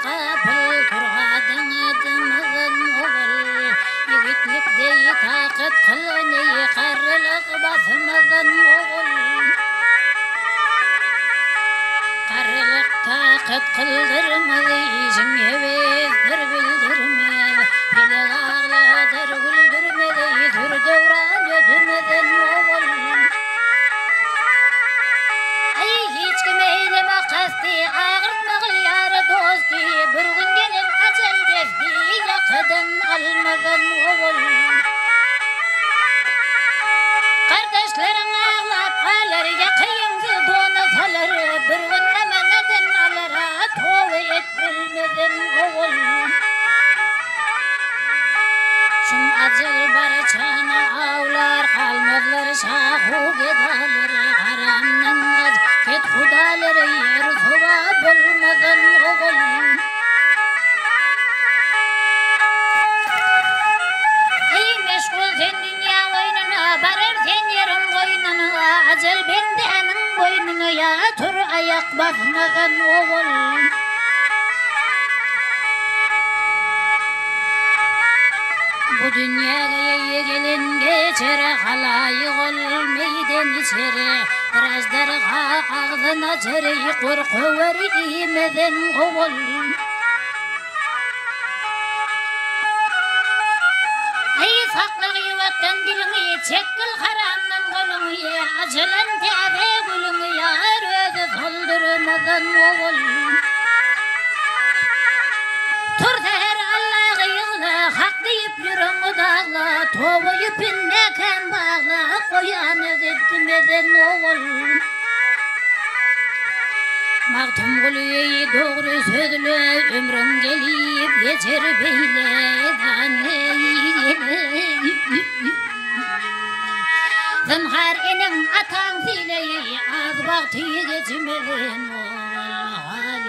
gapyl turgadyň dymyzyn ogul. Ýigitlik deý takat kylgyn eý garrylyk basmazyn ogul. Garrylyk takat kyldyrmaz işiň hebesdir bildirmez. Pelek agladar güldürmez eý sür döwran ötmezin ogul. Aý hiç kime eýleme kasty, agyrtmagyl ýary dosty, bir gün geler ajal desti, ýakadan almazan ogul. Gardaşlaryň aglap galar, ýaka ýeňsiz dona salar, bir gün amanadan alar, toba et ölmezden ogul. Şum ajal barçany awlar, galmazlar şahu gedalar, Haramdan gaç, kethudalar, ýer sowa bolmazdan ogul. Eý, meşgul sen dünýä oýnuna, barar sen ýeriň goýnuna, Ajal bendäniň boýnuna ýa tur aýak basmazdan ogul. Bu dünýäge gelen geçer, halaýyk ol meýden içer, Bir aždarha agzyn açar, gorkawar iýmezden owal. Eý, sakla gyýbatdan diliňi, çekgil haramdan goluňy, Açylan täze gülüňi ýar özi soldurmazdan owal. Tur säher Allaga ýygla, Hak diýip ýüregiňi dagla, Toba ýüpün mäkäm bagla, Oýana gitmeden owal. Magtymguly dogry sözle, Ömrüň gelip geçer beýle, Zynhar eneň ataň sylaýy, Az wagty geçmeden owal.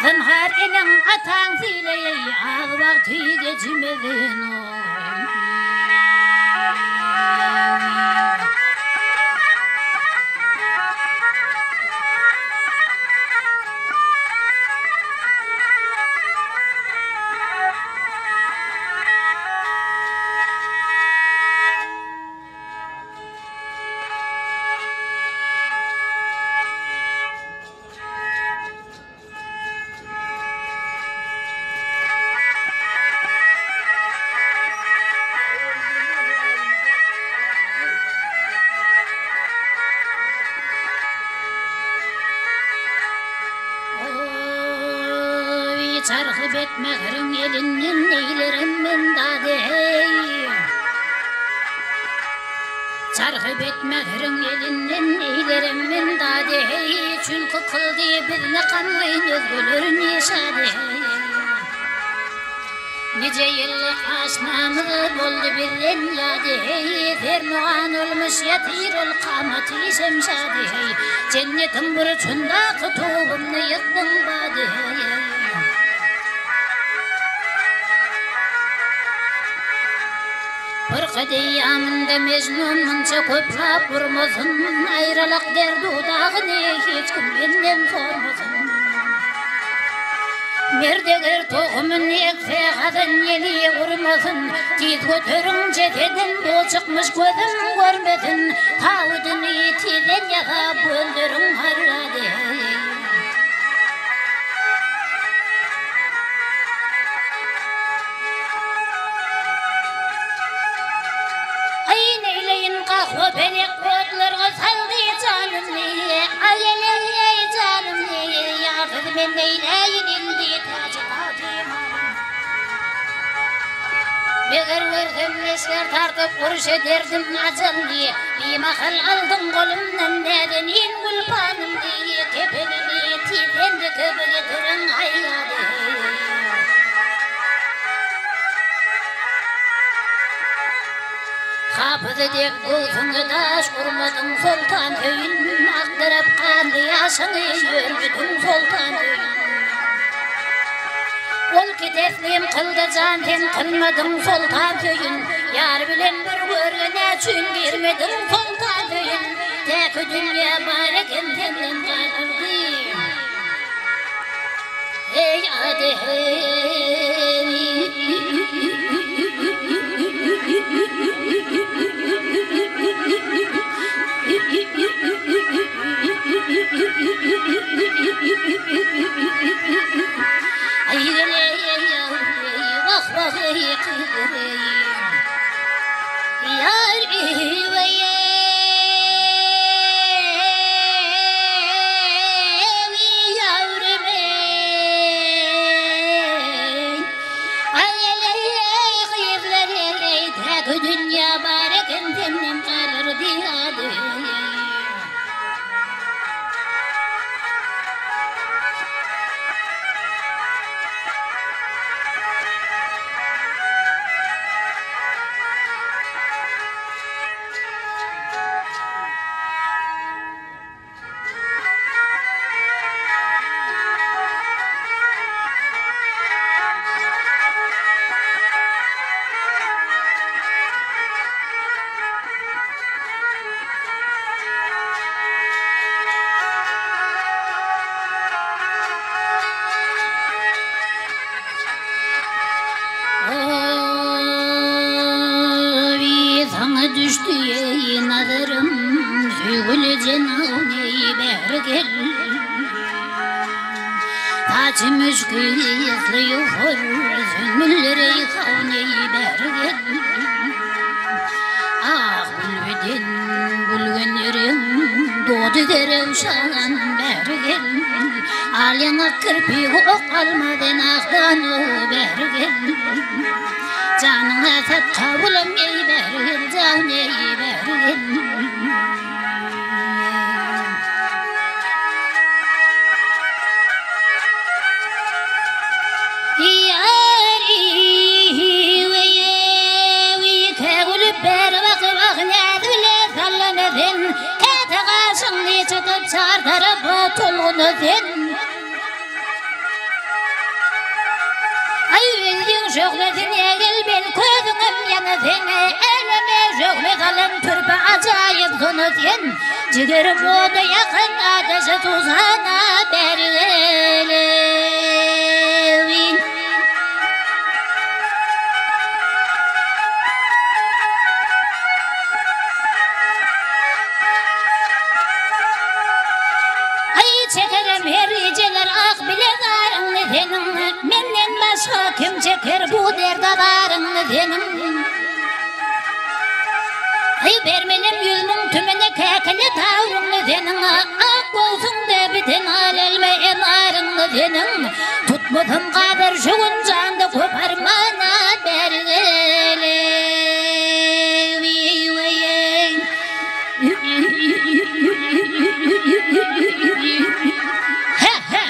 Zynhar eneň ataň sylaýy az wagty geçmeden Oý, çarhy bet mähriň elinden neýlerem men dady, heý. Çarhy bet mähriň elinden neýlerem men dady, heý. Çünki kyldy bizni gamgyn özgeler neşady, heý. Nije ýyllyk aşnamyz boldy bizden ýady, heý, Sermugan olmuş ýatyr ol kamaty şemşady, heý, Jennetiň burçundaky tubumny ýykdyň bady, heý. Pyrkat eýýamynda Mejnun munça köp lap urmasyn, Aýralyk derdu-dagyny hiç kim menden sormasyn. Merd eger tohumyn ekse, hazan ýeli urmasyn, Tiz göteriň jesedin, bu çykmyş gözüm görmesin, Tabydyny tizden ýasap gönderiň harrady. Aý neýleýin gahwa pelek otlarga saldy janymy, Aý-eý-eý janymy, ýarsyz men neýläýin indi täji tagtym. Meger görsem leşger tartyp uruş ederdim ajalny, Bimahal aldyň golumdan näzenin gülpanymny, Kepenimi tizden dikip getiriň aýaly. Hapyzy dek göwsüňe daş urmadyň Soltan Söýün, Akdyryp ganly ýaşyňy ýörmediň Soltan Söýün. Ol ki teslim kyldy jan sen kylmadyň Soltan Söýün, Ýar bilen bir görge neçün girmediň Soltan Söýün, Täki dünýe bar eken senden galardy. Hey ady hey. Ay vah vah ey kızım. Yar yavrum ey. Ay ay ay ay kızlar ey. Tek dünya bareken senden kalır diyadı. Oy, sana düştü ey nazarım, Söygülü cenahın ey beri gel. Taçı müşkü yıklı zümmüller ey kavun ey beri gel. Ah gülbeden gülgünlerim doğdu derevşan beri gel. Al yanak kirpi ok almadan ahdan o beri gel. Canına sat kabulüm ey beri gel, can ey beri gel. Cigerim oda yakın ateşe tuzana bergelevin. Ay çekerim her geceler ah bile zarını senin. Menden başka kim çeker bu derde zarını senin. Ay bermelim 100.000 tümene kekili tavrını senin. Ak olsun da biten alelme en arını senin. Tutmadım kadar şu gün candı koparmana bergele. He he.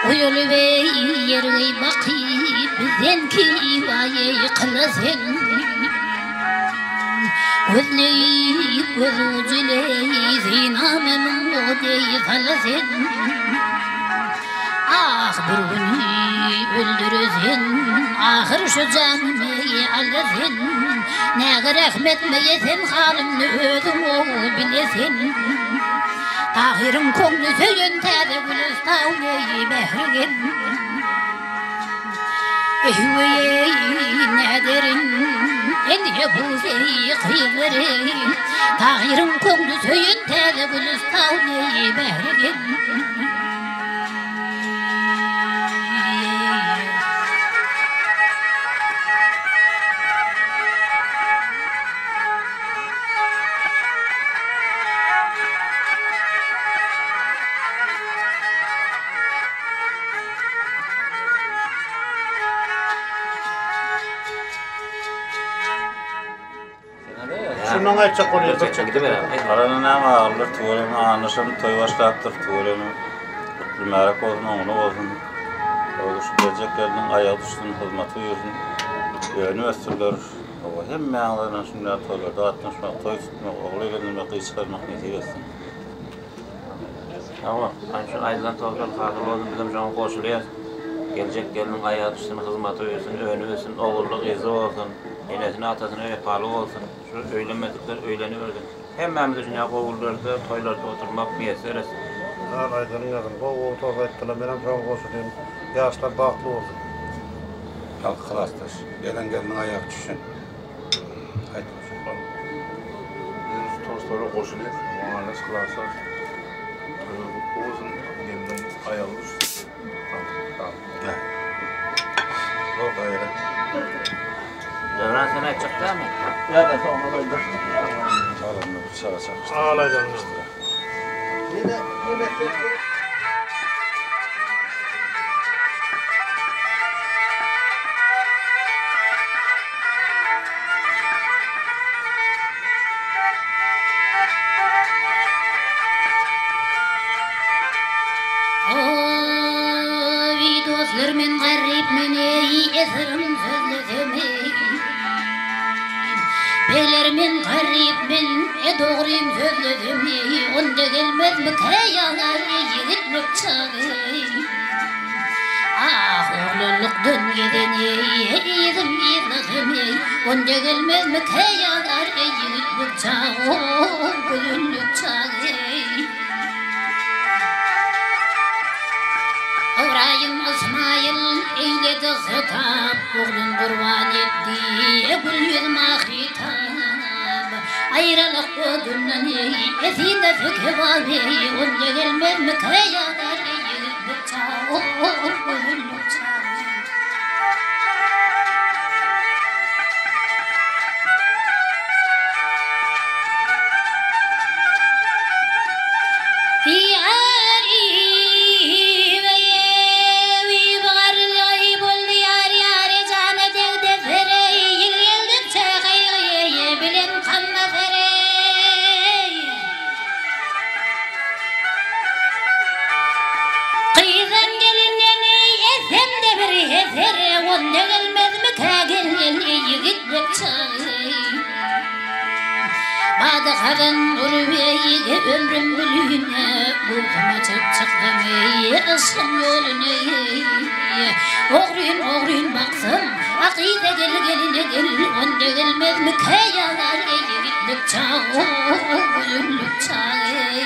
Uyul bey yergey bakip bizden ki vaye kılasın. Gözleyip gözücüley zinamım odey salasın. Ah bir günü öldürüzün, ahır şu canımı alasın. Ne rahmet meyesen halımны özüm o bilesin. Tahir'in koŋlu söyün täze gülüstan ey behrigen. Ehwey nederin enhe bu sey kıyırın. Tahir'in koŋlu söyün täze gülüstan ey behrigen. Şundan aýtjak bolýar bir çekde. Arada näme agyrlar tüweleme anlaşan toý başlapdyr tüweleme gutly märek bolsun oňly bolsun Oguş geljek gelniň aýagy düşsün hyzmaty buýursyn önüp össünler Hawa hemmäňize şunday toýlarda gatnaşmak toý tutmak ogul öýlendirmek gyz çykarmak nesip etsin. Hawa, hany şu aýdylan tozlar hasyl bolsun bizem şoňa goşulýas. Geljek gelniň aýagy düşsün, hyzmaty buýursyn, önüp össün, ogully gyzly bolsun, enesine atasyna wepaly bolsun, şu öýlenmedikler öýlenibersin. Hemmämize şunýa gowularda, toýlarda oturmak miýesser etsin. Bar aýdanyň ýazyň. Gowy gowy tost aýtdylar. Menem şoňa goşulýan. Ýaşlar bagtly bolsun. Halk klasdaş. Gelen gelniň aýagy düşsün. Aýtmasak. Biz tostlara goşulýas. Mugalles klasdaş. Toýuň gutly bolsun. Gelniň aýagy düşsün. Döwran sen aýtjak dälmi? Ýa-da soňra goýdur. Çalyndy bu çaga çakyşdy. Ağlaýdan. Oý dostlar men garyp men eý esirem sözlesem eý Begler men garyp men e dogrym sözlesem eý Onda gelmezmikä ýanar ýigitlik çagy Ah oglanlykdan gezen eý yzym yzlasam eý Onda gelmezmikä ýanar ýigitlik çagy gözellik çagy Ybraýym Ysmaýyl eýledi hytap, Oglun gurban etdi gül ýüz mahytap. Aýralyk odundan eý, synasy kebap eý, Onda gelmezmikä ýanar eý, ýigitlik çagy, gözellik çagy. Gyzam gelinden etsem-de bir heser, Onda gelmezmikä gelin ýigitlik çagy. Bady hazan urup eý, ömrüm gülüne, Göwsüm açyp çyksam eý, yşgyň ýoluna eý. Ogryn ogryn baksam, a gyza gel geline gel, Onda gelmezmikä ýar eý, ýigitlik çagy, gözellik çagy.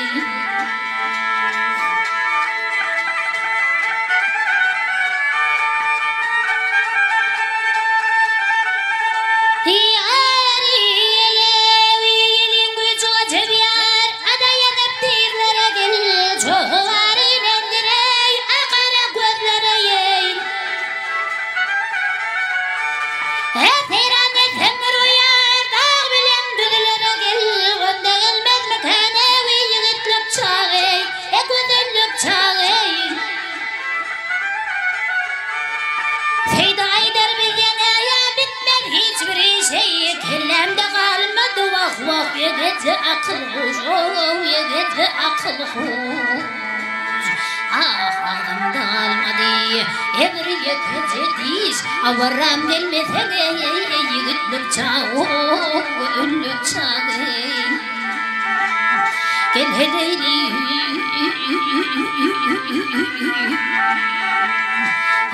Seýdi aýdar bizden aýa bitmez hiç bir şeý, Kellämde galmady wah wah ýegeje akyl huş ow ýegeje akyl huş. Ah agzymda galmady ebir ýekeje diş, Awaram gelmeseň eý ýigitlik çagy ow gözellik çagy. Gel heleýli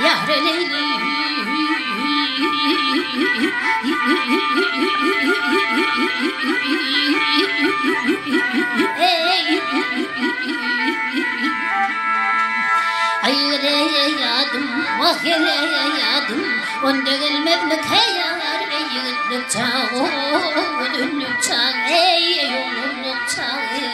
Ýar leýli Aý geleý ýadym, wah geleý ýadym, Onda gelmezmikä ýar, eý ýigitlik çagy, gözellik çagy, eý oglanlyk çagy.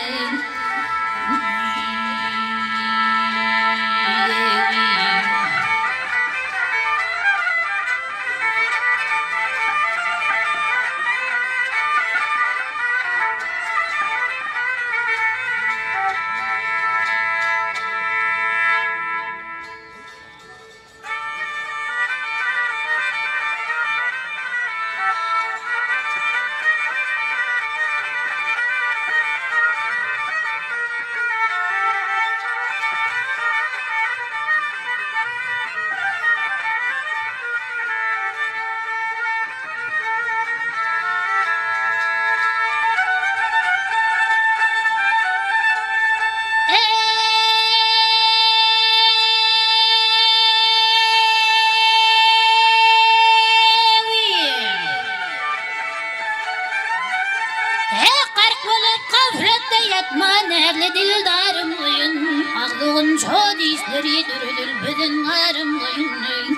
dür zülpi zünnarym goýun.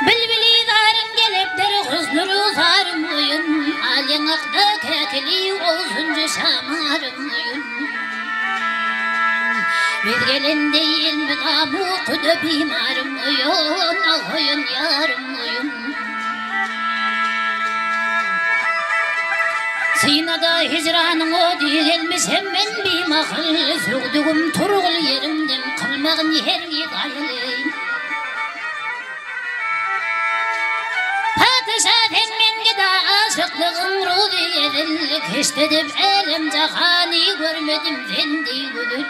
Bilbili zaryn gelipdir husny rugsarym goýun. Al ýaňakda käkili owsunjy şamarym goýun. Biz gelende elmydam ukuda bimarym goýun, ah goýun ýarym goýun. Synada hijranyň ody gelmişem men bimahyl, Söwdügim turgul ýerimden kylmagyn hergiz aýyl. Patyşa sen men geda aşyklygyň ruzy ezil, Keşt edip älem-jahany görmedim sen deý gözel.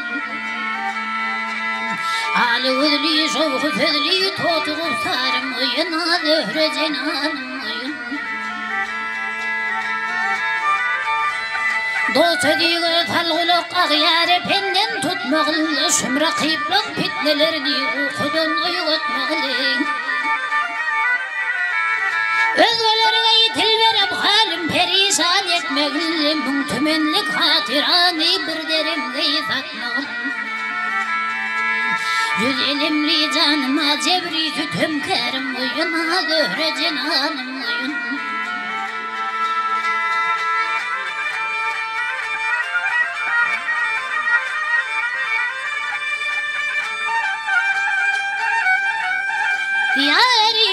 Aly gözli, şowhy sözli toty gusarym oýun, Zöhre jenanym oýun. Dost sözüge sal gulak, agýar penden tutmagyl, Şum rakyplaň pitnelerini ukudan oýgatmagyl. Özgelerge til berip halym perişan etmegil, Müň tümenlik hatyrany bir deremge satmagyl. Ýüz elemli janyma jebri sütemkärim goýun, Zöhre jenanym goýun. Ýary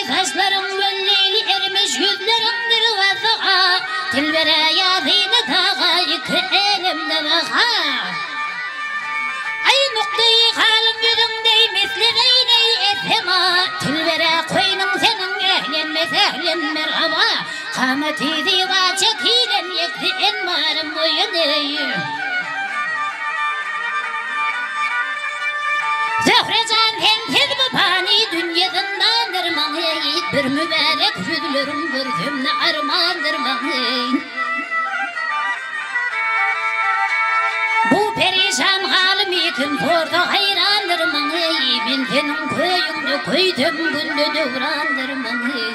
saçlaryň welleli ermiş ýüzleriňdir wasyga, Dilbere ýazyny taga iki älemde baha. Aý nukdaýy halyň ýüzüňdeý misli zeýneý esema, Tilbere koýnuň seniň ehlen we sehlen merhaba, Kamaty zyba çekilen ýekdi enwarym boýun eý. Zöhre jan sensiz bu pany dünýe zyndandyr maňa eý, Bir mübärek ýüzleriň görsem ne armandyr maňa eý. Bu perişan halymy kim sorsa haýrandyr maňa eý, Men seniň köýüňde köýsem günde döwrandyr maňa eý.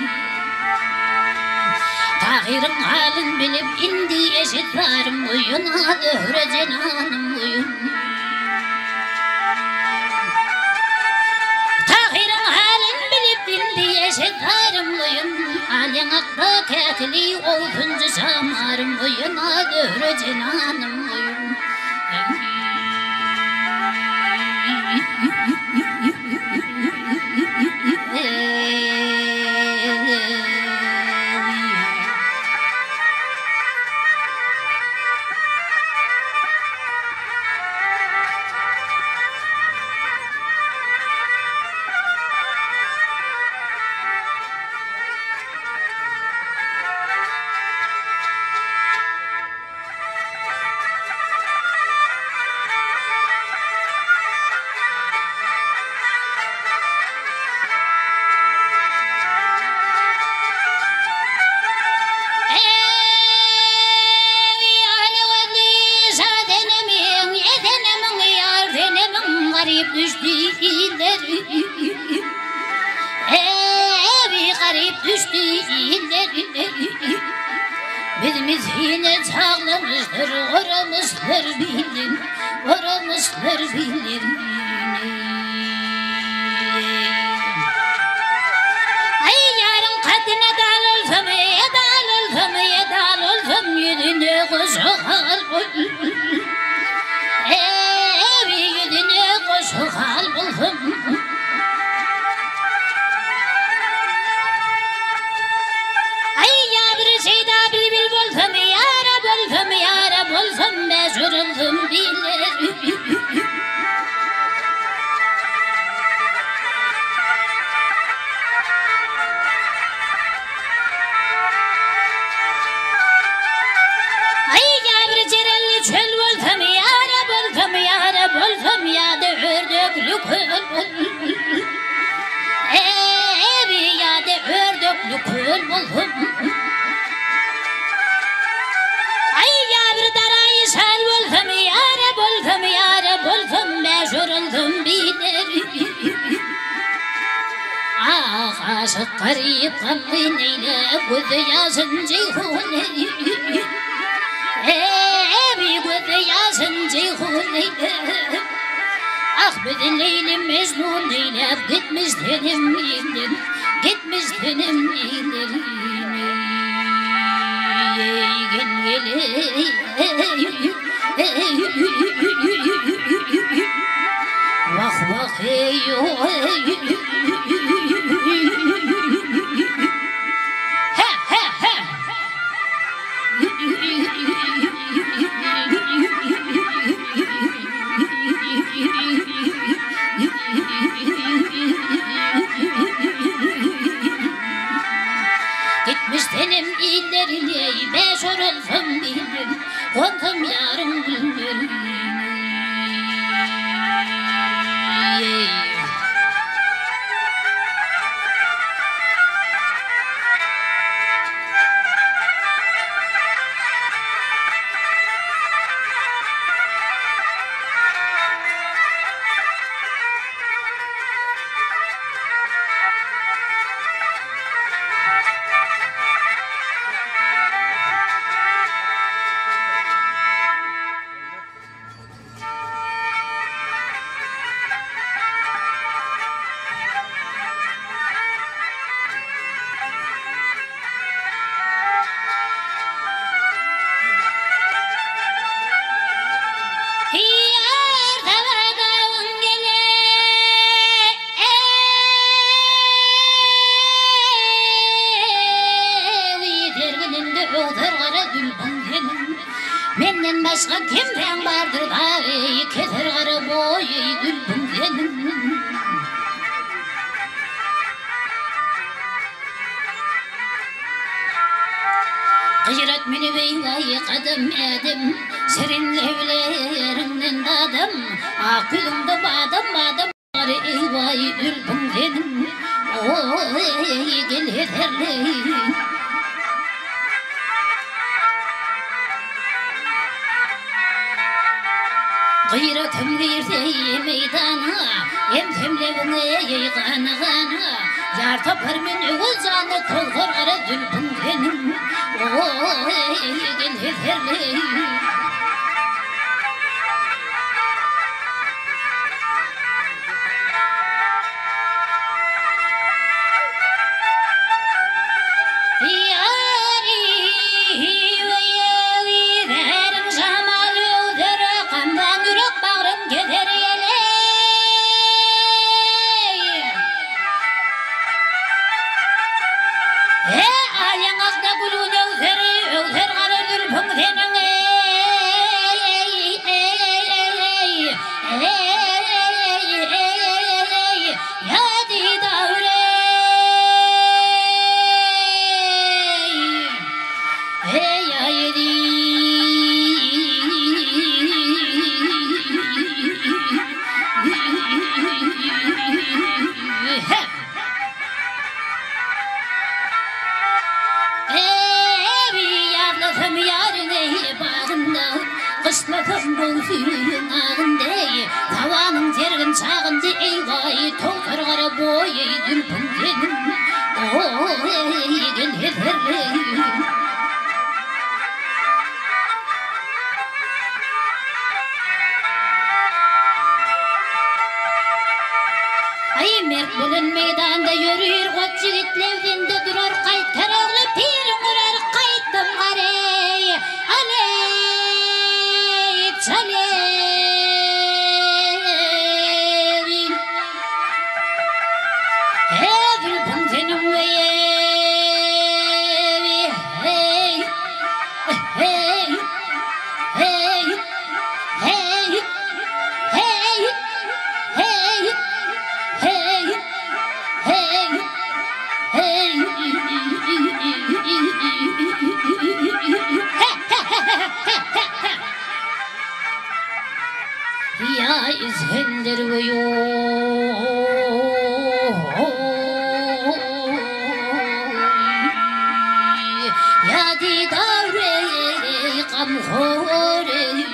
Tahyryň halyn bilip indi eşit zarym goýun, Zöhre jenanym goýun. Tahyryň halyn bilip indi eşit zarym goýun, Al ýaňakda käkili owsunjy şamarym goýun, Zöhre jenanym goýun. Garyp düşdi iller Eý garyp düşdi iller Biz misgine çaglamyşdyr Goramyşlar bilin Goramyşlar bilin Aý ýaryň kadyna dal olsam Eý dal olsam Eý dal olsam Ýüzüne goşa hal Eý ýüzüne goşa hal bolsam. Aý ýa bir şeýda bilbil bolsam, ýara bolsam, ýara bolsam, meşhur olsam bile. Aý ýa bir jerenli çöl bolsam, ýara bolsam, ýara bolsam, ýa-da ördekli köl Eý, ýa-da ördekli köl bolsam. Aý ýa bir daraýy şal bolsam, ýara bolsam, ýara bolsam, meşhur olsam bile. Ah, aşyk garyp gamgyn eýläp, gözde ýaşyn jeýhun eý. Ah bizi Leýli Mejnun eýläp gitmiş senem ilden, gitmiş senem ilden. Eý gel gel eý. Wah wah eý oý. Hä hä hä. Gitmiş senem illerine, Beş oralsam bildim, Gonsam ýaryň güllerine. Menden başga kimsäň bardyr dagy, Keser gara boýy zülpüň seniň. Gyrat münüp eýwaý gadam ädim, Şirin lebleriňden dadam, Ak ýüzüňde badam badam bar eýwaý zülpüň seniň, Oý, gel heserleýin. Gyratym girse meýdana, Emsem lebiňe eý gana-gana, Ýar tapar men öwez jana, Togtar gara zülpüň seniň, Oý, gel heserleýin. Gyşlasam göwsüň agynda, Sabanyň sergin çagynda, Eý-waý, togtar gara boýy zülpüň seniň, Oý, gel heserleýin. Aý, mert bolan meýdanda ýörir, Goç ýigit lebzinde durar, Gaýtar ogly piriň urar, Gaýtdym gareý. Aleý, çaleý. He, zülpüň seniň weý, heý, heý, heý, heý, heý, heý, heý, heý, heý. Ýa Isgender Ýa didar eý gamhor eý.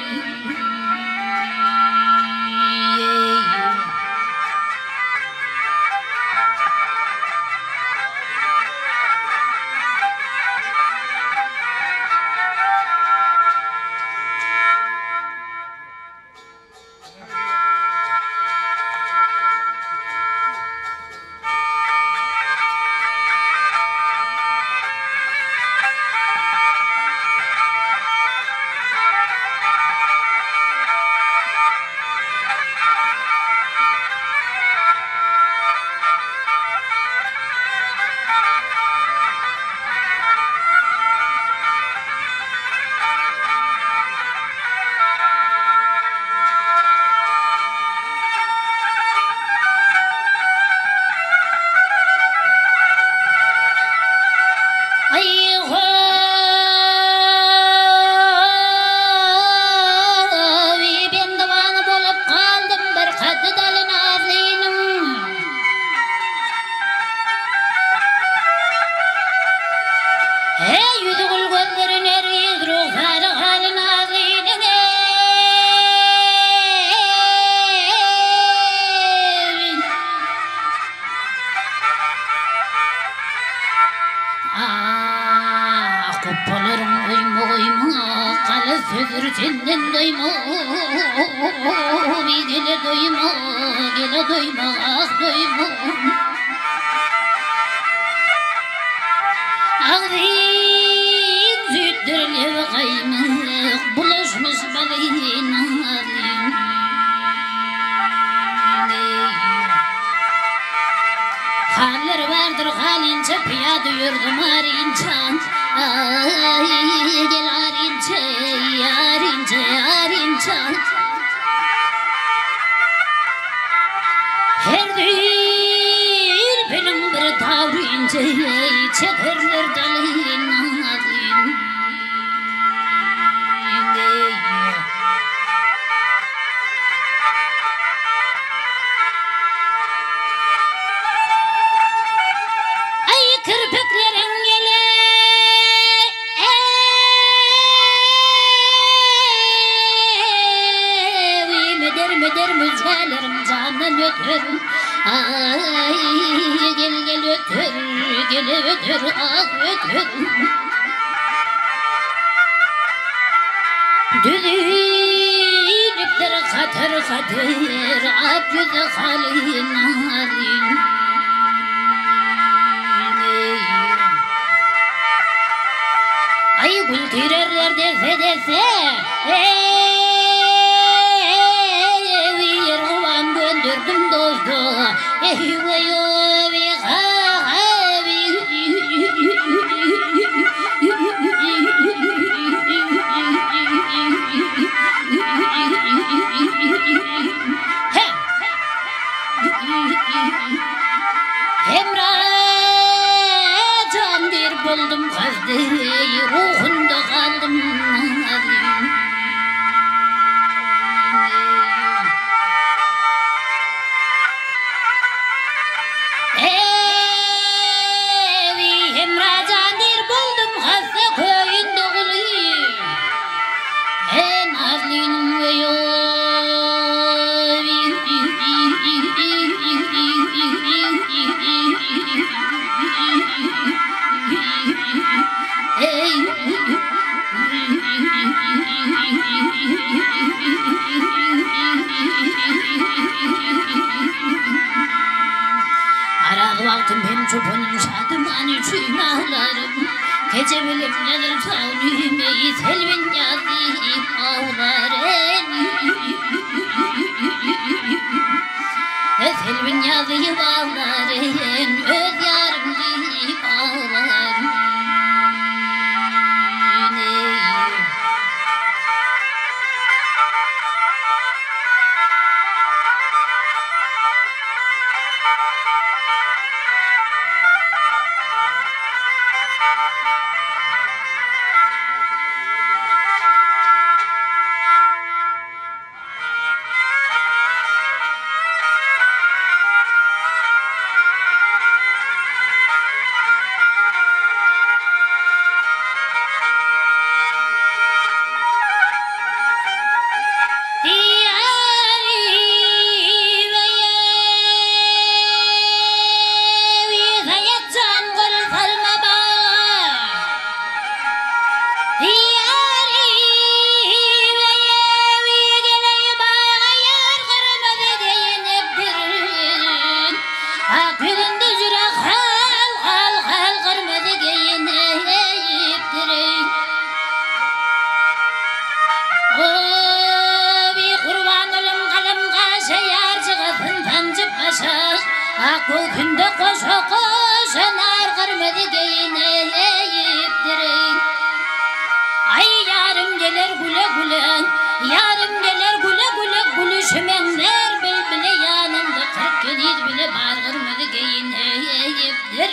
Sözdür senden doýma, gele doýma, gele doýma, ah doýma. Agzyň süýtdür lebi gaýmak, bulaşmyş balyna. Hallar bardyr halynça pyýada ýördüm arynça Aý gel arynça arynça arynça Her zülpüniň bir tabrynça çekerler dalyna. Aý kirpikleriň ýele Eý müder müder müjgäleriň jandan öter Aý gel gel öter gel öter ah öter. Düzülipdir hatyr-hatyr, ak ýüzi haly-naly. Aý, gül tirerler desse-desse, eý, ýerguwan gönderdim dosta, eý-weý-oý, Hemra jan bir boldum gazdy ruhunda galdym. Eý, Hemra jan dir boldum hassa köýünde guly. He nazlynyň Araz wagtym hem çopanym şadyman üçin aglarym, Gije bilim gelir çagny selbin ýazyp aglaryn. Selbin ýazyp aglaryn, öz ýarym diýip aglaryn. Ak göwsünde goşa goşa nar gyrmyzy geýinipdir. Aý ýarym geler güle güle, ýarym geler güle güle gülüşi meňzär bilbile ýanynda 40 keniz bile bar gyrmyzy geýinipdir.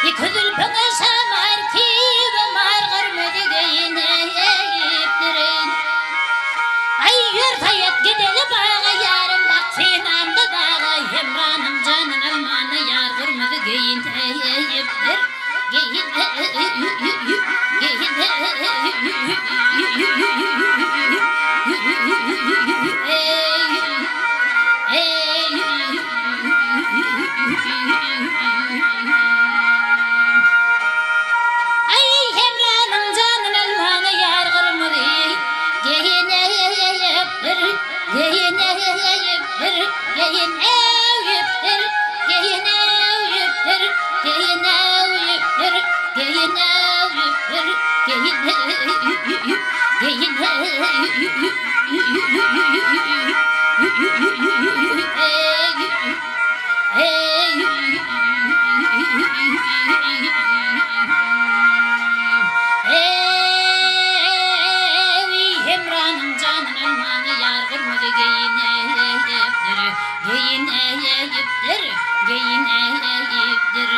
Iki zülpüňe şamar kibi mar gyrmyzy geýinipdir. Aý ýör saýat gideli baga ýarym bak synamda daga Hemranyň janyn almana ýar gyrmyzy geýinipdir. Aý, Hemranyň janyn almana ýar gyrmyzy geýinipdir, geýinipdir, geýinipdir, geýinipdir, geýinipdir, geýinipdir, geýinipdir. Hemranyň janyn almana ýar gyrmyzy geýinipdir, geýinipdir, geýinipdir.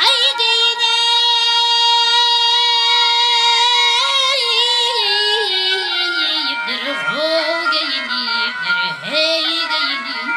Aý geýinipdir, how geýinipdir, heý geýinipdir.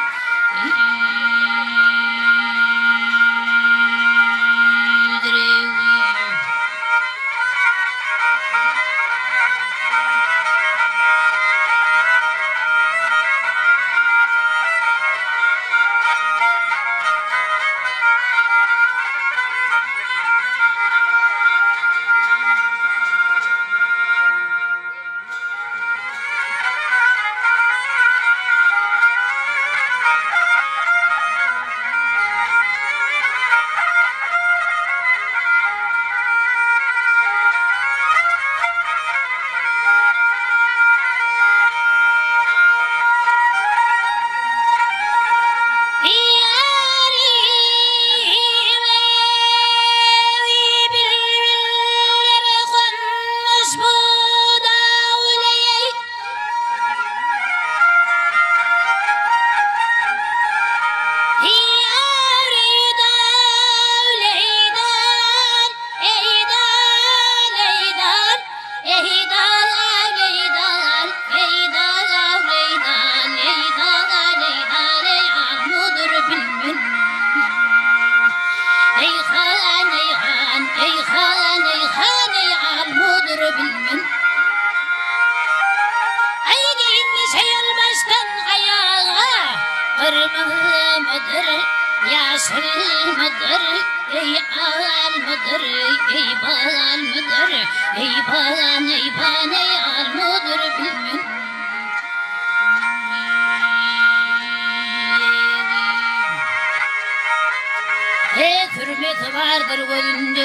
Aý geýinmiş aýal başdan aýaga, Gyrmyzymydyr, ýaşylmydyr, Eý almydyr, eý balmydyr, Eý ban, eý ban, eý almydyr bilmen. He sürmesi bardyr gözünde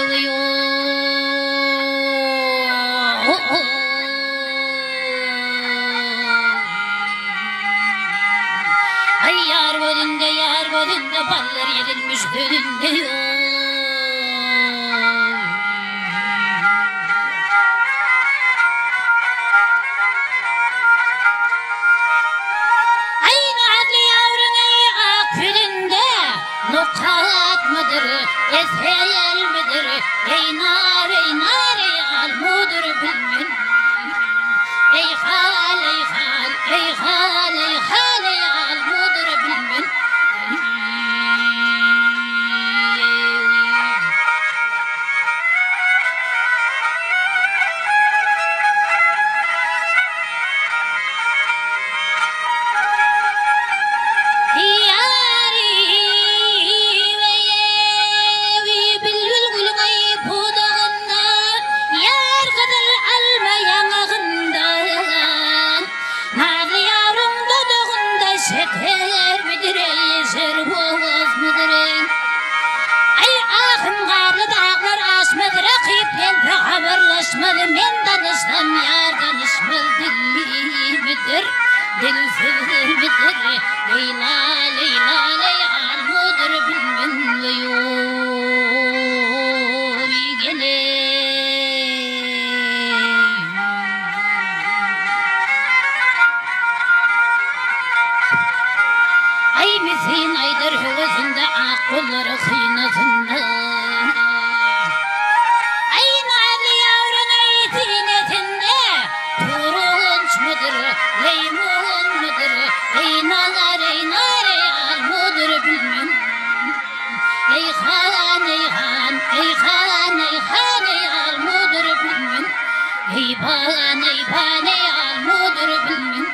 Aý ýar gözünde ýar gözünde ballar ýedilmiş sözünde Aý nazly ýaryň eý ak ýüzünde Nokatmydyr, eselmidir, Eý nar, eý nar, eý almudyr bilmen. Eý hal, eý hal, eý hal, eý hal, eý almudyr bilmen. Men danyşsam ýar danyşmaz dillimidir, dilsizmidir, Leýla, Leýla, Leý almudyr bilmen weýoý geleý. Aý misin aýdar höwesinde ak gollary synasynda. Heýbana, heýbana, almudyr bilmen.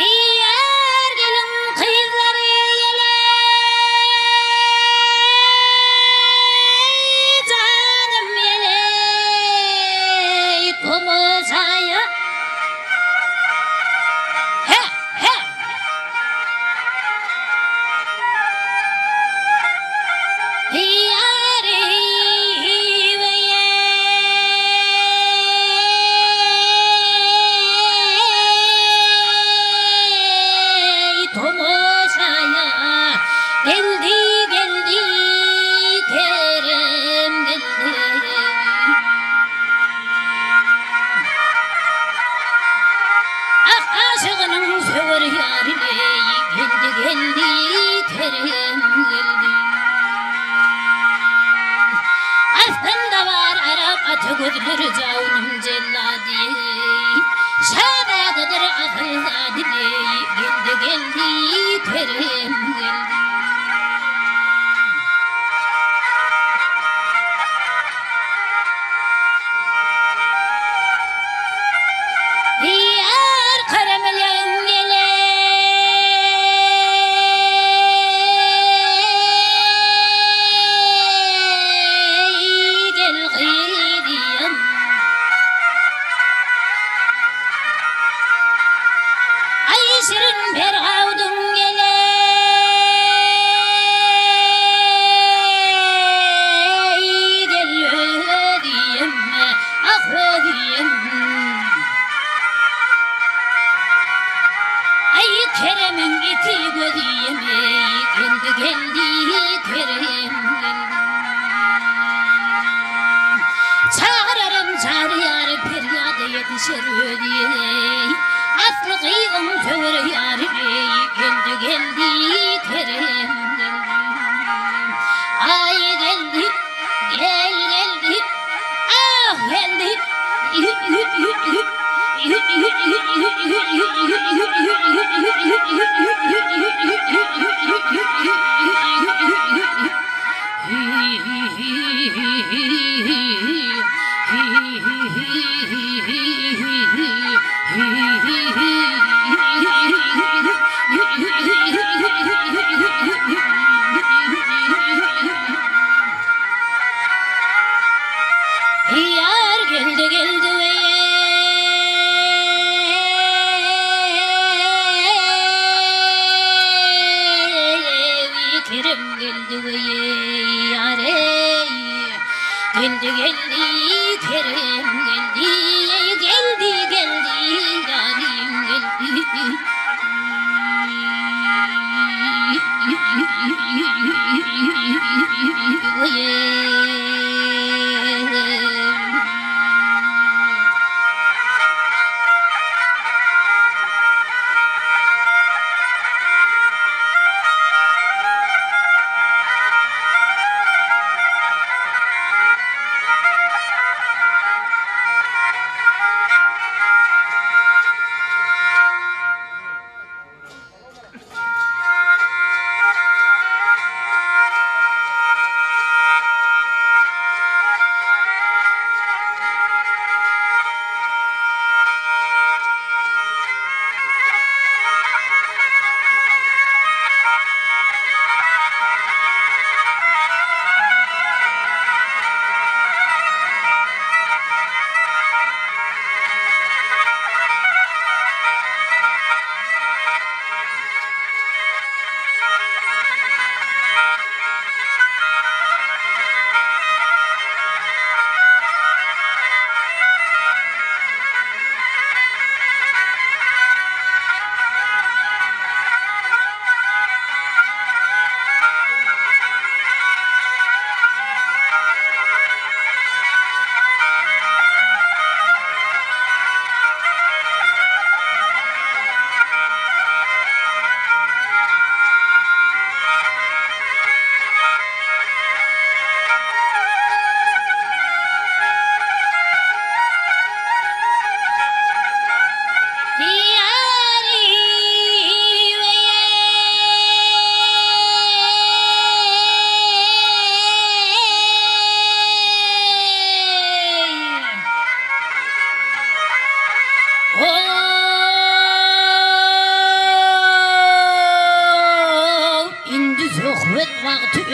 Ýar gelin gyzlary ýele Janym ýele Tomaşaýa He he Geldi geldi Kerem geldi. Ah aşygynyň söwer ýary eý, Geldi geldi Kerem geldi. Aslynda bar arap aty gözleri jawunym jellady eý, Şazadadyr asylzady eý, Geldi geldi Kerem geldi. Ýar karameleň gele Gel gyzym. Aý şirin Pergawdyň gele Gel özüm, ah özüm. Aý Keremiň iti gözüm eý, Geldi geldi Kerem geldi. Çagyraram çaryýar perýada ýetişer özi eý, Asly gyzyň söwer ýary eý, Geldi geldi Kerem geldi. Aý geldi, gel geldi, ah geldi. Ýar geldi geldi weý Kerem geldi weý ýar eý Geldi geldi Kerem geldi geldi geldi ýarym geldi.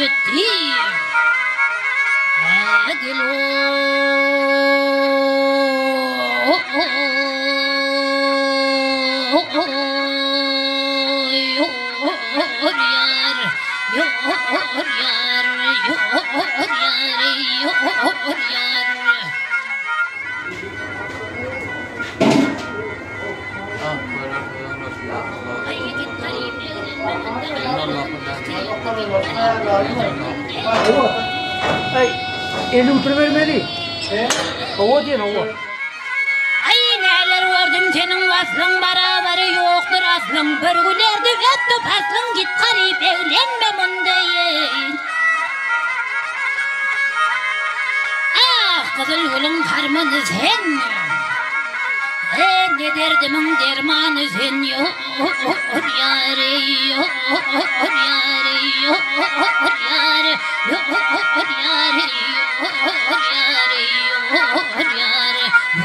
ötdi. Gel ýar, ýor ýar, ýor ýar, ýor ýar. Aý, 50 pul bermeli. Hawa diýen hawa. Aý, näler gördüm seniň waslyň barabary ýokdur aslyň bir gülerdi ötdi paslyň git garyp eglenme munda eý. Ah, gyzyl gülüň harmany sen. Eý, ne derdimiň dermany sen ýor ýar ýor ýar ýor ýar ýor ýar ýor ýar ýor ýar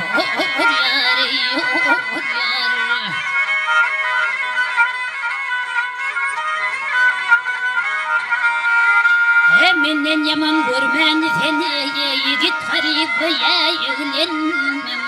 ýor ýar ýor ýar. Menden ýaman görmän seni ýigit garyp eglenme munda.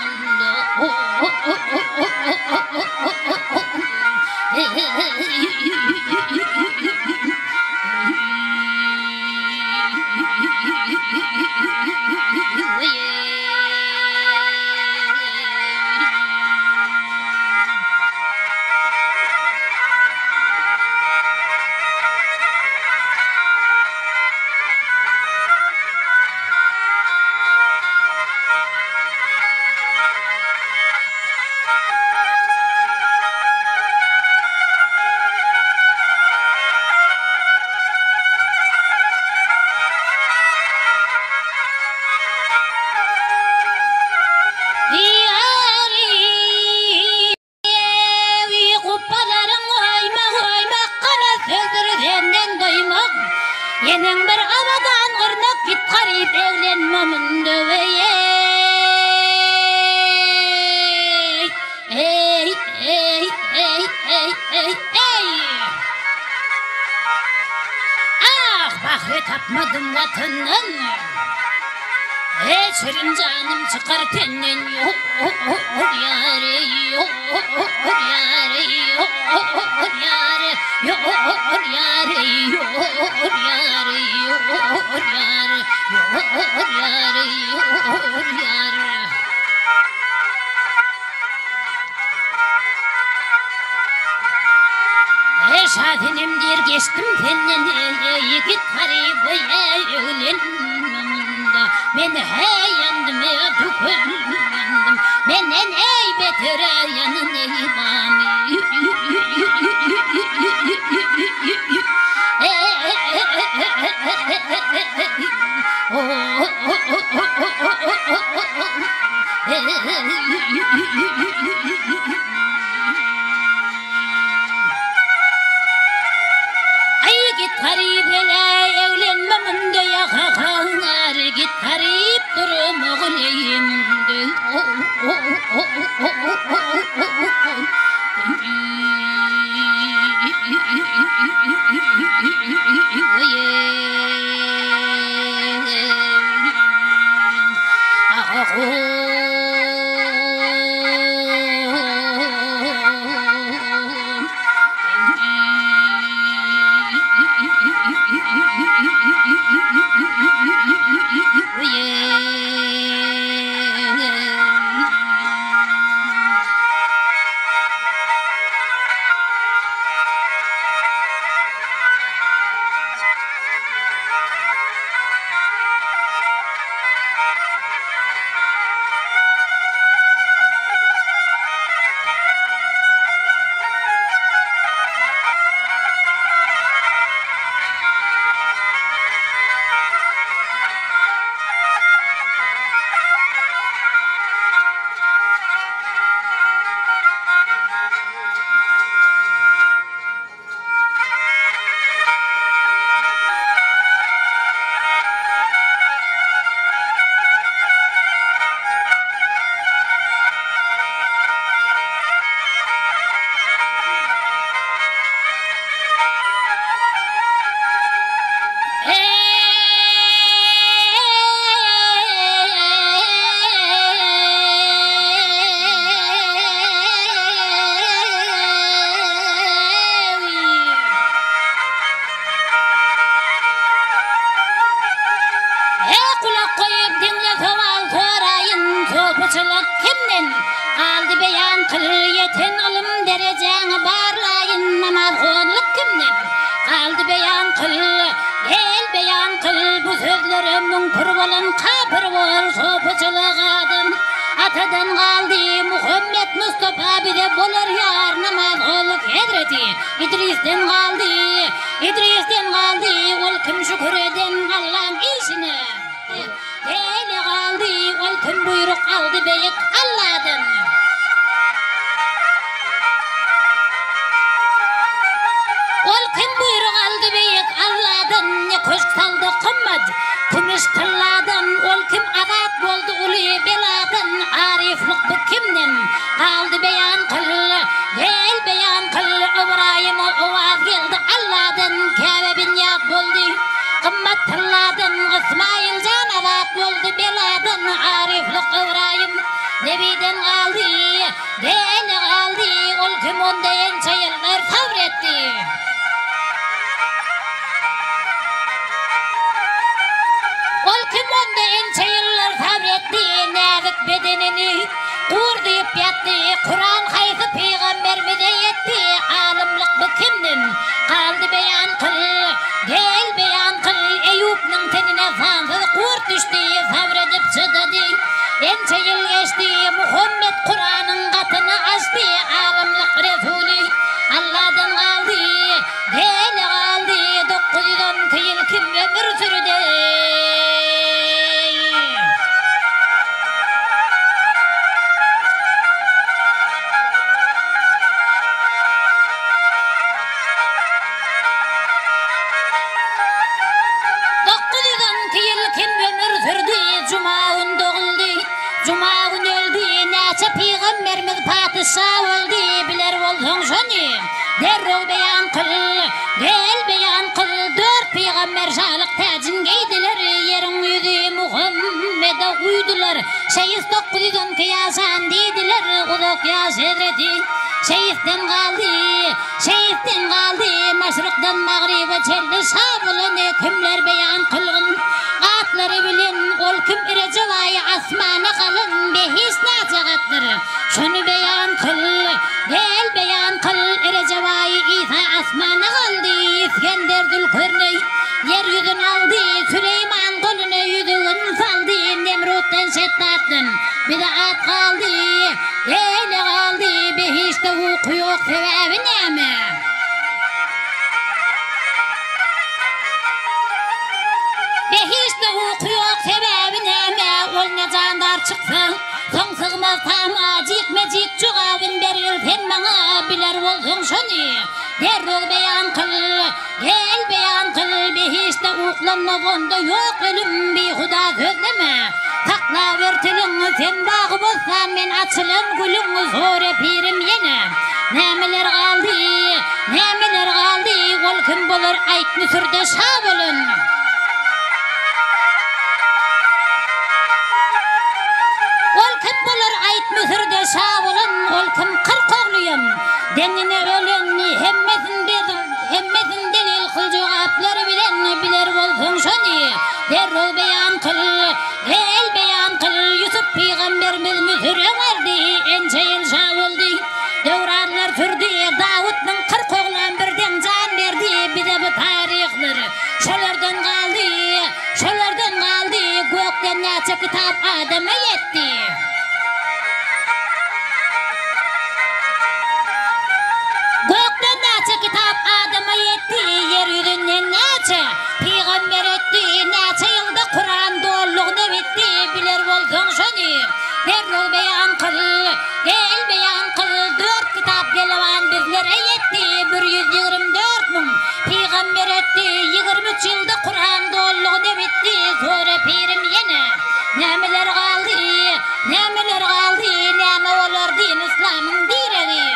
Gupbalaryň goýma goýmak gala sözdür senden doýmak Ýeneň bir abadan gyrnak git garyp eglenme munda weý eý eý eý eý eý eý Ah bahre tapmadym watandan Şirin janym çykar tenden Ýor ýar ýor ýar ýor ýar ýor ýar ýor ýar ýor ýar ýor ýar ýor ýar. Şasenem diýr geçdim senden ýigit garyp öýlenme munda men hä ýandym tükel ýandym menden eý beter ýanan eý bamy. Aý git garyp ele eglenme munda ýaka galar git garyp durma guleý munda. Müňkür bolan kapyr bor, sopuçylyk adam Atadan galdy, Muhammet Mustapa bize bolar ýar Namaz kylyk hezreti Idrisden galdy, Idrisden galdy, Ol kim şükür eden Allaň işine Beýle galdy, Ol kim buýruk aldy beýik Alladan. Ol kim buýruk aldy beýik Alladan, Ne köşk saldy gymmat kümüş tylladan, Ol kim azat boldy uly beladan, Aryflyk bu kimden galdy beýan kyl, Gel beýan kyl, Ybraýyma owaz geldi Alladan, Käbe binýat boldy gymmat tylladan, Ysmaýyl jan azat boldy beladan, Aryflyk Ybraýym nebiden galdy, Gele galdy, ol kim onda ençe ýyllar sabr etdi. Ol kim onda ençe ýyllar sabr etdi, Näzik bedenini gur diýip ýatdy, Kuran haýsy pygambermize ýetdi, Alymlyk bu kimden galdy beýan kyl, Gel beýan kyl, Eýýupnyň tenine sansyz gurt düşdi, Sabr edip çydady, ençe ýyl geçdi, Muhammet Kuranyň gatyny açdy, Alymlyk Resuly Alladan galdy, Gele galdy, 912 ýyl kim ömür sürdi. 912 ýyl kim ömür sürdi, Juma gün doguldy, Juma gün öldi, Näçe pygamberimiz patyşa boldy, Biler bolsaň şony, derrew beýan kyl, Gel beýan kyl, Dört pygamber şalyk täjin geýdiler, Ýeriň ýüzi Muhammede uýdular, Şeýis 912 ýaşan diýdiler, Uzak ýaş hezreti Şeýisden galdy, Şeýisden galdy, Maşrykdan magryba çenli şa bolany kimler beýan kylgyn? Atlary bilen ol kim Rejep aýy asmana galan behişt näçe gatdyr? Şony beýan kyl, gel beýan kyl, Rejep aýy Isa asmana galdy, Isgender Zülkerneý ýer ýüzün aldy, Süleýman goluna ýüzügin saldy, Nemrutdan Şetdatdan bize at galdy, Beýle galdy, behişde uky ýok, sebäbi näme? Behişde uky ýok, sebäbi näme? Ol ne jandar çyksa, soň sygmaz tama, Jikme-jik jogabyn bergil sen maňa, Biler bolsaň şony, derrew beýan kyl. Gel beýan kyl, behişde uklanmaz onda ýok ölüm, Bihuda sözleme, saklaber tiliň, Sen bagy-bossan, men açylan gülüň, Sora pirim ýene, nämeler galdy, Nämeler galdy, ol kim bolar, aýt Müsürde şa bolan? Ol kim bolar, aýt Müsürde şa bolan, Ol kim 40 ogluýam, deňine ölen, Hemmesin bir. Hemmesin delil kyl jogaplary bilen biler bolsaň şony derrew beýan kyl gel beýan kyl Ýusup pygamberimiz Müsüre bardy ençe ýyl şa boldy döwranlar sürdi Dawutnyň 40 oglam birden jan berdi bize bu taryhlar şolardan galdy şolardan galdy gökden näçe kitap adama ýetdi. Gökden näçe kitap adama ýetdi, ýer ýüzünden näçe pygamber ötdi, näçe ýylda Kuran dollugyna bitdi, biler bolsaň şony derrew beýan kyl, gel beýan kyl, dört kitap gelewan bizlere ýetdi, 124 müň pygamber ötdi, 23 ýylda Kuran dollugyna bitdi, sora pirim ýene nämeler galdy? Nämeler galdy, näme bolar din yslamyň diregi?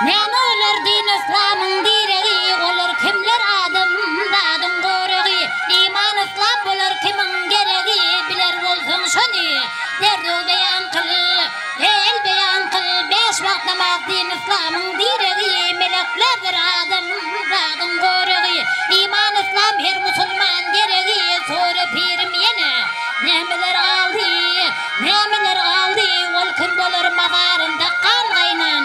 Näme bolar din yslamyň diregi, olar kimler adam zadyň goragy, iman yslam bolar kimiň geregi, biler bolsaň şony derrew beýan kyl, gel beýan kyl, bäş wagt namaz din yslamyň diregi, meleklerdir adam zadyň goragy, iman yslam her musulman geregi, sora pirim ýene, nämeler galdy, nämeler galdy, ol kim bolar mazarynda gan gaýnan.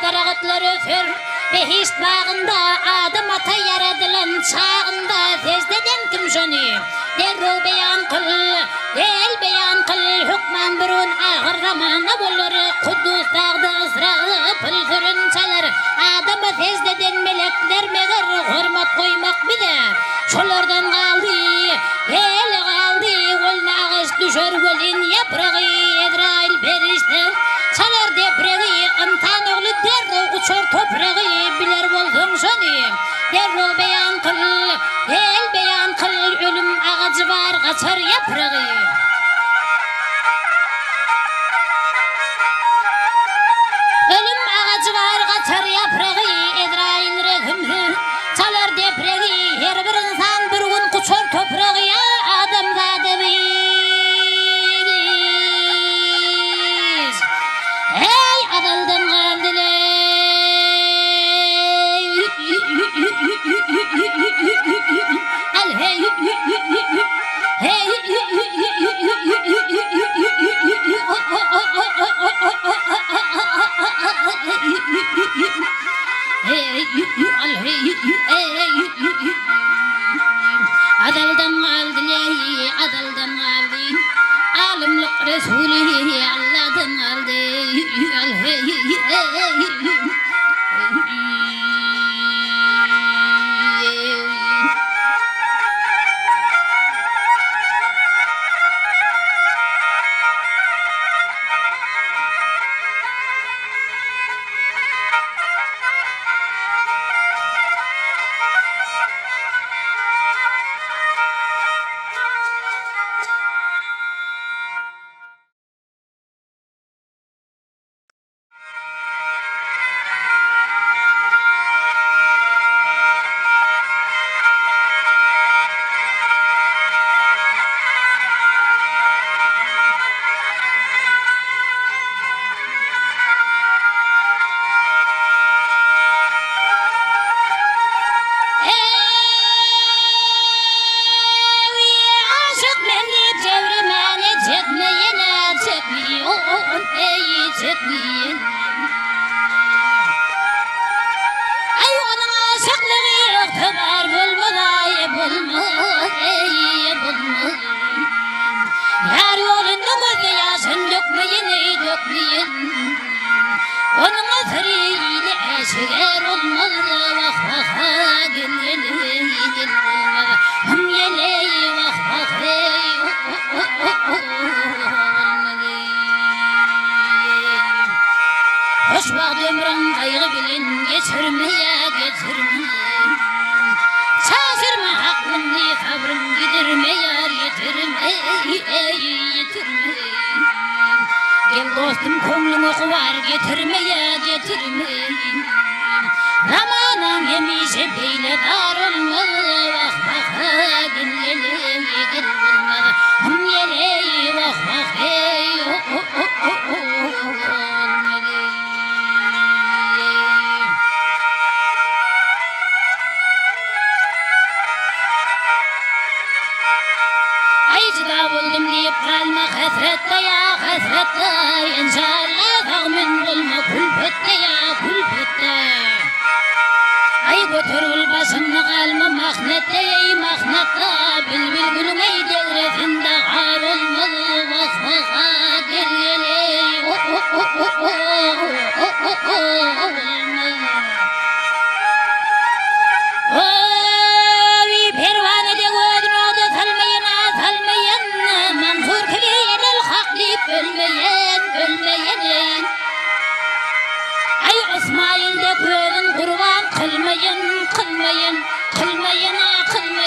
Daragtlar öser behişt bagynda, Adam ata ýaradylan çagynda, Sežde eden kim şony derrew beýan kyl, Del beýan kyl, hökman bir gün ahyr zamana bolar, Kuddus dagda Ysrapyl sürin çalar, Adama sežde eden melekler meger, Hormat goýmak bize şolardan galdy, Del galdy, ol nagyş düşer welin ýapragy, Ezraýyl perişde çalar depregi, Ynsan ogly derrew guçar topragy, Biler bolsaň şony derrew beýan kyl, Del beýan kyl, ölüm agajy bar gaçar ýapragy. Ölüm agajy bar gaçar ýapragy, Ezraýyl rehimsiz çalar depregi, Her bir ynsan bir gün guçar topragy, Ýa adamzada biz, Eý, azaldan galdy-leý. Al heý. Azaldan galdy leý, azaldan galdy. Alymlyk Resuly Alladan galdy. Eý, aşyk men diýip jebrimeni çekmeýin-ä, çekmeýin, eý, çekmeýin. Aý, onuň aşyklygy ygtybar bolmaz-aý, bolmaz, eý, bolmaz. Ýar ýolunda gözde ýaşyn dökmeýin, eý, dökmeýin. Onuň syry ile äşgär bolmaz, wah, wah, gel, gel, eý, gel, bolmaz. Hym, gel, eý, wah, wah, eý, bolmaz, eý. Hoş wagt ömrüň gaýgy bilen geçirme, ýa geçirme. Çaşyrma aklyňy, sabryň gidirme, ýar ýetirme, eý, ýetirme. Gel dostum köňlüňe gubar getirme, ýa getirme. Zamanaň hemişe beýle dar olmaz, wah, wah, gel, gel, eý, gel bolmaz. Hym, gel, eý, wah, wah, eý, olmaz, eý. Aý, jyda boldum diýip galma hesretde ýa hesretde, Enşalla sag men bolma külpetde ýa külpetde. Aý, götergil başyňny galma mahnetde eý mahnetde, Bilbil gülüň eý degresinde gar olmaz, wah wah gel gel eý o-o-o-o-o-o-o-o-olmaz. Oý, perwana dek özün oda salmaýan, a salmaýan, Mansur kibi enel hak diýip ölmeýän, ölmeýän. Aý, Ysmaýyl dek özün gurban kylmaýan, kylmaýan, kylmaýan, a kylmaýan.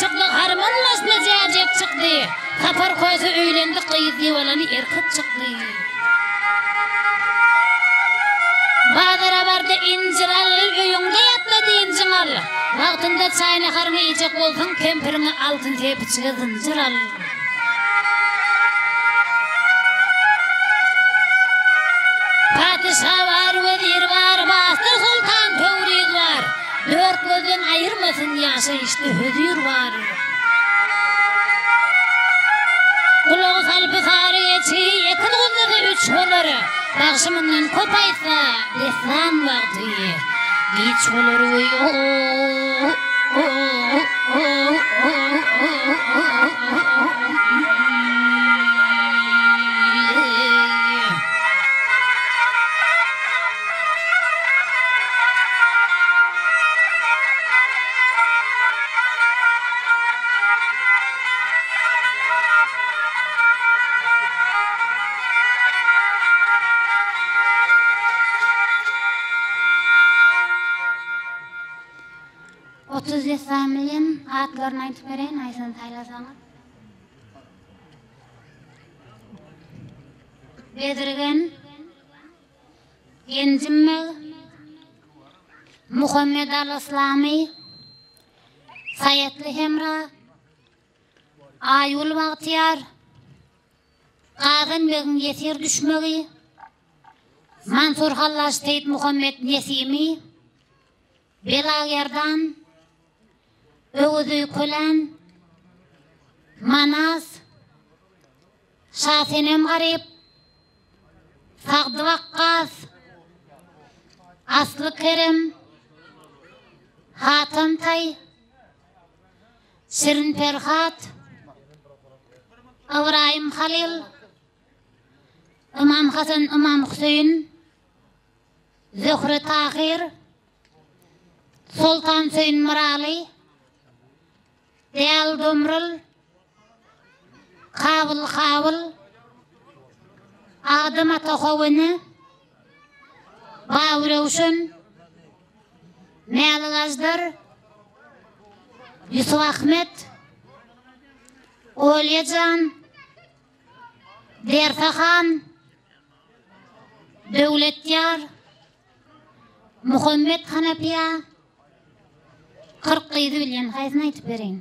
çykdy, Harman başyna jäjek çykdy. Sapar köse öýlendi, gyz diýip alany erkek çykdy. Bazara bar-da injir al, öýüňde ýat-da dynjyň al. Wagtynda çaý-naharyňy iýjek bolsaň, kempiriňe altyn sepiçige zynjyr al. Patyşa bar, wezir bar, Basda soltan Töwriz bar. Dört gözden aýyrmasyn, ýaşaýyşda hözir bar. Gulagy salpy sary geçi, ekiz guzlasy üç bolar. Bagşy mundan köp aýtsa, dessan wagty giç bolar. 30 dessan bilen atlaryny aýdyp bereýin, haýsyny saýlasaňyz. Bezirgen, Genjim beg, Muhammet al Yslamy, Saýatly Hemra, Aýgül Bagtyýar, Gazan begiň ýesir düşmegi, Mansur Hallaç Seýit Muhammet Nesimi, Belagerdan, Öwez Öýkelän, Manas, Şasenem Garyp, Sagdy Wakgas, Asly Kerem, Hatam Taý, Şirin Perhat, Ybraýym Halyl, Ymam Hasan, Ymam Hüseýin, Zöhre Tahyr, Soltansöýün Myraly, Däli Domrul, Kabyl Habyl, Adam ata How ene, Babyröwşen, Mälik Aždar, Ýusup Ahmet, Olýa jan, Derse han, Döwletýar, Muhammet Hanapiýa, 40 gyzy bilýän, haýsyny aýdyp bereýin?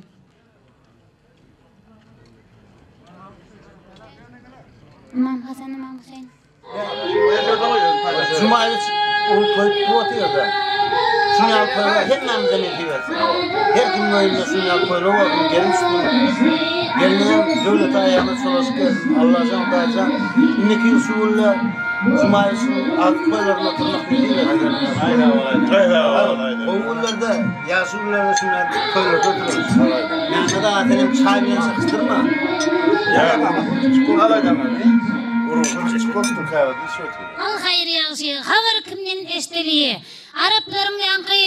Ymam Hasan, Ymam Hüseýin. Jumaýewiç uly toý tutup otyrdy. Şuny ýaly toýlar hemmämize nesip etsin. Her kimiň öýünde şuny ýaly toýlar bolsun, gelin düşsün. Gelnigem döwleti aýagyna çolaşyp gelsin. Allajan, Hudaýjan, indiki ýyl şu günde Jumaýewiçiň agtyk toýlarynda oturmak nesip etsin. Gowy günlerde, ýagşy günlerde şuny ýaly toýlarda oturalım. Mämmet aga senem çaý bilen çakyşdyrma. Al haýyr ýagşy habar kimden eşdeli? Araplaryň ýaňky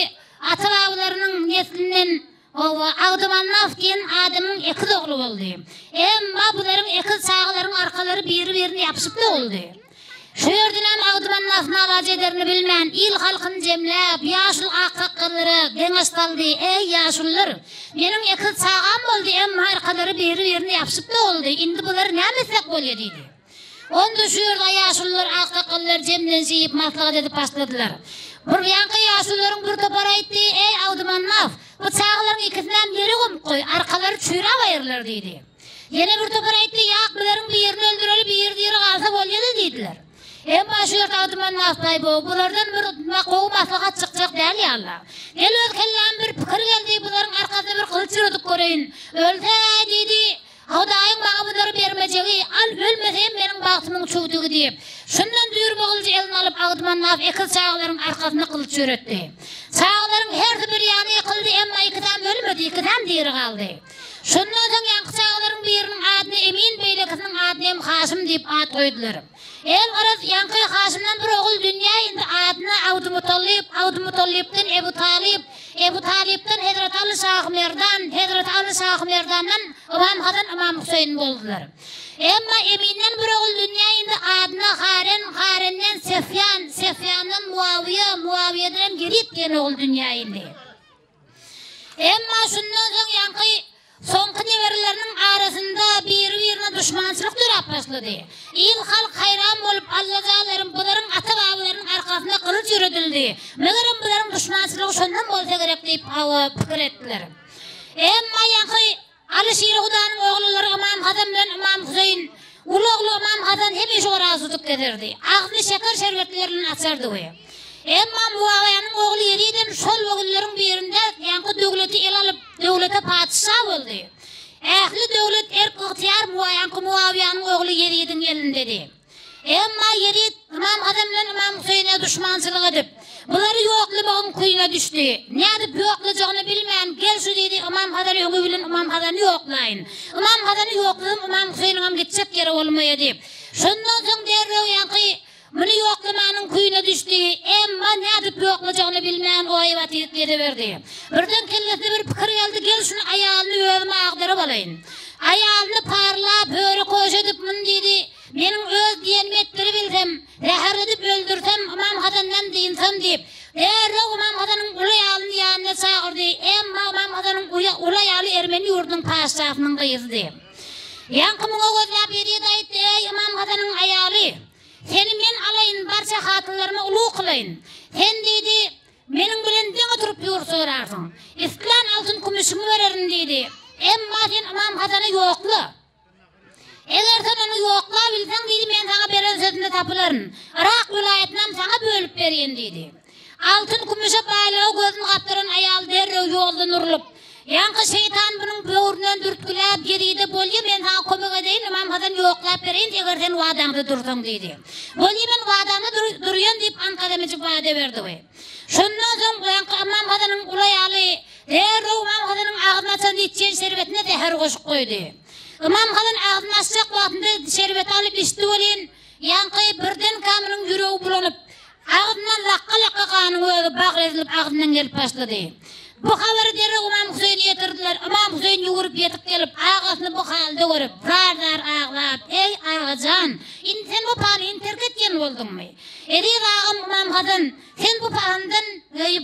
ata-babalarynyň neslinden Oba Abdymannaf diýen adamyň ekiz ogly boldy. Emma bularyň ekiz çagalaryň arkalary biri-birine ýapyşyp doguldy. Şu ýerdenem Abdymannaf nalaç ederini bilmän, il-halkyny jemläp, ýaşuly aksakgallara geňeş saldy, Eý, ýaşulular! Meniň ekiz çagam boldy, emma arkalary biri-birine ýapyşyp doguldy. Indi bulary näme etsek bolýa? diýdi. Onda şu ýerde ýaşulular, aksakgallar jemlenşip, maslahat edip başladylar. Bir ýaňky ýaşulularyň bir topary aýtdy, Eý, Abdymannaf, bu çagalaryň ikisinem ýere gömüp goý, arkalary çüýräp aýrylar diýdi. Ýene bir topary aýtdy, Ýak, bularyň birini öldüreli, biri diri galsa bolýa-da diýdiler. Emma şu ýerde Abdymannaf baý bo, bulardan bir gowy maslahat çykjak däl ýaly. Gel öz kelläme bir pikir geldi, bularyň arkasyna bir gylyç ýöredip göreýin. Ölse, diýdi, Hudaýyň maňa bulary bermejegi, al, ölmese hem meniň bagtymyň çüwdügi diýip, şundan düýrme gylyjy eline alyp, Agdymannaf ekiz çagalaryň arkasyna gylyç ýöretdi. Çagalaryň hersi bir ýana ýykyldy, emma ikisem ölmedi, ikisem diri galdy. Şundan soň ýaňky çagalaryň biriniň adyna Emin, beýlekisiniň adyna hem Haşym diýip at goýdular. El-garaz, ýaňky Haşymdan bir ogul dünýä indi, adyna Abdymutalyp, Abdymutalypdan Ebu Talyp, Ebu Talypdan Hezreti Aly Şahymerdan, Hezreti Aly Şahymerdandan Ymam Hasan, Ymam Hüseýin boldular. Emma Eminden bir ogul dünýä indi, adyna Haren, Harenden Sefýan, Sefýandan Muawiýa, Muawiýadan hem Ýezit diýen ogul dünýä indi. Emma şundan soň ýaňky. Soňky nebereleriniň arasynda biri-birine duşmançylyk döräp başlady. Il-halk haýran bolup, Allajanlarym, bularyň ata-babalarynyň arkasyna gylyç ýöredildi. Megerem, bularyň duşmançylygy şondan bolsa gerek diýip, hawa, pikir etdiler. Emma ýaňky Aly Şiri Hudanyň ogullary Ymam Hasan bilen Ymam Hüseýin, uly ogly Ymam Hasan hemişe oraz tutup gezerdi. Agzyny şeker-şerbetler bilen açardy we. Emma Muawyýanyň ogly Ýezidem şol ogullaryň birinde ýaňky döwleti ele alyp, döwlete patyşa boldy. Ähli döwlet erk-ygtyýar ýaňky Muawyýanyň ogly Ýezidiň elindedi. Emma Ýezit Ymam Hasan bilen Ymam Hüseýine duşmançylyk edip, bulary ýoklamagyň küýüne düşdi. Nädip ýoklajagyny bilmän, Gel şu diýdi, Ymam Hasany öňi bilen Ymam Hasany ýoklaýyn. Ymam Hasany ýokladym, Ymam Hüseýiniňem gitjek ýeri bolmaýa diýip. Şondan soň derrew ýaňky Muny ýoklamanyň küýüne düşdi, emma nädip ýoklajagyny bilmän oýa batyp geziberdi. Birden kellesine bir pikir geldi, gel şuny aýalyny özüm agdaryp alaýyn. Aýalyny parlap, höre-köşe edip, muny diýdi, meniň öz diýenimi etdiribilsem, zäherledip öldürsem, Ymam Hasandan dynsam diýip, derrew Ymam Hasanyň uly aýalyny ýanyna çagyrdy, emma Ymam Hasanyň uly aýaly ermeni ýurdunyň patyşasynyň gyzydy. Ýaňky muňa gözläp Ýezit aýtdy, Eý, Ymam Hasanyň aýaly! Seni men alaýyn, barça hatynlaryma ulug kylaýyn. Sen, diýdi, meniň bilen deň oturyp ýurt sorarsyň. Islän altyn-kümüşiňi bererin, diýdi. Emma sen Ymam Hasany ýokla. Eger sen ony ýoklabilseň, diýdi, men saňa beren sözümde tapylaryn. Yrak welaýatynam saňa bölüp berýin, diýdi. Altyn-kümüşe baýlyga gözüni gapdyran aýal derrew ýoldan urlup, Ýaňky şeýtan munuň böwründen dürtgüläp, Ýezide, Bolýa, men saňa kömek edeýin, Ymam Hasan ýoklap bereýin, eger sen wadaňda dursaň diýdi. Bolýa, men wadamda durýan diýip, Ankadamyjy wada berdi. Şondan soň ýaňky Ymam Hasanyň uly aýaly derrew Ymam Hasanyň agzyny açanda içýän şerbetine zäher goşup goýdy. Ymam Hasan agzyny açjak wagtynda şerbeti alyp içdi welin, Ýaňky birdenkä munuň ýüregi bulanyp, agzyndan lakga-lakga ganyň özi bagry ezilip agzyndan gelip başlady. Bu habary derrew Ymam Hüseýine ýetirdiler. Ymam Hüseýin ýüwürip ýetip gelip, agasyny bu halda görüp, zar-zar aglap, Eý, aga jan, indi sen bu panyny terk etýän bolduňmy? Eziz agam Ymam Hasan, Sen bu pahandan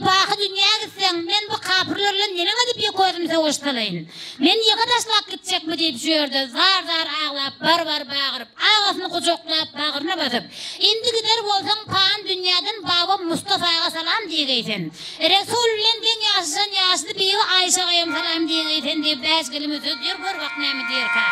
baky dünýä gitseň, men bu kapyrlar bilen neneň edip ýeke özüm söweş salaýyn? Meni ýeke taşlap gitjekmi diýip şu ýerde zar-zar aglap, bar-bar bagyryp, agasyny gujaklap, bagryna basyp, Indi gider bolsaň, pahan dünýäden babam Mustafaga salam diýgeý sen. Resul bilen deň ýaşaşan ýaşly bibi Aýşagaýam salam diýgeý sen diýip bäş kelime söz diýer, gör bak näme diýerkä.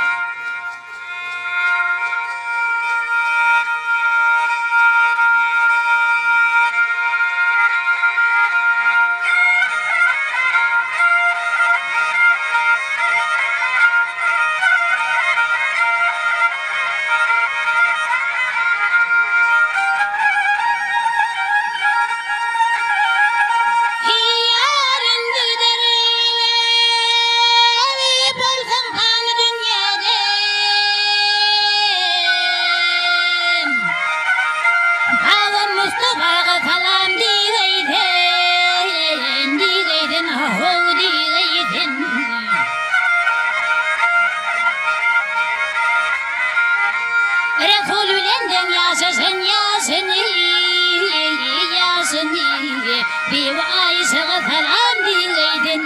Ýar indi gider bolsaň pany dünýäden. Babam Mustafaga salam diýgeý sen, diýgeý sen, how diýgeý sen. Resul bilen deň ýaşaşan ýaşyny, ýaşyny, Bibi Aýşaga salam diýgeý sen,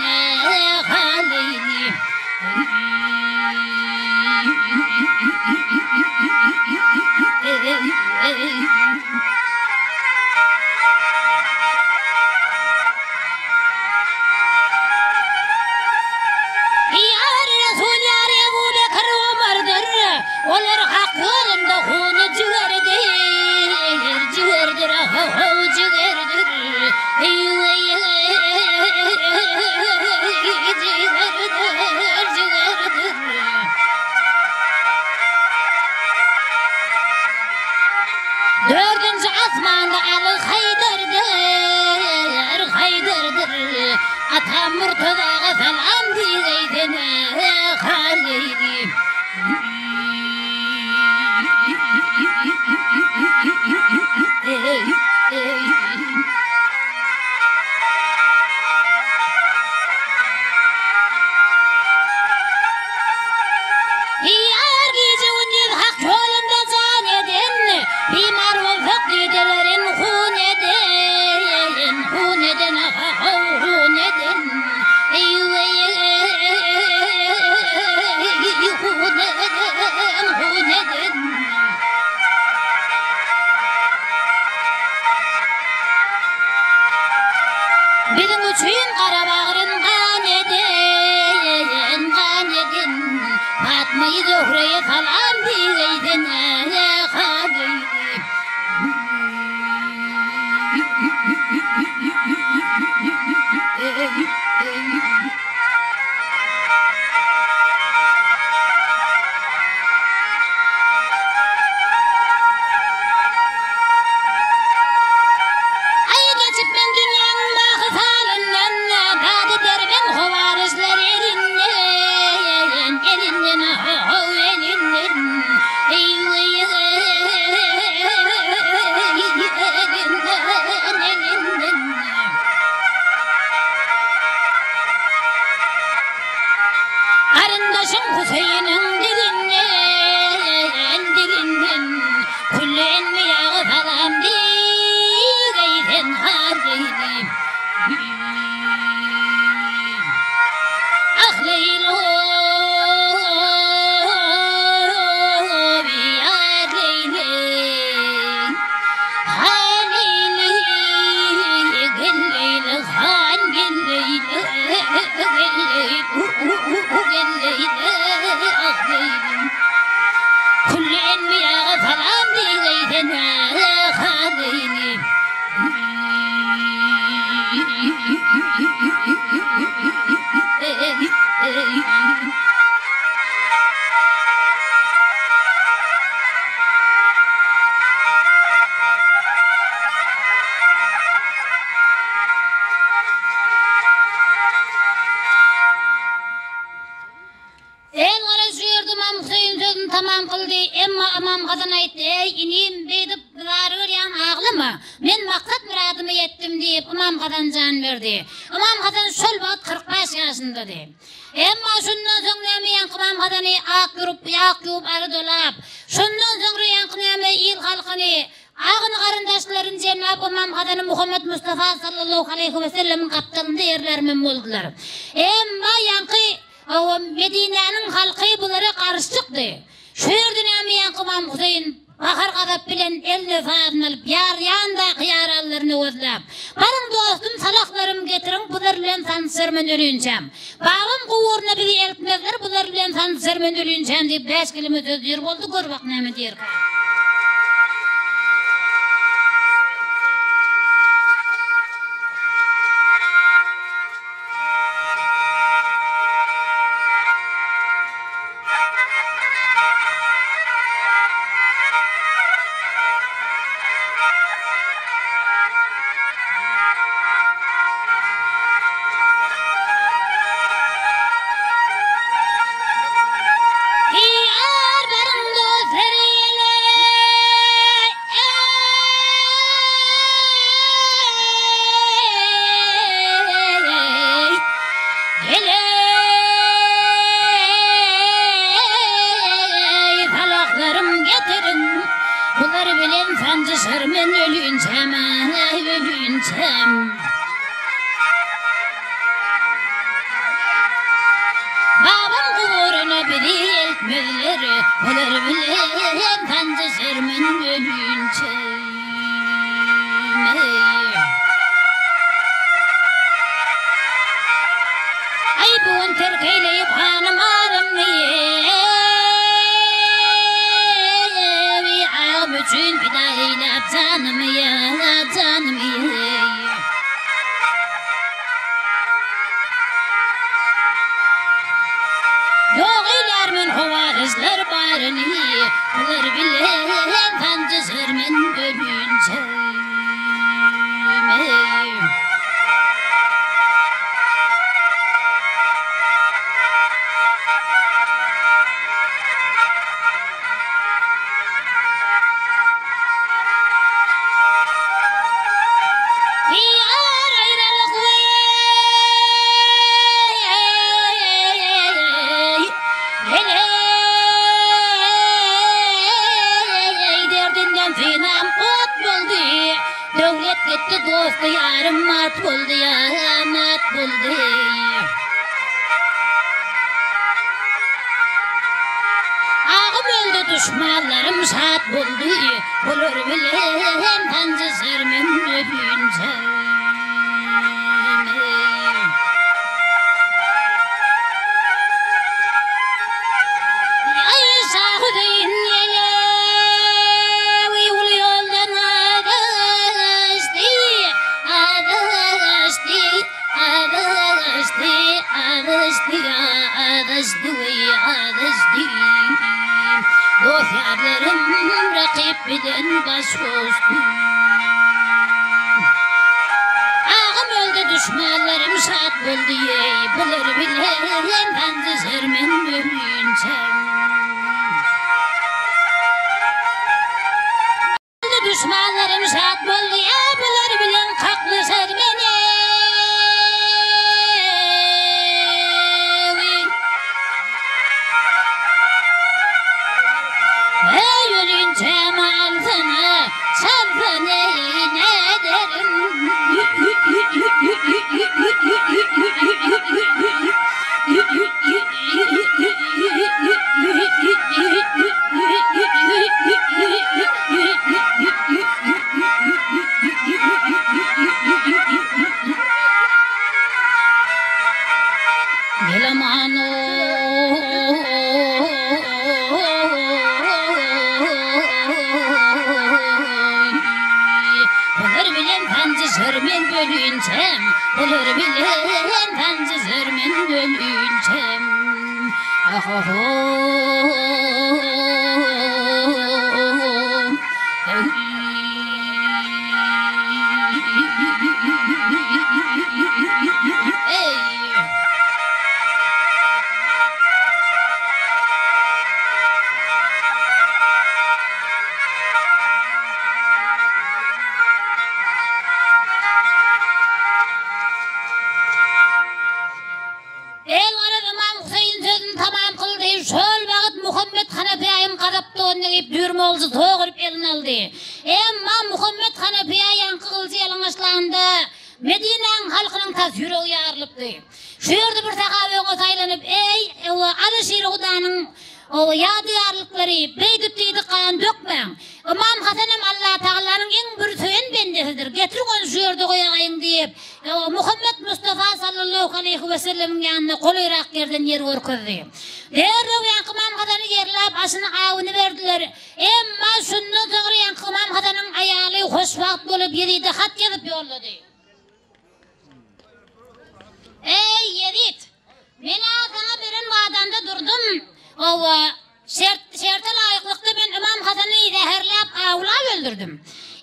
halyny. Ýary Resul ýary Ebu Bekir Omardyr, Olar Hak ýolunda huny jigerdir, jigerdir, ho-how jigerdir, jigerdir, jigerdir. Dördünji asmanda Aly Haýdardyr, Haýdardyr. Atam Murtazaga salam diýgeý sen, Halyly. Ýar gije-gündiz Hak ýolunda jan eden, Bimar bolsak didelerin hun eden, Hun eden, ha-how, hun eden. Zöhreýe salam diýgeýsen ha Leýli. Aý geçip men dünýäň baky salyndan, Dady derben howaryjlar elinden, Elinden, ho-how, elinden, Eý-weý, elinden, elinden. Garyndaşyň Hüseýiniň dilinden, dilinden, Külli enbiýaga salam diýgeý sen Halyly. Ah Leýlo, ýar Leýli, ha Leýli, gel Leýli, han gel Leýli, gel Leýli, gel Leýli, ah Leýli. Külli enbiýaga salam diýgeý sen, ha Leýli. El gara şu ýerde Ymam Hüseýin sözüni tamam kyldy. Emma Ymam Hasan aýtdy, Eý, inim, beýdip zar görýäň, aglama. Men maksat-myradyma ýetdim diýip, Ymam Hasan jan berdi. Ymam Hasan şol wagt 45 ýaşyndady. Emma şundan soň näme ýaňky Ymam Hasany ak ýurup, ak ýuwup, ary dolap, şundan soňra ýaňky näme il-halkyny, Agyn-garyndaşlaryny jemläp Ymam Hasany Muhammet Mustafa sallallahu aleýhi wesellemiň gapdalynda ýerlärmem boldular. Emma ýaňky Hawa, Medinäniň halky bulara garşy çykdy. Şu ýerde näme ýaňky Ymam Huseýin gahar-gazap bilen eline sazyny alyp, ýar ýandaky ýaranlaryny gözläp, Baryň dostum salahlarym getiriň, bular bilen tanyşar men ölinçäm. Babam guburyna bizi eltmezler, bular bilen tanyşar men ölinçäm diýip bäş keleme söz diýer boldy, gör bak näme diýerkä. Diýar baryň dostlar ýele. Eý, Geleý, salaklarym getiriň, Bular bilen sanjyşar men ölinçäm, aý, ölinçäm. Babam guburyna bizi eltmezler, Olar bilen sanjyşar men ölinçäm, eý. Aý, bu gün terk eýleýip hanym arymny, eý, Agam üçin pida eýläp janymy, ýa, janymy, eý. Ýok eýlärmen howaryjlar baryny, Bular bilen sanjyşar men ölünçäm, eý. Diýar aýralyk weý, heleý, Derdinden synam ot boldy, Döwlet gitdi dosty-ýarym mat boldy, ýa, mat boldy. Agym öldi duşmanlarym şat boldy, Bular bilen sanjyşar men ölinçäm. Aý! Dost-ýarlarym rakyp bilen baş goşdy. Agam öldi duşmanlarym şat boldy eý, Bular bilen sanjyşar men ölünçäm. Duşmanlarym şat boldy, bular bilen kaklyşar men eý. Eý ölünçäm alsana, çalsana eý näderin. Bular bilen sanjyşar men ölünçäm, Bular bilen sanjyşar men ölünçäm. Elgaraz Ymam Huseýin sözüni tamam kyldy. Şol wagt Muhammet Hanapyýa hem gazap donuny geýip, düýrme gylyjy soguryp eline aldy. Emma Muhammet Hanapyýa ýaňky gylyjy ýalaňaçlanda, Medinäň halkynyň tas ýüregi ýarylypdy. Şu ýerde bir sahabe öňe saýlanyp, Eý, Aly şiri Hudanyň ýadygärlikleri, beýdip diýdi, gan dökmäň. Ymam Hasan hem Allatagalanyň iň bir söýen bendesidir. Getiriň ony şu ýerde goýagaýyň diýip, Muhammet Mustafa sallallahu aleýhi wesellemiň ýanyna golaýrak ýerden ýer görkezdi. Derrew ýaňky Ymam Hasany ýerläp, aşyny awyny berdiler. Emma şundan soňra ýaňky Ymam Hasanyň aýaly hoşwagt bolup Ýezide hat ýazyp ýollady. Eý, Ýezit! Men-ä saňa beren wadamda durdum. Hawa, şert, şerte laýyklykda men Ymam Hasany zäherläp, awlap öldürdim.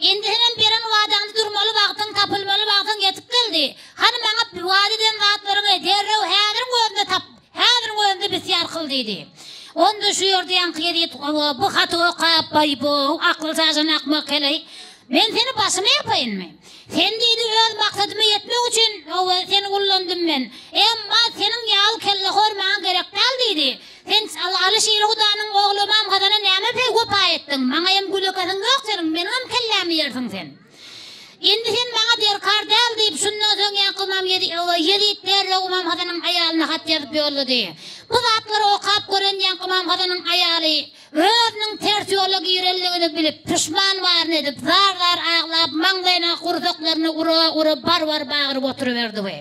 Indi senem beren wadaňda durmaly wagtyň, tapylmaly wagtyň ýetip geldi. Hany maňa wada eden zatlaryňy derrew häziriň özünde tap, häziriň özünde bisýar kyl diýdi. Onda şu ýerde ýaňky Ýezit, hawa, bu haty okap, Baý-bow, akly çaşan akmak heleý, men seni başyma ýapaýynmy? Sen diýdi, öz maksadyma ýetmek üçin, hawa, seni ullandym men. Emma seniň ýaly kellehor maňa gerek däl diýdi. Sen Aly Şiri Hudanyň ogly Ymam Hasana näme peý wepa etdiň? Maňa hem gülekesiň ýok seniň, meniňem kellämi ýersiň sen. Indi sen maňa derkar däl diýip, şundan soň ýaňky Ymam Ýezit derrew Ymam Hasanyň aýalyna hat ýazyp ýollady. Bu zatlary okap gören ýaňky Ymam Hasanyň aýaly, Özüniň ters ýola girenligini bilip, puşman baryny edip, zar-zar aglap, maňlaýyna, gursaklaryna ura-ura bar-bar bagyryp oturyberdi we.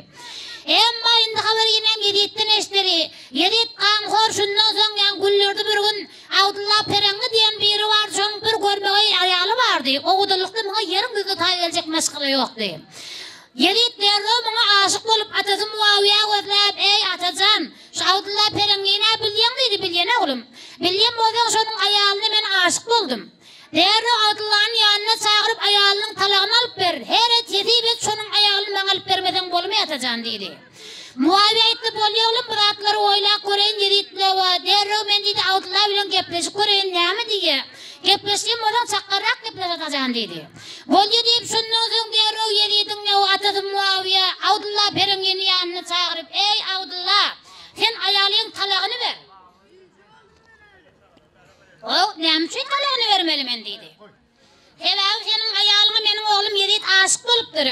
Emma indi habar ýenem Ýezitden eşideli. Ýezit ganhor şundan soň ýaň günlerde bir gün Abdylla Pereňli diýen biri bardy, şonuň bir görmegeý aýaly bardy. Owadalykda muňa ýeriň ýüzüne taý geljek maşgala ýokdy. Ýezit derrew muňa aşyk bolup, atasy Muawiýa gözläp, Eý, ata jan! Şu Abdylla Pereňlini-ä bilýäň diýdi, Bilýän oglum. Bilýän bolsaň, şonuň aýalyna men aşyk boldum. Derrew Abdyllany ýanyna çagyryp, aýalynyň talagyny alyp ber. Her et, hesip et, şonuň aýalyny maňa alyp bermeseň bolmaý, ata jan diýdi. Muawiýa aýtdy, Bolýa oglum, bu zatlary oýlap göreýin, Ýezit bilewa. Derrew men diýdi, Abdylla bilen gepleşip göreýin, näme diýýä. Gepleşýän bolsaň, çakganrak gepleş, ata jan diýdi. Bolýa diýip, şundan soň derrew Ýezidiň ýow atasy Muawiýa Abdylla Pereňlini ýanyna çagyryp, Eý, Abdylla! Sen aýalyň talagyny ber. Ol, Näme üçin talagyny bermeli men? diýdi. Sebäbi seniň aýalyňa meniň oglum Ýezit aşyk bolupdyr.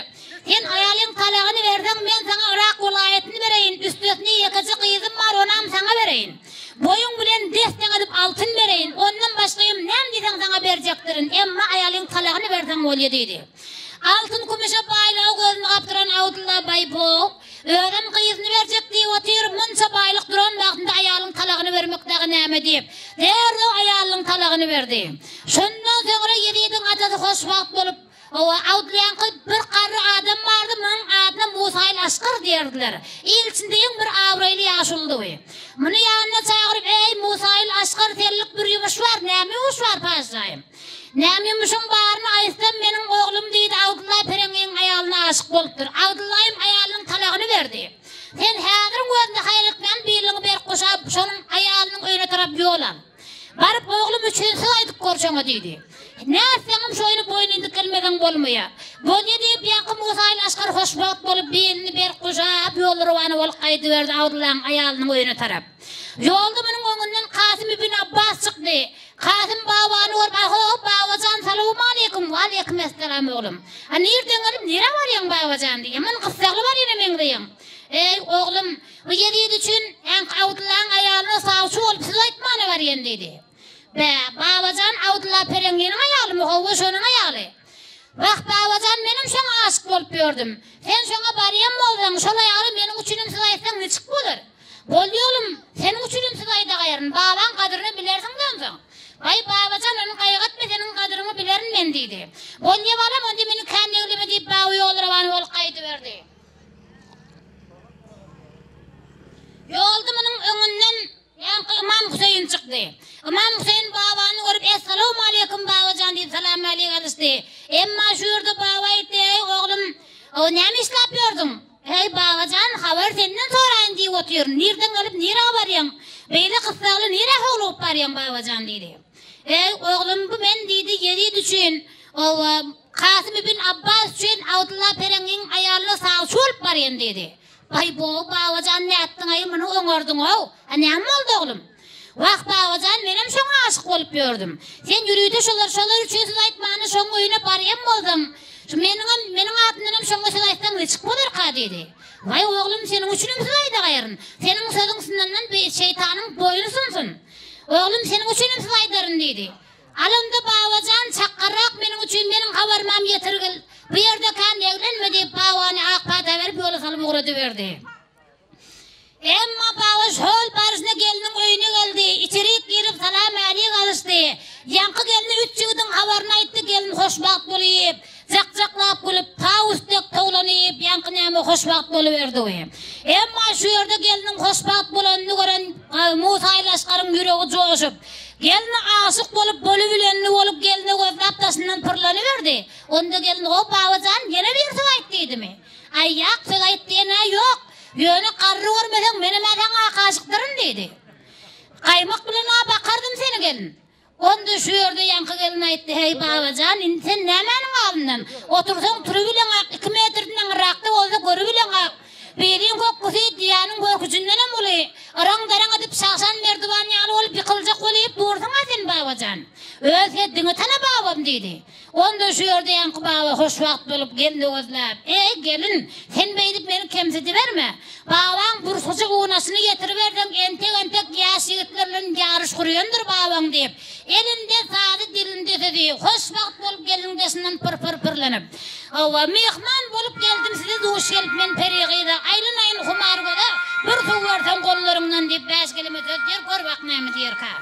Sen aýalyň talagyny berseň, men saňa Yrak welaýatyny bereýin, üstesine ýekeje gyzym bar, onam saňa bereýin. Boýuň bilen des-deň edip altyn bereýin, ondan başgaýam näme diýseň saňa berjekdirin, emma aýalyň talagyny berseň bolýa diýdi. Altyn-kümüşe baýlyga gözüni gapdyran Abdylla baý Bo, özem gyzyny berjek diýip otyr, munça baýlyk duran wagtynda aýalyň talagyny bermek dagy näme diýip, derrew aýalynyň talagyny berdi. Şondan soňra Ýezidiň atasy hoşwagt bolup, Hawa, Awdlyýaňky bir garry adam bardy, munuň adyna Musaýyl Aşgar diýerdiler. Il içinde iň bir abraýly ýaşuludy. Muny ýanyna çagyryp, Eý, Musaýyl Aşgar, senlik bir ýumuş bar, näme ýumuş? bagyşlaýyn. Näme ýumuşyň baryny aýtsam, meniň oglum diýdi, Abdylla pereňiň aýalyna aşyk bolupdyr. Abdyllaýym aýalynyň talagyny berdi. Sen häziriň özünde haýal etmän biliňi berk guşap, şonuň aýalynyň öýüne tarap ýol al. Baryp oglum üçin söz aýdyp gör şoňa diýdi. Nätseňem şu oýny boýun indik gelmeseň bolmaýa. Bolýa diýip ýaňky Musa ile aşgar hoşwagt bolup bilini berk guşap ýola rowana bolup gaýdyberdi Abdyllaň aýalynyň öýüne tarap. Ýolda munuň öňünden Kasym ibn Abbas çykdy. Kasym babany görüp Aho babajan salowmaleýkum. Waleýkimessalam oglum. A nirden gelip nirä barýaň babajan diýýä. Muny gyssagly barýana meňzeýäň. Eý oglum Bu Ýezit üçin äňki Abdyllaň aýalyna sawçy bolup söz aýtmana barýan diýdi. Bä, babajan Abdylla pereňliniň aýalymy, howwa şonuň aýaly. Wah, babajan menem şoňa aşyk bolup ýördüm. Sen şoňa barýan bolsaň, şol aýala meniň üçinem söz aýtsaň niçik bolar? Boldy oglum, seniň üçinem söz aýdagaýaryn, babaň gadyryny bilersiň-de onsoň. Baý, babajan, ony gaýgy etme, seniň gadyryňy bilerin men diýdi. Bolýa balam, onda meni kän egleme diýip, baba ýolrawan bolup gaýdyberdi. Ýolda munuň öňünden ýaňky Ymam Hüseýin çykdy. Ymam Hüseýin babany görüp, Essalawmaleýkum, babajan diýip salam-älik alyşdy. Emma şu ýerde baba aýtdy, Eý, oglum, näme işläp ýördüň? Eý, babajan, habar senden soraýyn diýip otyryn. Nirden gelip, nirä barýaň? Beýle gyssagly nirä howlugyp barýaň, babajan? diýdi. Eý, oglum, bu men diýdi, Ýezit üçin, owa, Kasym ibn Abbas üçin Abdylla pereňiň aýalyna sawçy bolup barýan diýdi. Baý-bo, babajan nätdiň-aý, muny oňardyň-ow. A näme boldy, oglum? Wah, babajan, menem şoňa aşyk bolup ýördüm. Sen ýörite şolar, şolar üçin söz aýtmany şoň öýüne barýan bolsaň, şu meniňem, meniň adymdanam şoňa söz aýtsaň niçik bolarka diýdi. Waý, oglum, seniň üçinem söz aýdagaýaryn. Seniň sözüň synandan şeýtanyň boýny synsyn. Oglum, seniň üçinem söz aýdaryn diýdi. Al onda babajan, çakgarrak meniň üçin meniň habarymam ýetirgil. Bu ýerde kän eglenme diýip, babany ak pata berip ýola salyp ugradyberdi. Emma baba şol baryşyna gelniň öýüne geldi. Içerik girip salam-älik alyşdy. Ýaňky gelne üç ýigidiň habaryny aýtdy, gelin hoşwagt bolyp, jak-jaklap gülüp, tawus dek towlanyp, ýaňky näme hoşwagt boluberdi. Emma şu ýerde gelniň hoşwagt bolanyny gören Musa Laşgaryň ýüregi joşup, Gelne aşyk bolup, bolubilenini bolup, gelne gözläp daşyndan pyrlanyberdi. Onda gelin, How, baba jan, ýene bir söz aýt diýdimi? Aý, ýak, söz aýt diýen-ä ýok. Ýöne garry görmeseň, menem-ä saňa akaşykdyryn diýdi. Gaýmak bilen-ä bakardym seni gelin. Onda şu ýerde ýaňky gelin aýtdy, Heý, baba jan, indi sen nämäniň alyndan? Otursaň turubileňak, iki metrden aňyrrakda bolsa görübileňak. Biriň kökgüsi düýäniň görküjindenem uly. Yraň-daraň edip şagşan merdiwan ýaly bolup ýykyljak bolýup dursuň-a sen, baba jan. Öz heddiňi tana, babam, diýdi. Onda şu ýerde ýaňky baba hoşwagt bolup gelni gözläp, Eý, gelin, sen beýdip meni kemsidiberme. Babaň bursuja unaşyny getiriberseň, entek-entek ýaş ýigitler bilen ýaryş gurýandyr babaň diýip, elinde sazy, dilinde sözi, hoşwagt bolup gelniň daşyndan pyr-pyr pyrlanyp, Hawa, myhman bolup geldim size duş gelip men peri gyza, aýlanaýyn humar göze, bir suw berseň gollaryňdan diýip bäş keleme söz diýer, gör bak näme diýerkä.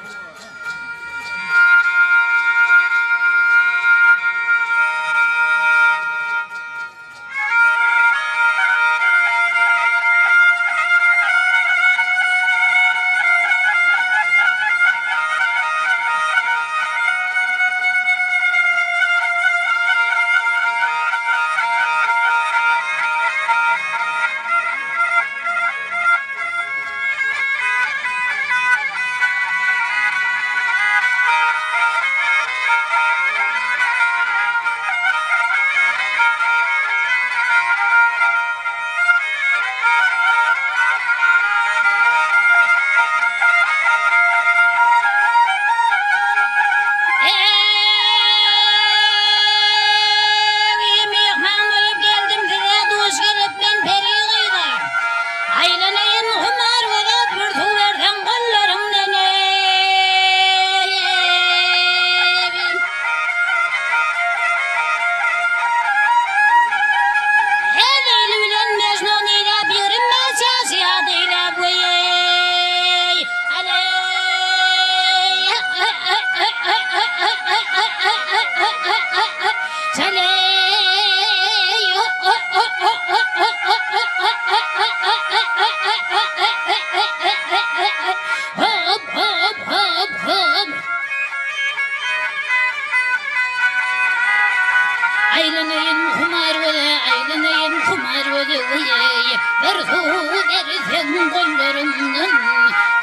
Aýlanaýyn humar göze, aýlanaýyn humar göze weý, Bir suw berseň gollaryňdan,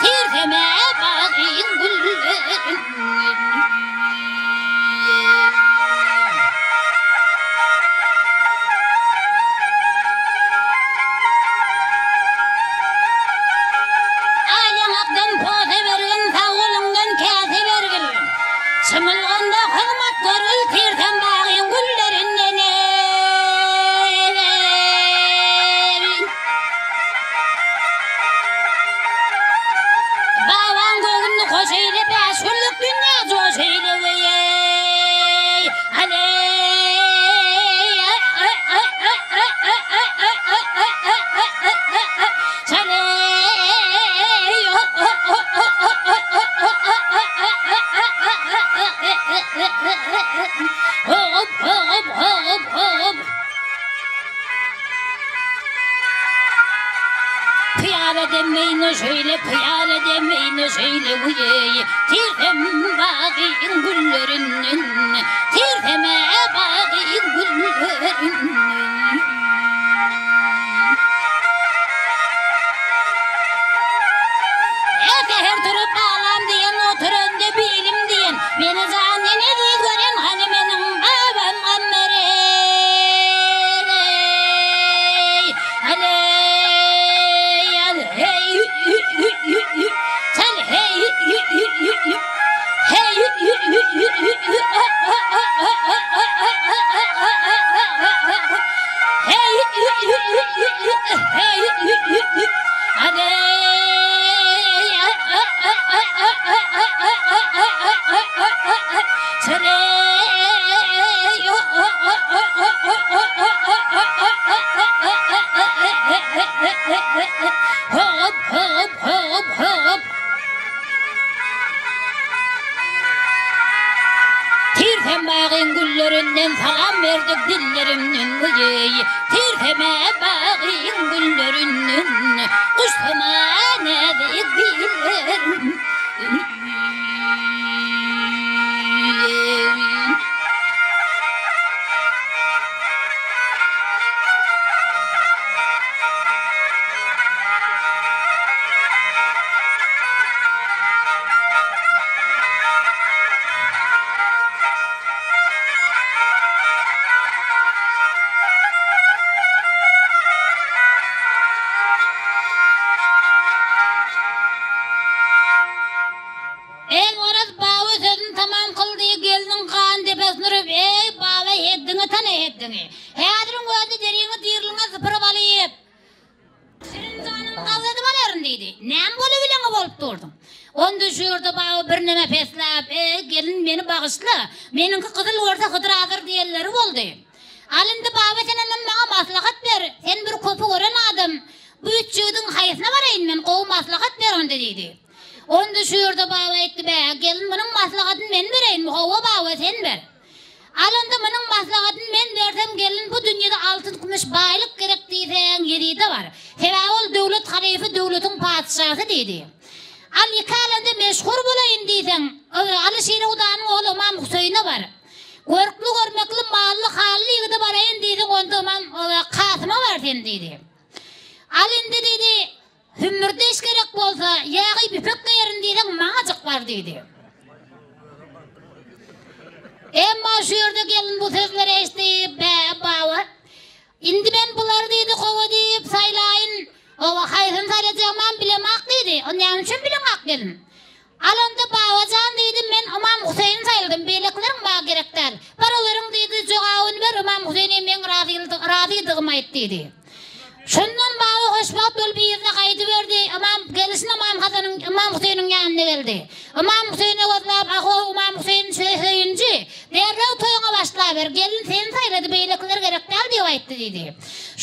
Terseme bagyň güllerinden. Al ýaňakdan posa bergin, sag goluňdan käse bergin. Çymylganda hyzmat görgül tirsem bagyň güllerinden eý. Babaň göwnüni hoş eýle bäş günlük dünýä joş eýle weý. Hop hop hop hop. Pyýala demmeýin şeýle pyýala demmeýin şeýle güýeý Tirsem bagyň güllerinden Tirsem-ä bagyň güllerinden. Säher turup balam diýen oturanda bilim diýen Meni jan eziz gören hany meniň babam Gamber eý Aleý al heý Çal heý Heý Heý Heý Hop hop hop hop. Tirsem bagyň güllerinden salam berdik dillerimden güýeý. Tirsem-ä bagyň güllerinden guşsam-a näzik billerim. Elwaraz baba sözüni tamam kyldy, gelniň gan depesini urup, Eý, baba, heddiňi tana, heddiňi! Häziriň özünde deriňi diriliňe sypyryp alyp, şirin janyňy gazladyp alaryn diýdi. Näme bolubileňi bolup durduň? Onda şu ýerde baba birneme pesläp, Eý, gelin, meni bagyşla, meniňki gyzyl görse Hydyr azyr diýenleri boldy. Al indi baba sen ondan maňa maslahat ber, sen bir köpi gören adam, bu üç ýigidiň haýsyna baraýyn men, gowy maslahat ber onda diýdi. Onda şu ýerde baba aýtdy, Bä, gelin munuň maslahatyny men bereýinmi, hawa baba sen ber. Al onda munuň maslahatyny men bersem gelin bu dünýede altyn kümüş baýlyk gerek diýseň Ýezide bar. Sebäbi ol döwlet halyfy döwletiň patyşasy diýdi. Al iki alemde meşhur bolaýyn diýseň, Aly Şiri Hudanyň ogly Ymam Hüseýine bar. Görkli görmekli mally hally ýigide baraýyn diýseň onda ymam Kasyma bar sen diýdi. Al indi diýdi, hümmürdeş gerek bolsa, ýagy ýüpek geýerin diýseň maňajyk bar diýdi. Emma şu ýerde gelin bu sözleri eşidip, Bä, baba, indi men bulary diýdi, gowy diýip saýlaýyn, oba haýsyny saýlajagymam bilemak diýdi. O näme üçin bileňok gelin? Al onda baba jan diýdi, men Ymam Huseýni saýladym, beýlekileriň maňa gerek däl. Bar olaryň diýdi, jogabyny ber, Ymam Huseýne meň razydygymy aýt diýdi. Şondan baba hoşwagt bolup yzyna gaýdyberdi, Ymam gelişine Ymam Hasanyň, Ymam Huseýniň ýanyna geldi. Ymam Huseýne gözläp, Ahow Ymam Huseýn söýünji, derrew toýuňa başlaber, gelin seni saýlady, beýlekiler gerek däl diýip aýtdy diýdi.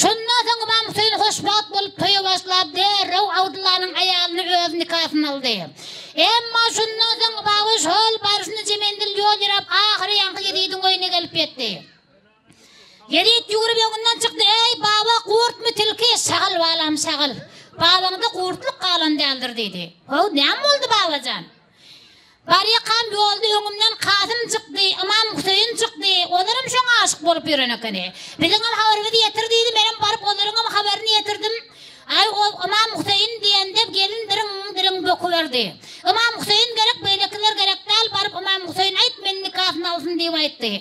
Şondan soň Ymam Hüseýin hoşwagt bolup toýa başlap, derrew Abdyllanyň aýalyny öz nikasyna aldy. Emma şundan soň Baba şol barşyna jemendil ýol ýöräp, ahyry ýaňky Ýezidiň öýüne gelip ýetdi. Ýezit ýüwrüp öňünden çykdy, Eý, baba, gurtmy, tilki? Şagal balam, şagal. Babaňda gurtluk galan däldir diýdi. How, näme boldy, baba jan? Barýakam ýolda öňümden Kasym çykdy, Ymam Hüseýin çykdy, olaram şoňa aşyk. bolup ýören ekeni. Biziňem habarymyzy ýetir diýdi, menem baryp olaryňam habaryny ýetirdim. Aý, o Ymam Huseýin diýende gelin diriň-diriň böküberdi. Ymam Huseýin gerek, beýlekiler gerek däl, baryp Ymam Huseýine aýt, meni nikasyna alsyn diýip aýtdy.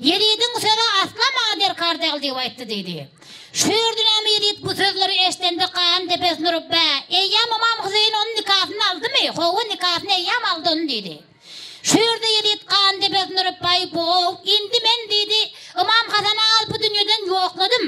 Ýezidiň sözi asla maňa derkar däl diýip aýtdy diýdi. Şu ýerde näme Ýezit bu sözleri eşdende gan depesine urup, Bä, eýýäm Ymam Huseýin onuň nikasyny aldymy? Hawa, nikasyny eýýäm aldy ony diýdi. Şu ýerde Ýezit gan depesine urup, Baý, bo-ow, indi men diýdi, Ymam Hasan agaly bu dünýeden ýokladym.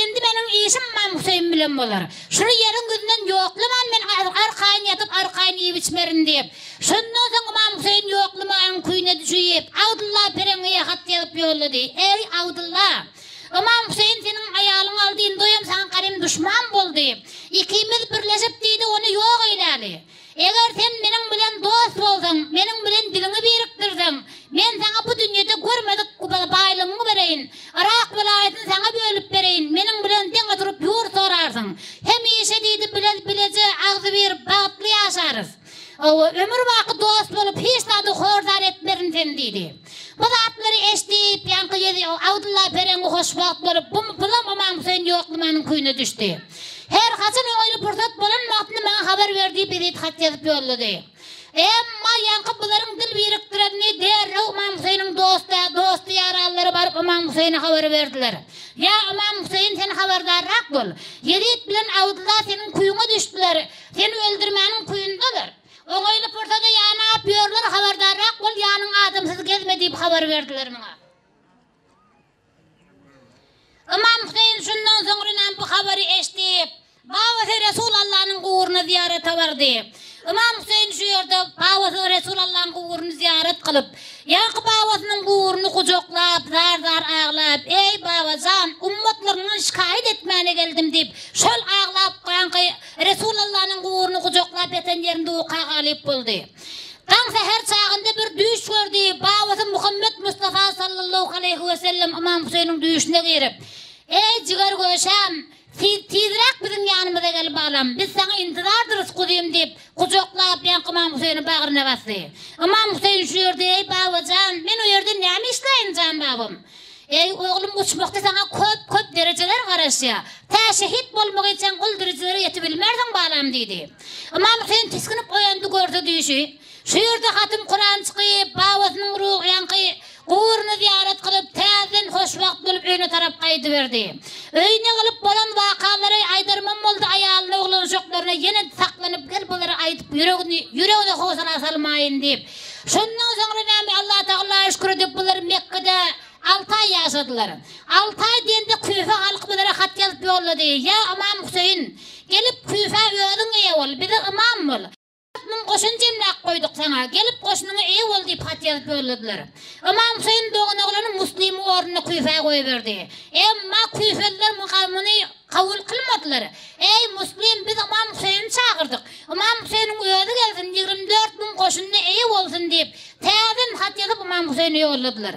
Indi meniň işim Ymam Huseýin bilen bolar. Şuny ýeriň ýüzünden ýoklaman men arkaýyn ýatyp, arkaýyn iýip-içmerin diýip, şondan soň Ymam Huseýin ýoklamanyň küýüne düşüp, Abdylla pereňňiýe hat ýazyp ýollady, Eý, Abdylla! Ymam Huseýin seniň aýalyňy aldy, indi oýam saňa garym duşman boldy. Ikimiz birleşip diýdi, ony ýok eýläli. Eger sen meniň bilen dost bolsaň, meniň bilen diliňi birikdirseň, men saňa bu dünýede görmedik baýlygyňy bereýin, Yrak welaýatyny saňa bölüp bereýin, meniň bilen deň oturyp ýurt sorarsyň. Hemişe diýdi, bile bileje agzybir, bagtly ýaşarys. Hawa, ömür-baky dost bolup, hiç zada hor-zar etmerin seni diýdi. Bu zatlary eşdip, ýaňky ýedi Abdylla pereňňi hoşwagt bolup, bu bulam Ymam Hüseýin ýoklamanyň küýüne düşdi. Her haçan oňaýly pursat bolan wagtynda maňa haber ber diýip Ýezit hat ýazyp ýollady. Emma ýaňky bularyň dil birikdirenini derrew Ymam Hüseýiniň dosty, dosty-ýaranlary baryp Ymam Hüseýine habar berdiler. Ýa Ymam Hüseýin sen habardarrak bol. Ýezit bilen Abdylla seniň küýüňe düşdüler. Seni öldürmäniň küýündeler. Oňaýly pursada ýanap ýörler, habardarrak bol, ýanyň adamsyz gezme diýip habar berdiler muňa. Ymam Hüseýin şundan soňrynam bu habary eşdip, babasy Resul Allanyň guburyna zyýarata bardy. Ymam Hüseýin şu ýerde babasy Resul Allanyň guburyny zyýarat kylyp, ýaňky babasynyň guburyny gujaklap, zar-zar aglap, Eý, baba jan, ummatlaryňdan şikaýat etmäne geldim diýip, şol aglap ýaňky Resulallanyň guburyny gujaklap ýatan ýerinde uka galyp boldy. Daň säher çagynda bir düýş gördi, babasy Muhammet Mustafa sallallahu aleýhi wesellem Ymam Hüseýniň düýşüne girip, Eý, jiger göşäm, siz tizräk biziň ýanymyza gel balam, biz saňa intizardyrys guzym diýip, gujaklap, ýaňky Ymam Hüseýni bagryna basdy. Ymam Hüseýin şu ýerde, Eý, baba jan, men o ýerde näme işläýin jan babam? Eý, oglum, uçmakda saňa köp-köp derejeler garaşýar. Tä şehit bolmagyçaň ol derejelere ýetibilmersiň, balam diýdi. Ymam Hüseýin tisginip oýandy, görse düýşi. Şu ýerde hatym Kuran çykyp, babasynyň ruhy ýaňky guburyny zyýarat kylyp, täzeden hoşwagt bolup öýüne tarap gaýdyberdi. Öýüne gelip bolan wakalary aýdarman boldy, aýalyna, oglan-uşaklaryna ýene saklanyp gel bulary aýdyp ýüregini, ýüregine howsala salmaýyn diýip, Şondan soňra näme Allatagala şükür edip bular Mekgede alty aý ýaşadylar. Alty aý diýende Küfe halky bulara hat ýazyp ýollady, Ýa Ymam Hüseýin, gelip Küfä özüň eýe bol, bize ymam bol. 4000 goşun jemläp goýduk saňa, gelip goşunyňa eýe bol diýip hat ýazyp ýolladylar. Ymam Hüseýin doganoglany Muslimi ornuna Küfä goýberdi. Emma küfeliler muny Kabul kylmadylar. Eý, Muslim, biz Ymam Hüseýini çagyrdyk. Ymam Hüseýiniň özi gelsin, 24 müň goşunyna eýe bolsun diýip, täzeden hat ýazyp Ymam Hüseýine ýolladylar.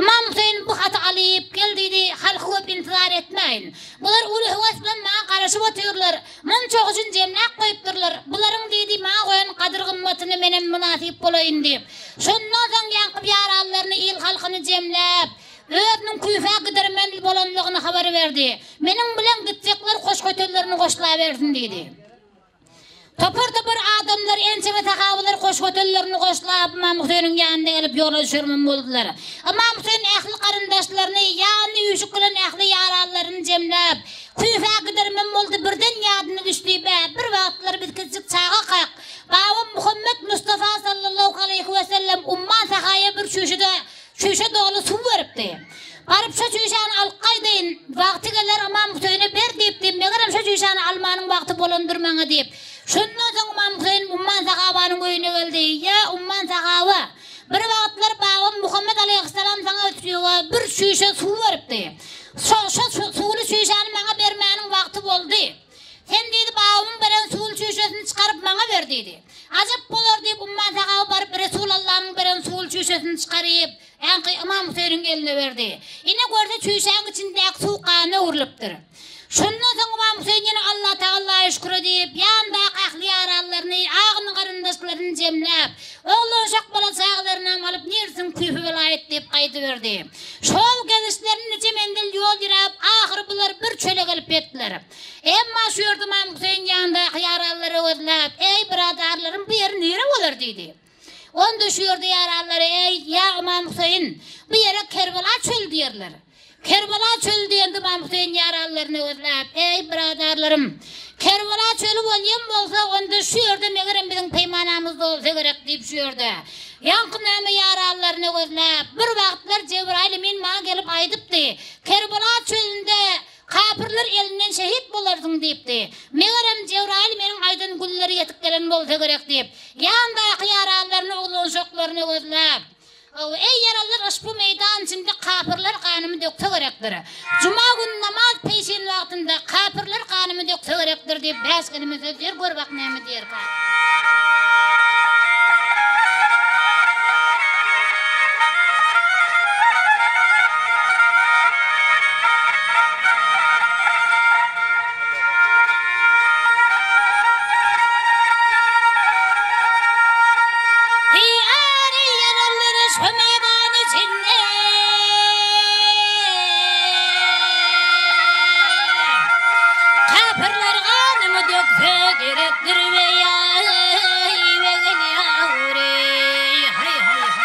Ymam Hüseýin bu haty alyp, Gel diýdi, halky köp intizar etmäýin. Bular uly höwes bilen maňa garaşyp otyrlar. Munça goşun jemläp goýupdyrlar. Bularyň diýdi, maňa goýan gadyr-gymmatyna menem mynasyp bolaýyn diýip. Şondan soň ýaňky ýaranlaryny, il-halkyny jemläp, Özüniň küfä gidermen bolanlygyny habar berdi. Meniň bilen gitjekler goş-götellerini goşlabersin diýdi. Topar-topar adamlar, ençeme sahabalar goş-götellerini goşlap, Ymam Hüseýniň ýanyna gelip ýola düşermen boldular. Ymam Hüseýin ähli garyndaşlaryny, ýanyna üýşüp gelen ähli ýaranlaryny jemläp, küfä gidermen boldy. Birden ýadyna düşdi, Bä, bir wagtlar biz kiçijik çagakak, babam Muhammet Mustafa sallallahu aleýhi wesellem umman sahaýa bir çüýşede Çüýşe doly suw beripdi. Baryp şo çüýşäni alyp gaýdaýyn, wagty geler Ymam Hüseýine ber diýipdi, megerem şo çüýşäni almanyň wagty bolandyr maňa diýip. Şondan soň Ymam Hüseýin Umman sahabanyň öýüne geldi. Ýa Umman sahaba, bir wagtlar babam Muhammet alaýhyssalam saňa bir çüýşe suw beripdi. Şo şo suwly çüýşäni maňa bermäniň wagty boldy. Sen diýdi, babamyň beren suwly çüýşesini çykaryp maňa ber diýdi. Ajap bolar diýip, Umman sahaby baryp Resulallanyň beren suwly çüýşesini çykaryp, ýaňky Ymam Hüseýniň eline berdi. Ine görse çüýşäň içindäki suw gana öwrülipdir. Şondan soň Ymam Hüseýin ýene Allatagalaýa şükür edip, ýanyndaky ähli ýaranlaryny, agyn-garyndaşlaryny jemläp, oglan-uşak bala-çagalarynam alyp, nirsiň Küfe welaýat diýip gaýdyberdi. Şol gezişlerini nije menzil ýol ýöräp, ahyry bular bir çöle gelip ýetdiler. Emma şu ýerde Ymam Hüseýin ýanyndaky ýaranlary gözläp, Eý, byradarlarym, bu ýer nire bolar? diýdi. Onda şu ýerde ýaranlary, Eý, ýa Ymam Hüseýin, bu ýere Kerbela çöli diýerler. Kerbela çöli diýende Ymam Hüseýin ýaranlaryny gözläp, Eý, byradarlarym, Kerbela çöli bolýan bolsa, onda şu ýerde megerem biziň peýmanamyz dolsa gerek diýip şu ýerde ýaňky näme ýaranlaryny gözläp, bir wagtlar Jebraýyl emin maňa gelip aýdypdy, Kerbela çölünde kapyrlar elinden şehit bolarsyň diýipdi. Megerem Jebraýyl meniň aýdan günleri ýetip gelen bolsa gerek diýip, ýandaky ýaranlaryny oglanşaklaryny gözläp, Eý, ýaralylar, yşbu meýdan içinde kapyrlar ganymy dökse gerekdir. Juma güni namaz peýşin wagtynda kapyrlar ganymy dökse gerekdir diýip, bäş kelime söz diýer, gör bak näme diýerkä. Eý, ýaralylar, yşbu meýdan içinde Kapyrlar ganymy dökse gerekdir weý-aý, weý-gel-ýawry, haý-haý-haý.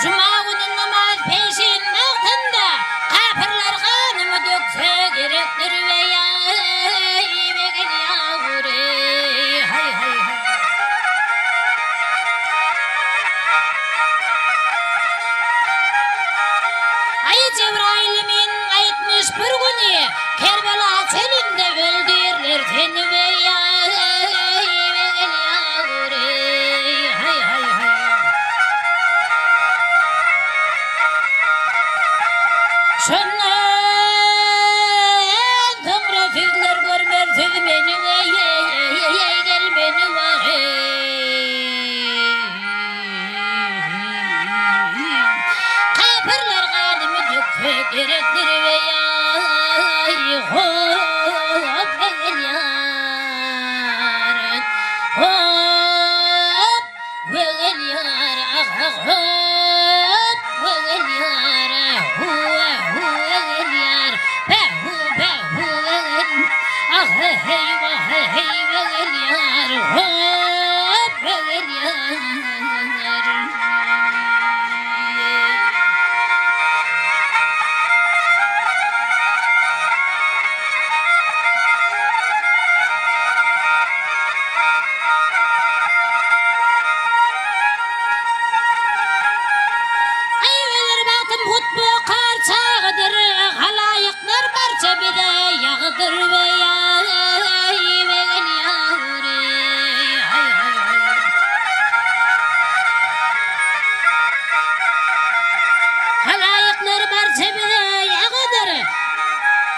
Juma güni namaz peşin wagtynda Kapyrlar ganymy dökse gerekdir weý-aý, weý-gel-ýawry, haý-haý-haý. Aý Jebraýyl emin aýtmyş bir güni Kerbela çölünde öldürler seni weý-aý, weý-gel-ýawry, haý-haý-haý. Şondan soňra sizler görmersiz meni weý-eý, gel meni wah-eý. Kapyrlar ganymy dökse gerekdir weý-aý, hop gel ýar, hop. Wegel ýar ah ah hop wegel ýar huwa huwegel ýar pähu pähu wegel ah heý wah heý wegel ýar hop wegel ýar. Eý, öler bagtym hut bu okar çagydyr, Halaýyklar barça bize ýagydyr weý-aý, wegel ýawry, haý-haý-haý. Halaýyklar barça bize ýagydyr,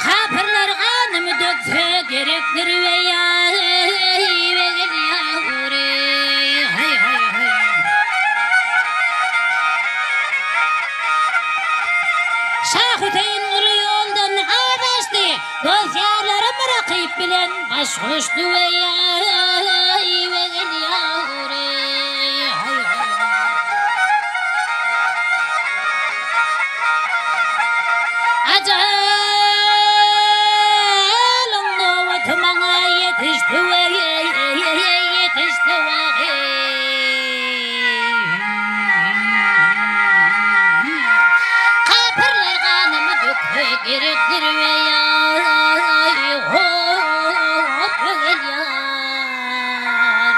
Kapyrlar ganymy dökse gerekdir weý-aý, wegel ýawry, haý-haý-haý. Şa Hüseýin uly ýoldan azaşdy, Dost-ýarlarym rakyp bilen baş goşdy weý-aý, wegel ýawry, haý-haý-haý. Ajalyň nobaty maňa ýetişdi weý-eý, ýetişdi wah-eý. Kapyrlar ganymy dökse gerekdir weý-aý, hop ögel ýar,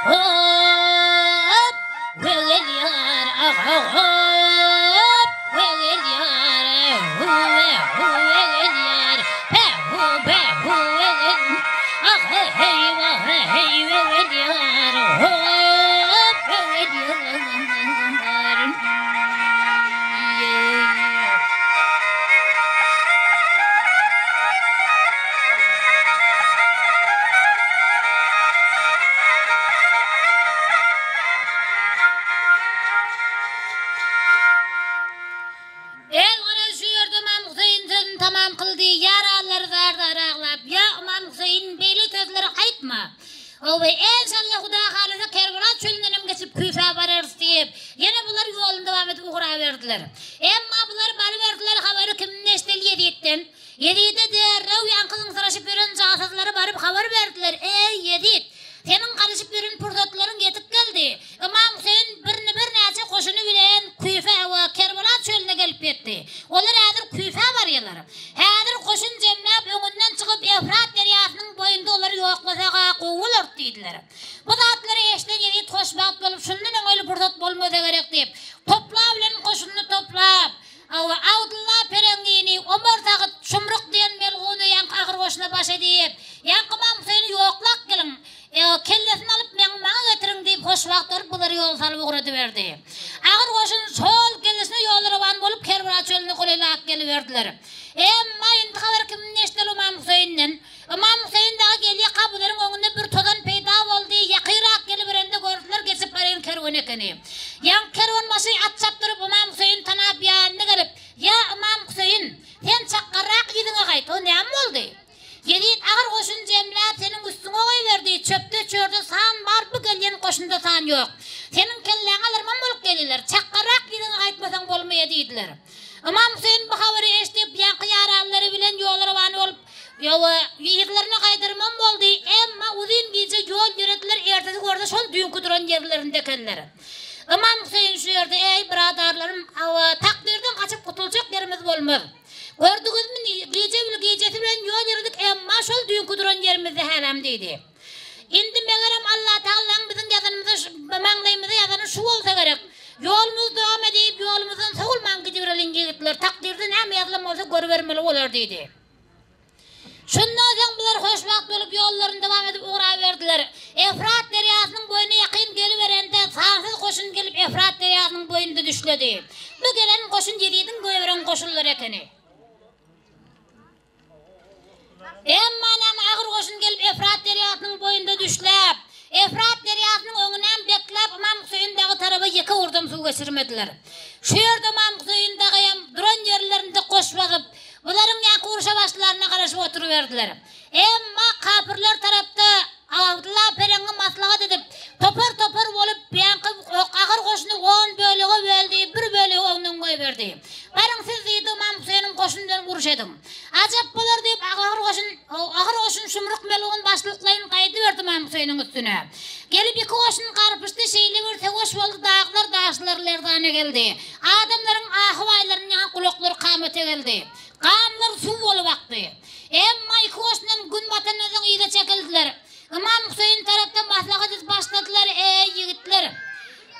hop. Wegel ýar ah hop wegel ýar huwe huwegel ýar pähu pähu wegel ah heý wah heý wegel ýar hop wegel ýar. Elgara şu ýerde Ymam Hüseýin sözüni tamam kyldy, ýaranlary zar-zar aglap, Ýa Ymam Hüseýin, beýle sözleri aýtma! Owe, enşalla Huda halasa Kerbela çölündenem geçip Küfä. diýdiler. Emma bular baryberdiler habary kimden eşideli Ýezitden. Ýezide derrew ýaňky zyňsyraşyp ýören jansyzlary baryp habar berdiler, Eý, Ýezit! Seniň garaşyp ýören pursatlaryň ýetip geldi. Ymam Hüseýin birni-birnäçe goşuny bilen Küfä we Kerbala çölüne gelip ýetdi. Olar häzir Küfä barýarlar. Häzir goşun jemläp öňünden çykyp Efrat derýasynyň boýunda olary ýoklasak-a gowy bolardy diýdiler. Bu zatlary eşiden Ýezit hoşwagt bolup, şundan öňeli pursat bolmasa gerek diýip, topla bilen goşunyny toplap, Hawa, Abdylla pereňlini, Omar Sagyt, Şumruk diýen melguny ýaňky agyr goşuna baş edip, ýaňky Ymam Hüseýini ýoklap geliň, kellesini alyp meň maňa getiriň diýip, hoşwagt bolup bulary ýola salyp ugradyberdi. Agyr goşun şol gelişine ýola rowan bolup Kerbela çölüne golaýlap geliberdiler. Emma indi habar kimden eşideli Ymam Hüseýinden? Ymam Hüseýin dagy gelýärkä bularyň öňünde bir tozan peýda boldy, ýakynrak geliberende gördüler geçip barýan kerwen ekeni. Ýaňky kerwenbaşy at çapdyryp Ymam Hüseýini tanap ýanyna gelip, Ýa Ymam Hüseýin, sen çakgarrak yzyňa gaýt, o näme boldy? Ýezit agyr goşun jemläp seniň üstüňe goýberdi, çöpde-çörde san bar, bu gelýän goşunda san ýok. Seniň kelläňi alarman bolup gelýärler, çakgarrak yzyňa gaýtmasaň bolmaýa diýdiler. Ymam Hüseýin bu habary eşidip ýaňky ýaranlary bilen ýola rowan bolup, Ýowa, yzlaryna gaýdyrmam boldy, emma uzyn gije ýol ýörediler, ertesi görse şol düýnki duran ýerlerinde ekenler. Ymam Hüseýin şu ýerde, Eý, byradarlarym, hawa, takdyrdan gaçyp gutuljak ýerimiz bolmaz. Gördüňizmi, gije bil gijesi bilen ýol ýöredik, emma şol düýnki duran ýerimizde häläm diýdi. Indi megerem Allatagalaň biziň ýazanymyza, maňlaýymyza ýazany şu bolsa gerek. Ýolumyzy dowam edip, ýolumyzdan sowulman gidibereliň ýigitler, takdyrda näme ýazylan bolsa görübermeli bolar diýdi. Şundan soň bular hoşwagt bolup ýollaryny dowam edip ugraberdiler. Efrat derýasynyň boýuna ýakyn geliberende, sansyz goşun gelip Efrat derýasynyň boýunda düşledi. Bu gelen goşun Ýezidiň goýberen goşunlary ekeni. Emma näme agyr goşun gelip Efrat derýasynyň boýunda düşläp, Efrat derýasynyň öňünem bekläp Ymam Hüseýin dagy taraba ýeke urdam suw geçirmediler. Şu ýerde Ymam Hüseýin dagyam duran ýerlerinde goş basyp, bularyň ýaňky urşa başlaryna garaşyp oturyberdiler. Emma kapyrlar tarapda Abdylla pereňňi maslahat edip, topar-topar bolup, ýaňky agyr goşuny on bölege böldi, bir bölegi öňden goýberdi. Baryň siz diýdi, Ymam Hüseýiniň goşuny bilen uruş ediň. Ajap bolar diýip, agyr goşun, agyr goşun Şumruk melgun başlyklaýyn gaýdyberdi Ymam Hüseýiniň üstüne. Gelip iki goşun garpyşdy, şeýle bir söweş boldy, daglar, daşlar lerzana geldi. Adamlaryň ahy-waýlaryndan ýaňa gulaklary kamata geldi. Ganlar suw bolup akdy. Emma iki goşunam gün batandan soň yza çekildiler. Ymam Hüseýin tarapda maslahat edip başladylar, Eý, ýigitler!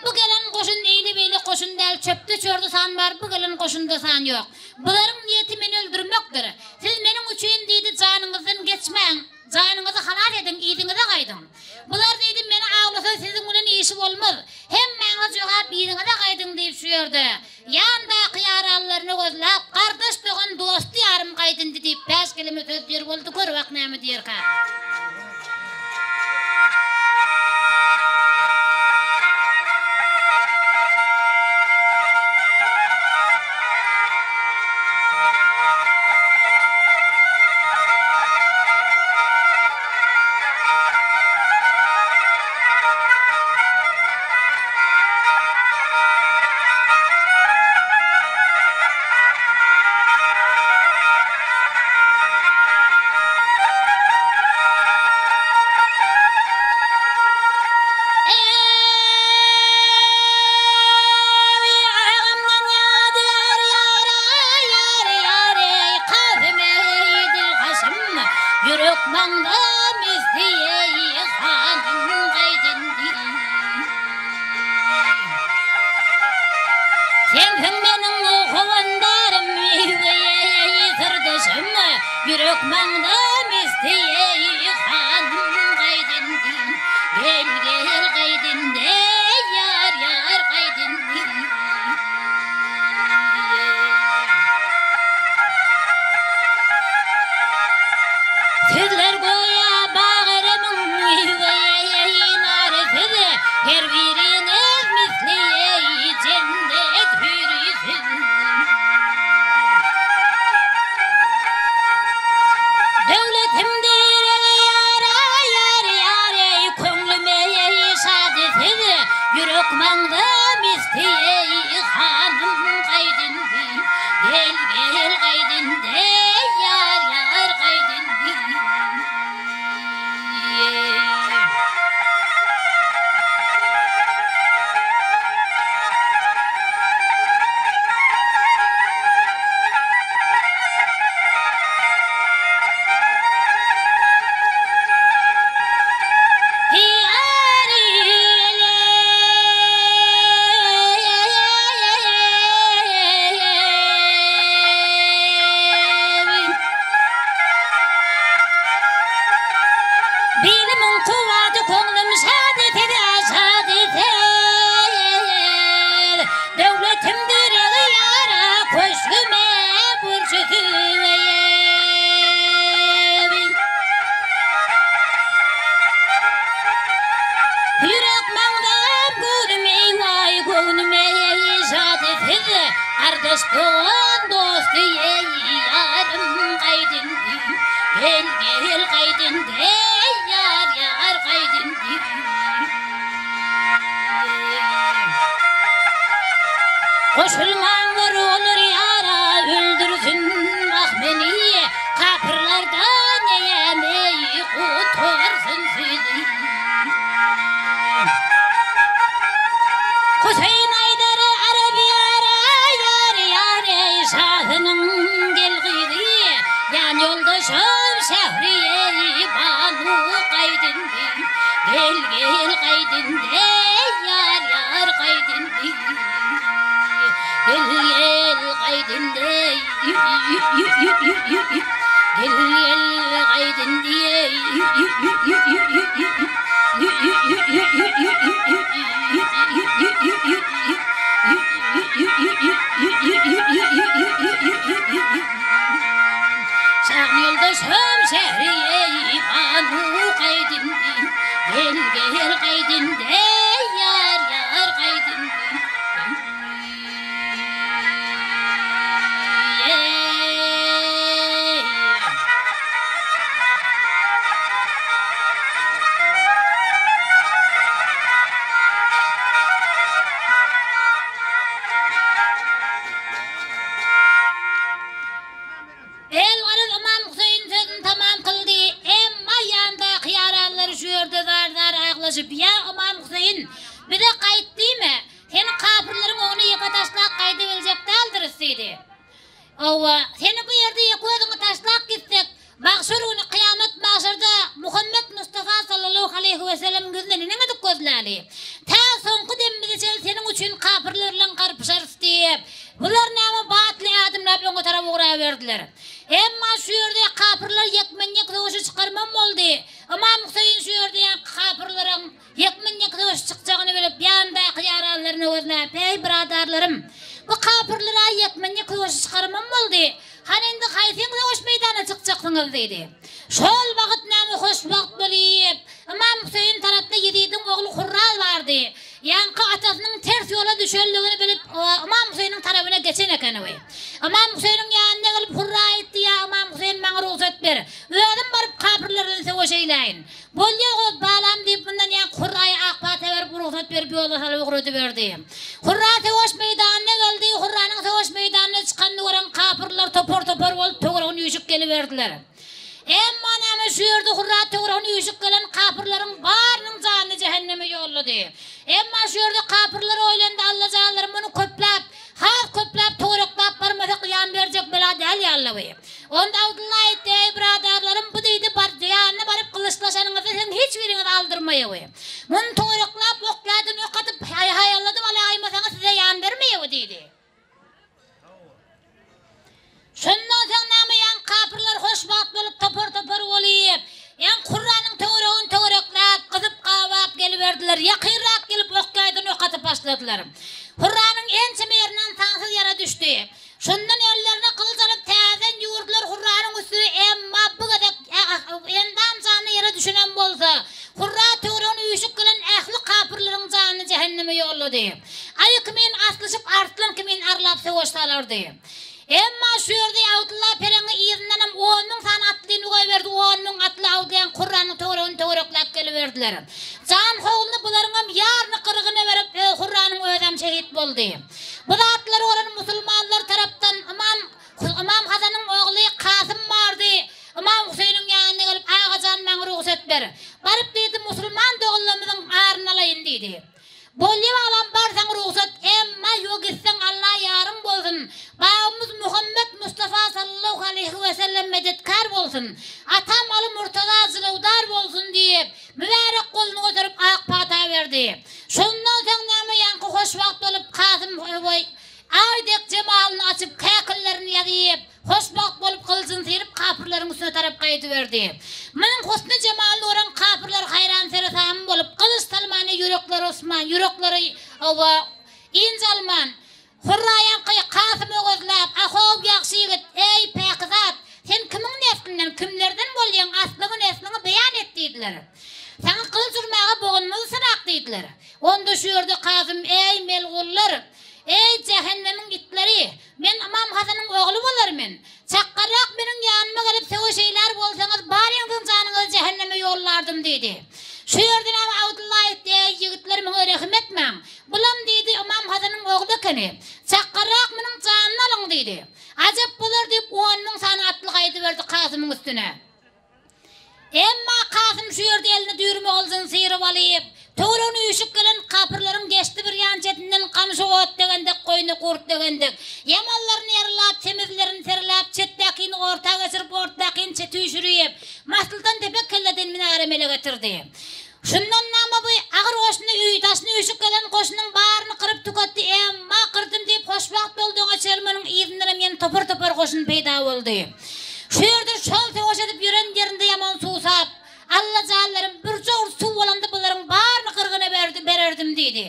Bu gelen goşun eýle-beýle goşun däl, çöpde-çörde san bar, bu gelen goşunda san ýok. Bularyň niýeti meni öldürmekdir. Siz meniň üçin, diýdi, janyňyzdan geçmäň, janyňyzy halas ediň, yzyňyza gaýdyň. Bular, diýdi, meni awlasa, siziň bilen işi bolmaz. Hemmäňiz jogap yzyňyza gaýdyň diýip şu ýerde, ýandaky ýaranlaryny gözläp, gardaş-dogan, dosty-ýarym gaýdyndy diýip, bäş keleme söz diýer boldy, gör bak näme diýerkä. Ýürek maňlam isleýär hanym gaýdyndy. Sensiň meniň howandarym eý syrdaşym Ýürek maňlam isleýär hanym gaýdyndy. Gel gel gaýdyndy ýar ýar gaýdyndy. Sizler göýä bag-eremiň miweýi nary siz, Her biriňiz misli jennet hüri siz. Döwletim diregi ýara ýar ýar eý, Köňlüme şady siz, Ýürek maňza misli hanym gaýdyndy. Gardaş dogan dosty eý ýarym gaýt indi Gel gel gaýt indi eý ýar ýar gaýt indi Goşulmaňlar olar ýara öldürsin ah meni Kapyrlardan eýäm eý gutarsyn sizi Huseýin aýdar Arap ýara ýar ýar eý şasynyň gel gyzy Ýan ýoldaşym Şähriýeý Banu gaýt indi Gel gel gaýt indi eý ýar ýar gaýt indi Gel gel gaýt indi eý Gel gel gaýt indi eý Şam ýoldaşym şähriýeý Banu gaýt indi Gel gel gaýt indi eý ýar ýar gaýt indi. Elgaraz Ymam Hüseýin sözüni tamam kyldy. Emma ýandaky ýaranlary şu ýerde zar-zar aglaşyp, Ýa Ymam Hüseýin, bize gaýt diýme! Seni kapyrlaryň öňüne ýeke taşlap gaýdybiljek däldiris diýdi. Hawa, seni bu ýerde ýeke özüňi taşlap gitsek, magşar güni kyýamat magşarda Muhammet Mustafa sallallahu aleýhi wesellemiň ýüzüne neneň edip gözläli? Tä soňky demimize çenli seniň üçin kapyrlar bilen garpyşarys diýip, bular näme batly ädimläp öňe tarap ugraberdiler. Emma şu ýerde kapyrlar ýekmen-ýek söweşe çykarman boldy. Ymam Hüseýin şu ýerde ýaňky kapyrlaryň Ýekmen-ýek söweş çykjagyny bilip, ýanyndaky ýaranlaryny gözläp, Eý, byradarlarym! Bu kapyrlar-a ýekmen-ýek söweşe çykarmam boldy. Hany indi haýsyňyz söweş meýdanyna çykjaksyňyz? diýdi. Şol wagt näme hoşwagt bolyp, Ymam Hüseýin tarapda Ýezidiň ogly Hurral bardy. Ýaňky atasynyň ters ýola düşenligini bilip, Ymam Hüseýiniň tarapyna geçen ekeni. Ymam Hüseýiniň ýanyna gelip, Hurra aýtdy, Ýa Ymam Hüseýin, maňa rugsat ber. Özüm baryp kapyrlar bilen söweş eýläýin. Bolýa goý, balam, diýip, mundan ýaňky Hurraýa ak pata berip, rugsat berip, ýola salyp ugradyberdi. Hurra söweş meýdanyna geldi. Hurranyň söweş meýdanyna çykanyny gören kapyrlar topar-topar bolup, töweregine üýşüp geliberdiler. Emma näme, şu ýerde Hurra töweregine üýşüp gelen kapyrlaryň barynyň janyny jähenneme ýollady. Emma şu ýerde kapyrlar oýlandy, Allajanlarym, muny köpläp, has köpläp töwerekläp barmasak zyýan berjek bela däl ýaly. Onda Abdylla aýtdy, Eý, byradarlarym, bu diýdi, bar, ýanyna baryp gylyçlaşanyňyzda siziň hiç biriňizi aldyrmaýawy. Muny töwerekläp, ok-ýaýdan ok atyp, haýalladyp alaýmasaňyz, size ýan bermeýäwi diýdi. Şondan soň näme, ýaňky kapyrlar hoşwagt bolup, topar-topar bolyp, ýaňky Kurranyň töweregini töwerekläp, gyzyp-gabap geliberdiler, ýakynrak gelip, ok-ýaýdan ok atyp başladylar. Hurranyň ençeme ýerinden sansyz ýara düşdi. Şondan ellerine gylyç alyp täzeden ýüwürdiler Hurranyň üstüne, emma bu gezek endam-jany ýere düşenem bolsa, Hurra töweregine üýşüp gelen ähli kapyrlaryň janyny jähenneme ýollady. Aýy kimin aslyşyp, arslan kimin arlap söweş salardy. Emma şu ýerde Abdylla pereňi yzyndanam 10,000 sany atlyny goýberdi, 10,000 atly Abdyllaň Hurranyň töweregini töwerekläp geliberdiler. Jan howluny bularyňam ýaryny gyrgyna berip, Hurranyň özem şehit boldy. Bu zatlary gören musulmanlar tarapdan ymam Ymam Hasanyň ogly Kasym bardy. Ymam Hüseýniň ýanyna gelip, Aga jan, maňa rugsat ber. Baryp diýdi, musulman doganlarymyzyň aryny alaýyn diýdi. Bolýa balam, barsaň rugsat, emma ýo gitseň Alla ýaryň bolsun. Babamyz Muhammet Mustafa sallallahu aleýhi wesellem medetkär bolsun. Atam Aly Murtaza jylawdar bolsun diýip, Mübärek goluny göterip ak pata berdi. Şondan soň näme ýaňky hoşwagt bolup Kasym goý Aý dek jemalyny açyp käkillerini ýazyp, hoşwagt bolup gylyjyny syryp kapyrlaryň üstüne tarap gaýdyberdi. Munuň husny jemalyny gören kapyrlar haýran seresamy bolup gylyç salmana ýürekleri ysman, ýürekleri oba ynjalman, Hurraýaňky Kasym öwezläp, A-how, ýagşy ýigit, eý, päkizat, sen kimiň neslinden, kimlerden bolýaň, aslyňy-nesliňi beýan et diýdiler. Saňa gylyç urmaga bogunymyzy synak diýdiler. Onda şu ýerde Kasym, Eý, melgunlar, eý, jähennemiň itleri! Men Ymam Hasanyň ogly bolar men. Çakganrak meniň ýanyma gelip söweş eýlär bolsaňyz, baryňyzyň janyňyzy jähenneme ýollardym diýdi. Şu ýerde näme Abdylla aýtdy, Eý, ýigitler, muňa rehim etmäň. Bulam diýdi, Ymam Hasanyň ogly ekeni. Çakganrak munuň janyny alyň diýdi. Ajap bolar diýip, 10,000 sany atly gaýdyberdi Kasymyň üstüne. Emma Kasym şu ýerde eline düýrme gylyjyny syryp alyp, töweregine üýşüp gelen kapyrlaryň geçdi bir ýan çetinden gamşy ot degen dek, goýna gurt degen dek, ýamanlaryny ýaralap, semizlerini serläp, çetdäkini orta geçirip, ortdakyny çete üýşürip, Masldan depe kelleden minara mele getirdi. Şundan nama bu agyr goşuny öý daşyna üýşüp gelen goşunyň baryny gyryp tüketdi, emma gyrdym diýip hoşwagt boldy oňa çelmeniň yzyndanam ýene topar-topar goşun peýda boldy. Şu ýerde şol söweş edip ýören ýerinde ýaman suwsap, Alla janlarym birje owurt suw bolanda bularyň baryny gyrgyna berdi bererdim diýdi.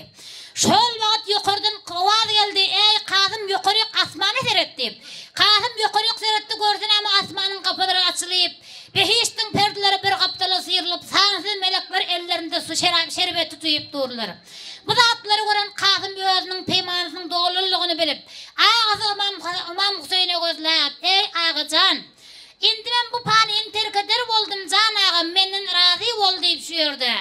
Şol wagt ýokardan owaz geldi, Eý, Kasym ýokaryk asmana seret diýip. Kasym ýokaryk seretdi görse näme asmanyň gapylary açylyp, Behişdiň perdeleri bir gapdala syrylyp, sansyz melekler ellerinde su şerap şerbet tutuyp durlar. Bu zatlary gören Kasym özüniň peýmanysynyň dolulygyny bilip, agasy Ymam Ymam Huseýne gözläp, Eý, aga jan! Indi men bu panyny terk eder boldum, jan agam, menden razy bol diýip şu ýerde,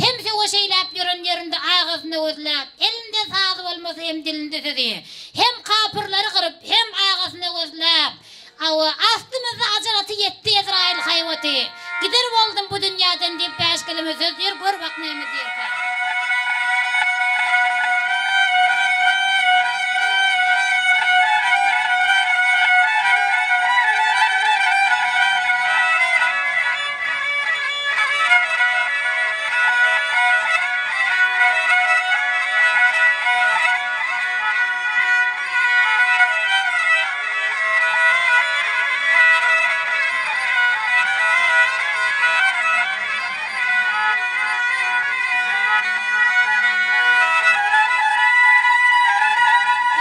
hem söweş eýläp ýören ýerinde agasyna gözläp, elinde sazy bolmasa hem dilinde sözi, hem kapyrlary gyryp, hem agasyna gözläp, Hawa, astymyzda ajal aty ýetdi Ezraýyl haýbaty. Gider boldum bu dünýäden diýip bäş keleme söz diýer, gör bak näme diýerkä.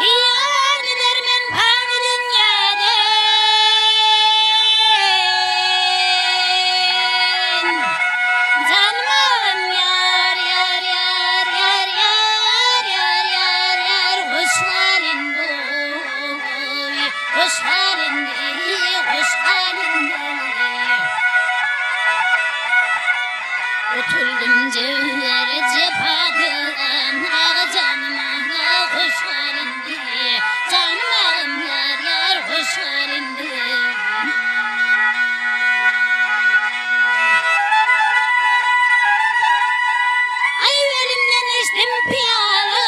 Ýar gider men pany dünýäden, Janym agam ýar, ýar, ýar, ýar, ýar, ýar, ýar, ýar, hoş gal indi. Hoş gal indi, hoş gal indi. Otuldum jebir jepadan, Aga janym aga, hoş gal indi. Janym agam ýar, ýar, hoş gal indi. Aý ölümden içdim pyýala.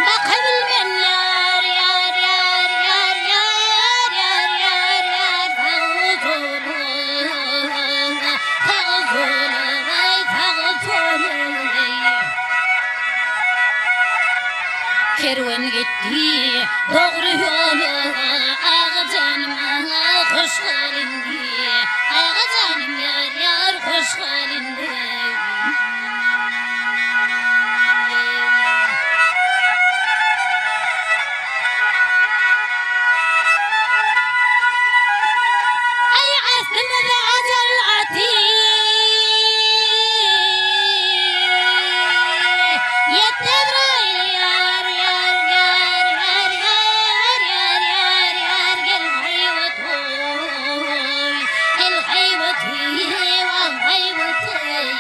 Bakabilmen ýar, ýar, ýar, ýar, ýar, ýar, ýar, ýar, sag boluň, sag boluň, aý, sag boluň. Kerwen gitdi dogry ýola, aga janym, hoş gal indi, aga janym, ýar, ýar, hoş gal indi. Aý aslymyza ajal aty Ýetdi Ezraýyl ýar ýar ýar ýar ýar ýar ýar ýar gel haýbat oý gel haýbat wah haýbat eý.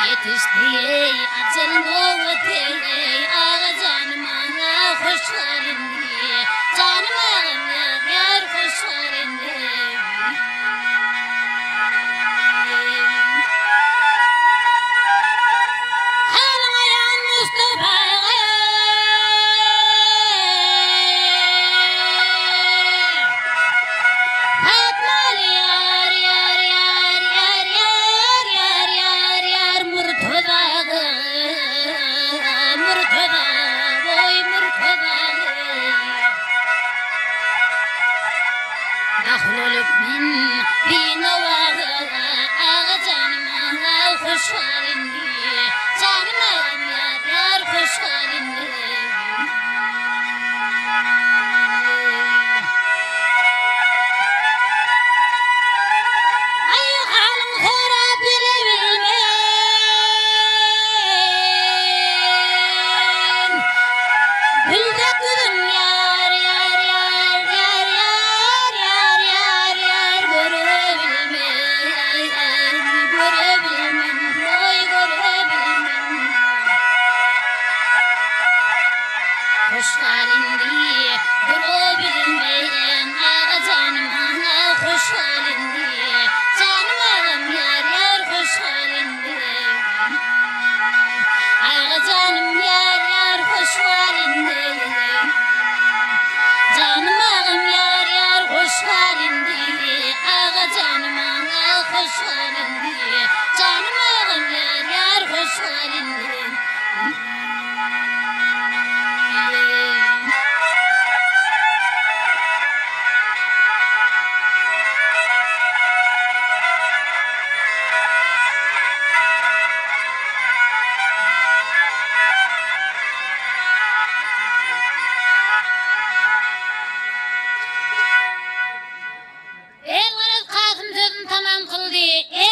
Ýetişdi eý ajal nobaty eý aga janym aga hoş gal indi janym agam ýar ýar hoş gal indi. Halyň aýan Mustafa aga. Fatmaly ýar ýar ýar ýar ýar ýar ýar ýar Murtaza aga Murtaza boý Murtaza Dahyl bolup men binowaga aga janym aga hoş gal indi janym agam ýar ýar hoş gal indi. Aý halyň sorap gelebilmen.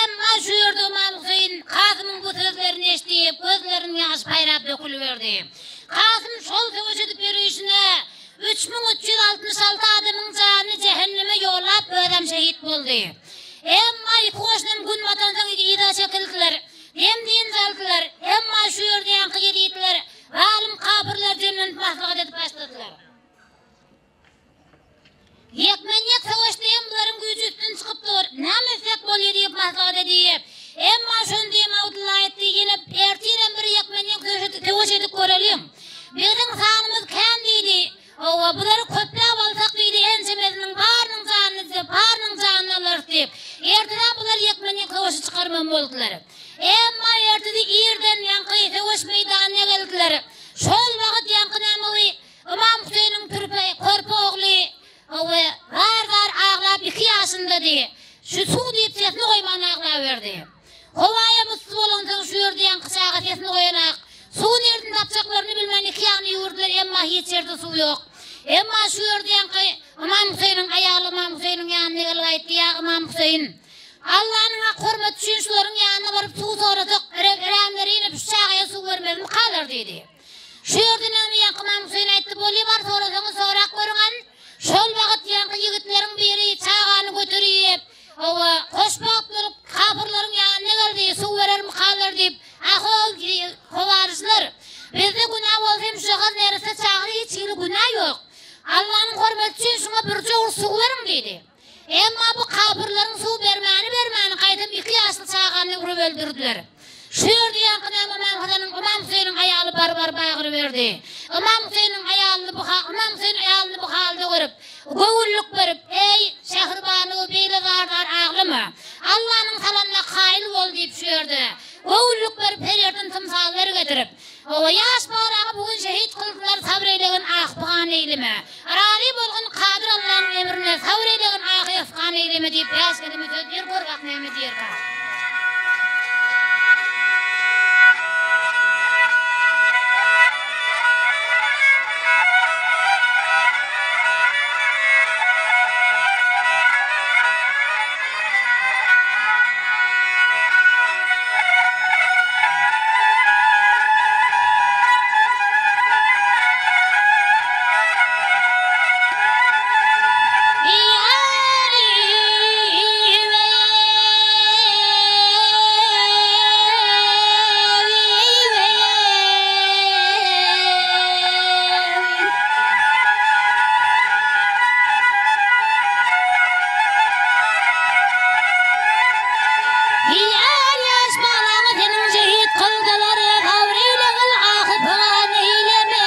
Emma şu ýerde Ymam Hüseýin Kasymyň bu sözlerini eşidip, gözleriniň ýaşy paýrap döküliberdi. Kasym şol söweş edip ýörüşine 3366 adamyň janyny jähenneme ýollap, özem şehit boldy. Emma iki goşunam gün batansoň yza çekildiler. Dem-dynç aldylar. Emma şu ýerde ýaňky ýezitler, zalym kapyrlar jemlenip maslahat edip başladylar. Ýekmen-ýek söweşde hem bularyň güýji üstün çykyp dur. Näme etsek bolýa diýip maslahat edip. Emma şony diýen Abdylla aýtdy, Ýene ertirem bir ýekmen-ýek söweş edip göreliň. Biziň sanymyz kän diýdi. Hawa, bulary köpräk alsak diýdi, ençemesiniň barynyň janyny diýse, barynyň janyny alarys diýip. Ertirem bular ýekmen-ýek söweşe çykarman boldular. Emma ertesi irden ýaňky söweş meýdanyna geldiler. Şol wagt ýaňky nämewi Ymam Hüseýniň pürpe, körpe ogly, hawa, zar-zar aglap iki ýaşyndady. Şu suw diýip sesini goýman aglaberdi. Howaýam yssy bolansoň şu ýerde ýaňky çaga sesini goýanak. Suwy nirden tapjaklaryny bilmän iki ýagyny ýüwürdiler, emma hiç ýerde suw ýok. Emma şu ýerde ýaňky Ymam Hüseýniň aýaly Ymam Hüseýniň ýanyna gelip aýtdy, Ýa Ymam Hüseýin! Allanyň hak hormaty üçin şularyň ýanyna baryp suw sorasak, rämleri inip şu çagaýa suw bermezmikalar diýdi. Şu ýerde näme ýaňky Ymam Hüseýin aýtdy, Bolýa bar sorasaňyz sorap görüň an. Şol wagt ýaňky ýigitleriň biri çagany göterip, hawa, hoşbagt bolup kapyrlaryň ýanyna geldi, suw berermikalar diýip, A-how, howaryjlar, bizde günä bolsa hem şujagaz neresse çagada hiç hili günä ýok. Allanyň hormaty üçin şuňa birje owurt suw beriň diýdi. Emma bu kapyrlaryň suw bermäni-bermäni gaýtam iki ýaşly çagany urup öldürdiler. Şu ýerde ýaňky näme Ymam Hasanyň Ymam Hüseýniň aýaly bar-bar bagyryberdi. Ymam Hüseýniň aýalyny bu Ymam Hüseýin aýalyny bu halda görüp, göwünlik berip, Eý, Şährbanu, beýle zar-zar aglama. Allanyň salanyna kaýyl bol diýip şu ýerde göwünlik berip her ýerden tymsallar getirip, Hawa, ýaş balaňy bu gün şehit kyldylar, sabyr eýlegin ahy-pygan eýleme. Razy bolgun Kadyr Allaň emrine, sabyr eýlegin ahy-efgan eýleme diýip bäş keleme söz ber, gör bak näme diýerka. Ýar ýaş balaňy seniň şehit kyldylar, Sabr eýlegil ahy pygan eýleme.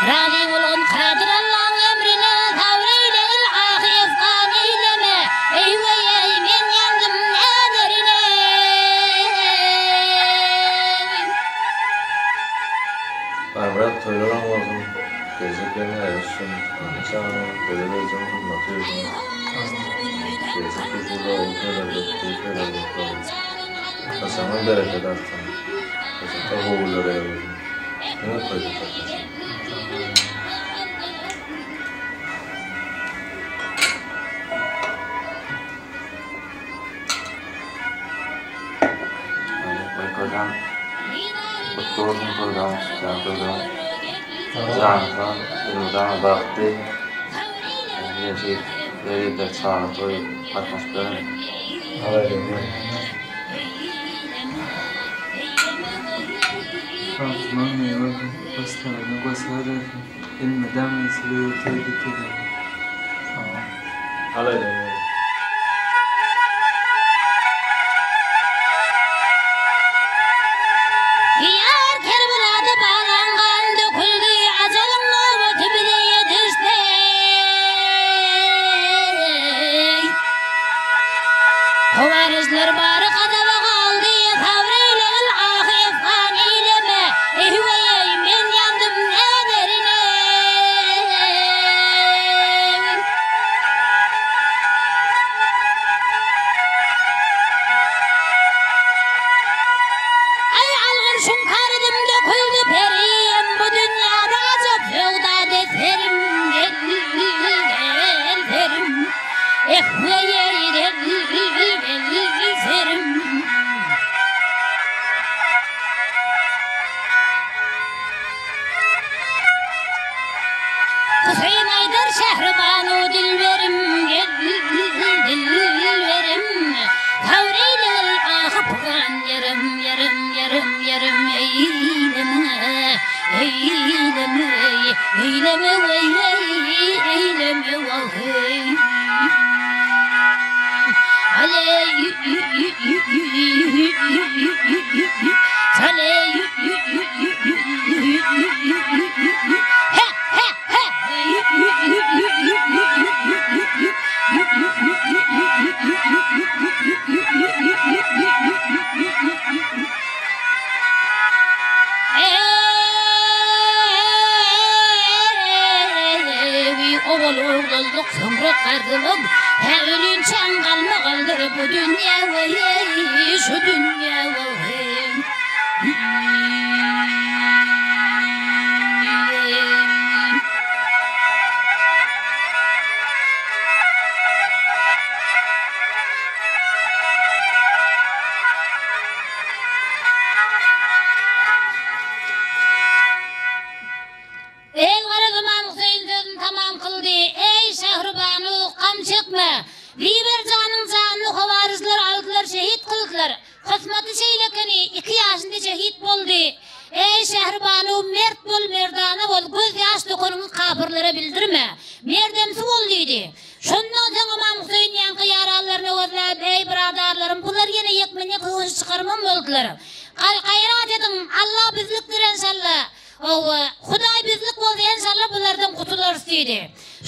Razy bolgun Kadyr Allaň emrine, Sabr eýlegil ahy efgan eýleme. Eý weý-eý, men ýandym näderine. Barybir toýlaram bolsun, geljek ýylyň aýry düşsün, Anna çagaň gözel ejeň hyzmaty üçin geljek ýylda ogul toýlarda, gyz toýlarda gutlaryn. Saçagyňa bereket artsyn. Saçakda gowy günler ýar bolsun. Diňe toýda saklasyn. Goýkazan gutly bolsun toýlaň çykýan toýlaň jany sag elmydama bagtly ýeşil ýerde çaga toý gatnaşyp beriň. Bagtyňyz meý bolsun, hoşsalygyny goşa bersin, elmydama sizi toý getiren. Sag boluň. Ýar Kerbelada balaň gan döküldi, Ajalyň nobaty bize ýetişdi. Howaryjlar bary gazaba galdy, Sabr eýlegil ahy-efgan eýleme, Eý-weý-eý, men ýandym näderin-eý. Aý algyr şuňkar idim döküldi perim, Bu dünýäde ajap söwdady serim, Gel, gel serim, Eh-weý-eý, gel. Eý, owal oglanlyk, soňra garrylyk, Hä ölinçäň galmagaldyr bu dünýe, weý, şu dünýe, weý. Elgaraz Ymam Hüseýin sözüni tamam kyldy, Eý, Şähribanu, gam çekme! Ziwer janyň janyny howaryjlar aldylar, şehit kyldylar. Kysmaty şeýle ekeni, iki ýaşynda şehit boldy. Eý, Şähribanu, mert bol, merdana bol, göz ýaş dökeniňi kapyrlara bildirme. Merdemsi bol diýdi. Şondan soň Ymam Hüseýin ýaňky ýaranlaryny gözläp, Eý, byradarlarym, bular ýene ýekmen-ýek söweşe çykarman boldular. Gaýrat ediň, Alla bizlikdir enşalla. Hawa, Hudaý bizlik bolsa enşalla bulardan gutularys diýdi.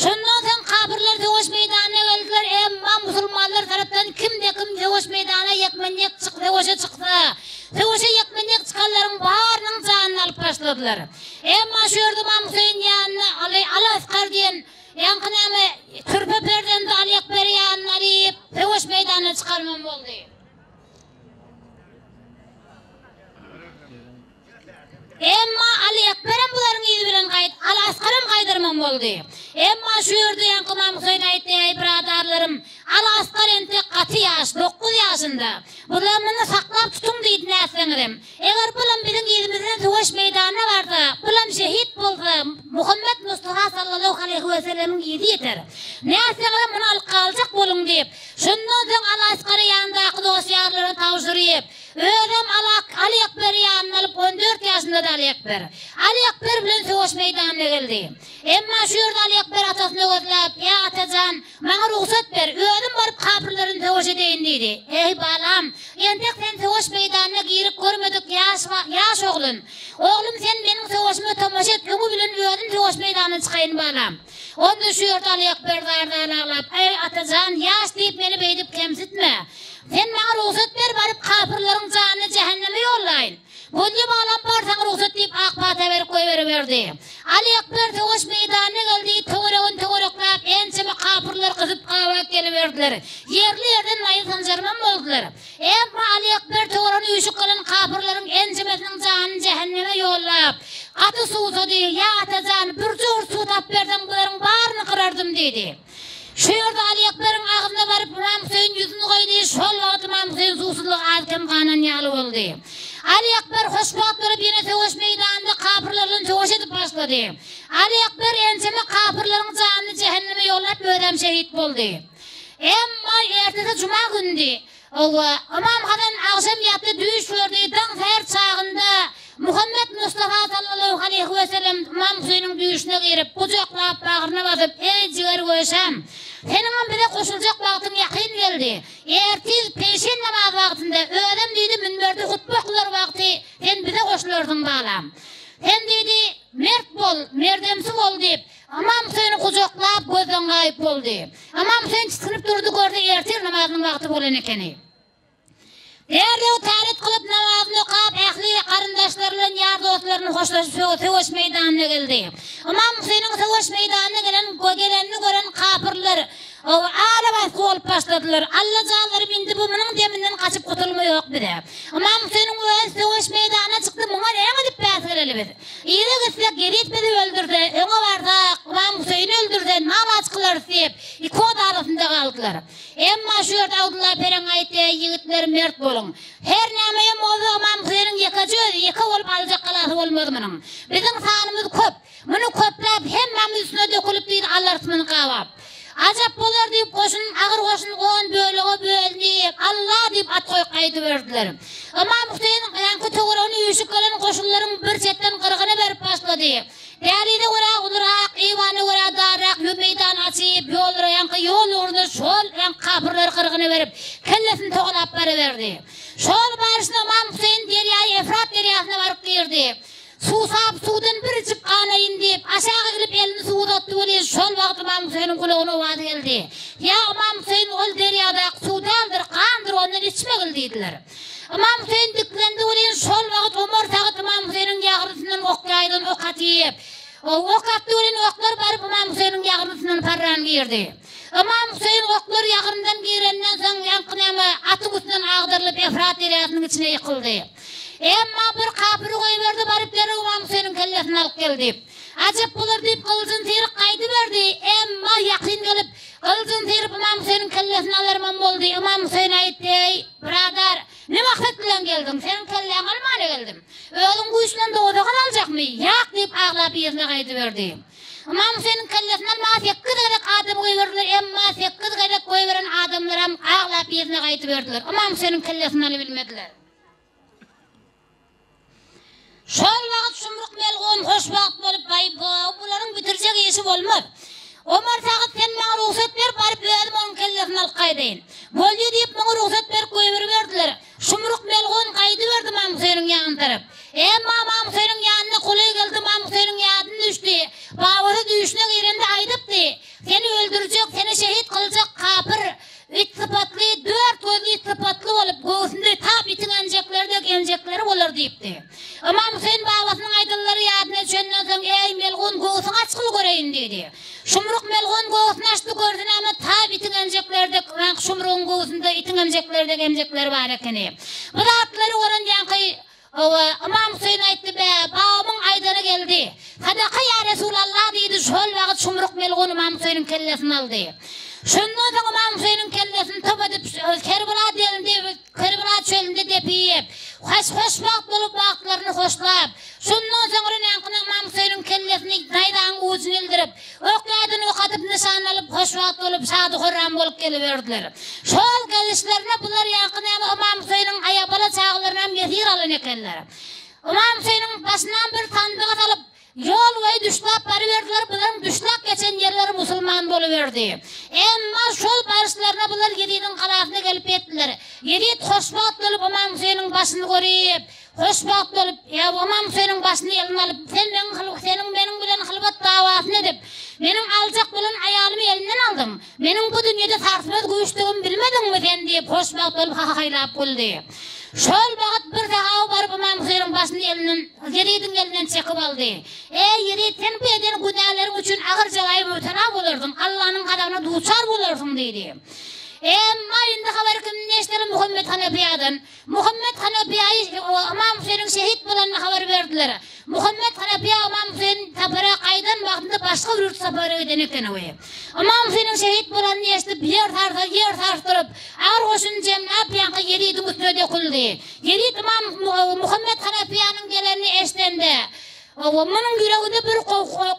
Şondan soň kapyrlar söweş meýdanyna geldiler, emma musulmanlar tarapdan kimde-kim söweş meýdanyna ýekmen-ýek çyk söweşe çyksa, söweşe ýekmen-ýek çykanlaryň barynyň janyny alyp başladylar. Emma şu ýerde Ymam Hüseýin ýanyna Aly Al-Asgar diýen ýaňky näme türpe perzendi Aly Ekberi ýanyna alyp, söweş meýdanyna çykarman boldy. Emma Aly Ekberem bularyň yzy bilen gaýt, Aly Asgaram gaýdarman boldy. Emma şu ýerde ýaňky Ymam Hüseýin aýtdy, Eý, byradarlarym, Aly Asgar entek gaty ýaş, dokuz ýaşynda. Bular muny saklap tutuň diýdi nätseňizem. Eger bulam biziň yzymyzdan söweş meýdanyna barsa, bulam şehit bolsa, Muhammet Mustafa sallallahu aleýhi wesellemiň yzy ýeter. Nätseňizem muny alyp galjak boluň diýip, şondan soň Aly Asgary ýanyndaky dost-ýarlaryna tabşyryp, Özem Alak Aly Ekberi ýanyna alyp, 14 ýaşyndady Aly Ekber. Aly Ekber bilen söweş meýdanyna geldi. Emma şu ýerde Aly Ekber atasyny gözläp, Ýa ata jan, maňa rugsat ber, özüm baryp kapyrlar bilen söweş edeýin diýdi. Eý, balam, entek sen söweş meýdanyna girip görmedik ýaş ýaş oglan. Oglum, sen meniň söweşime tomaşa et, öňi bilen özüm söweş meýdanyna çykaýyn, balam. Onda şu ýerde Aly Ekber zar-zar aglap, Eý, ata jan, ýaş diýip meni beýdip kemsitme. Sen maňa rugsat ber, baryp kapyrlaryň janyny jähenneme ýollaýyn. Bolýa balam, bar saňa rugsat diýip ak pata berip goýberiberdi. Aly Ekber söweş meýdanyna geldi, töweregini töwerekläp ençeme kapyrlar gyzyp gabap geliberdiler. Ýerli-ýerden naýza sanjarman boldular. Emma Aly Ekber töweregine üýşüp gelen kapyrlaryň ençemesiniň janyny jähenneme ýollap, gaty suwsady, Ýa ata jan, birje owurt suw tapyp berseň bularyň baryny gyrardym diýdi. Şu ýerde Aly Ekberiň agzyna baryp Ymam Hüseýin ýüzüni goýdy, şol wagt Ymam Hüseýin suwsuzlygy az-kem ganan ýaly boldy. Aly Ekber hoşwagt bolup ýene söweş meýdanynda kapyrlar bilen söweş edip başlady. Aly Ekber ençeme kapyrlaryň janyny jähenneme ýollap özem şehit boldy. Emma ertesi juma gündi. Hawa, Ymam Hasan agşam ýatdy, düýş gördi, daň säher çagynda Muhammet Mustafa sallallahu aleýhi we sellem Ymam Hüseýniň düýşüne girip, gujaklap, bagryna basyp, Eý, jiger göşem! Seniňem bize goşuljak wagtyň ýakyn geldi. Ertir peşin namaz wagtynda, özem diýdi, münberde hutba okular wagty sen bize goşularsyň, balam. Sen diýdi, mert bol, merdemsi bol diýip, Ymam Hüseýni gujaklap, gözden gaýyp boldy. Ymam Hüseýin tisginip durdy, görse ertir namazynyň wagty bolan ekeni. Derrew täret kylyp, namazyny okap, ähli garyndaşlary bilen ýar-dostlary bilen hoşlaşyp söweş meýdanyna geldi. Ymam Hüseýniň söweş meýdanyna gelen gelenini gören kapyrlar ala-basgy bolup başladylar. Alla janlarym indi bu munuň deminden gaçyp gutulma ýok bize. Ymam Hüseýniň özi söweş meýdanyna çykdy, muňa näme edip bäs geleli biz? Yza gitsek, Ýezit bizi öldürse, öňe barsak, Ymam Hüseýini öldürse, nalaç kylarys diýip, iki ot arasynda galdylar. Emma şu ýerde Abdylla Pereň aýtdy, Eý, ýigitler, mert boluň. Her nämeýem bolsa, Ymam Hüseýiniň ýekeje özi, ýeke bolup aljak galasy bolmaz munuň. Biziň sanymyz köp. Muny köpläp, hemmämiz üstüne dökülip diýdi, alarys muny gabap. Ajap bolar diýip, goşun, agyr goşun on bölege bölündi. Alla diýip at goýup gaýdyberdiler. Ymam Hüseýin ýaňky töweregine üýşüp gelen goşunlaryň bir çetden gyrgyny berip başlady. Dälize görä ulurak, eýwana görä darrak ýü meýdan açyp, ýollara ýaňky ýol ugrunda şol ýaňky kapyrlary gyrgyna berip, kellesini togalap baryberdi. Şol barşyna Ymam Hüseýin derýaýy Efrat derýasyna baryp girdi. Suwsap, suwdan bir içip ganaýyn diýip, aşak egilip elini suwa uzatdy welin, şol wagt Ymam Hüseýiniň gulagyna owaz geldi. Ýa Ymam Hüseýin, ol derýadaky suw däldir, gandyr, ondan içmegil diýdiler. Ymam Hüseýin diklendi welin, şol wagt Omar Sagyt Ymam Hüseýiniň ýagyrnysyndan ok ýaýdan ok atyp, ok atdy welin, oklar baryp Ymam Hüseýiniň ýagyrnysyndan parran girdi. Ymam Hüseýin oklar ýagyrndan girenden soň, ýaňky näme, atyň üstünden agdarylyp Efrat derýasynyň içine ýykyldy. Emma bir kapyry goýberdi, baryp derrew Ymam Hüseýiniň kellesini alyp geldi. Ajap bolar diýip, gylyjyny syryp gaýdyberdi. Emma ýakyn gelip, gylyjyny syryp Ymam Hüseýiniň kellesini alarman boldy. Ymam Hüseýin aýtdy, Eý, byradar, ne maksat bilen geldiň? Seniň kelläňi almana geldim. Özüň güýç bilen dozaga saljakmy? Ýak diýip, aglap yzyna gaýdyberdi. Ymam Hüseýiniň kellesini almaga sekiz gezek adam goýberdiler, emma sekiz gezek goýberen adamlaram aglap yzyna gaýdyberdiler. Ymam Hüseýiniň kellesini alybilmediler. Şol wagt Şumruk melgun hoşwagt bolup, Baý-bo, bularyň bitirjek işi bolmaz. Omar Sagyt sen maňa rugsat ber, baryp özüm onuň kellesini alyp gaýdaýyn. Bolýa diýip, muňa rugsat berip goýberiberdiler. Şumruk melgun gaýdyberdi Ymam Hüseýniň ýanyna tarap. Emma Ymam Hüseýniň ýanyna golaý geldi, Ymam Hüseýniň ýadyna düşdi. Babasy düýşüne girende aýdypdy, Seni öldürjek, seni şehit kyljak kapyr It sypatly, dört gözli it sypatly bolup, göwsünde tap itiň emjekleri dek emjekleri bolar diýipdi. Ymam Hüseýin babasynyň aýdanlary ýadyna düşenden soň, Eý, melgun, göwsüňi açgyl göreýin diýdi. Şumruk melgun göwsüni açdy, gördi näme, tap itiň emjekleri dek, ýaňky şumrugyň göwsünde itiň emjekleri dek emjekleri bar ekeni. Bu zatlary gören ýaňky Hawa, Ymam Hüseýin aýtdy, Bä, babamyň aýdany geldi. Sadaka ýa Resulallah diýdi, şol wagt Şumruk melgun Ymam Hüseýiniň kellesini aldy. Şondan soň Ymam Hüseýiniň kellesini top edip, Kerbela delinde, Kerbela çölünde depip, hoş hoşwagt bolup wagtlaryny hoşlap, şondan soňra näňkine Ymam Hüseýiniň kellesini naýzaň ujuny ildirip, Ok ýaýdan ok atyp nyşan alyp, hoşwagt bolup, şady-horram bolup geliberdiler. Şol gelişlerine bular ýaňky näme Ymam Hüseýniň aýabala çagalarynam ýesir alan ekenler. Ymam Hüseýniň başynam bir sandyga salyp, ýol boýy düşläp baryberdiler, bularyň düşläp geçen ýerleri musulman boluberdi. Emma şol baryşlaryna bular Ýezidiň galasyna gelip ýetdiler. Ýezit hoşwagt bolup Ymam Hüseýniň başyny görüp, Hoşwagt bolup, ýa Ymam Hüseýniň başyny eline alyp, Sen meň seniň meniň bilen hylwat dawasyny edip, meniň aljak bolan aýalymy elinden aldyň. Meniň bu dünýede sarsmaz güýçdügimi bilmediňmi sen diýip, hoşwagt bolup hahahaýlap güldi. Şol wagt bir sahaby baryp Ymam Hüseýniň başyny elinden, Ýezidiň elinden çekip aldy. Eý, Ýezit, sen bu eden günäleriň üçin agyr jezaýa mübtela bolarsyň, Allanyň gazabyna duçar bolarsyň diýdi. Emma indi habary kimden eşideli Muhammet Hanapyýadan. Muhammet Hanapiýaýy Ymam Hüseýniň şehit bolanyny habar berdiler. Muhammet Hanapiýa Ymam Hüseýin sapara gaýdan wagtynda başga bir ýurt sapara giden ekeni we Ymam Hüseýniň şehit bolanyny eşidip ýer sarsa ýer sarsdyryp, agyr goşuny jemläp ýaňky Ýezidiň üstüne döküldi. Ýezit Ymam Muhammet Hanapiýanyň gelenini eşidende, munuň ýüreginde bir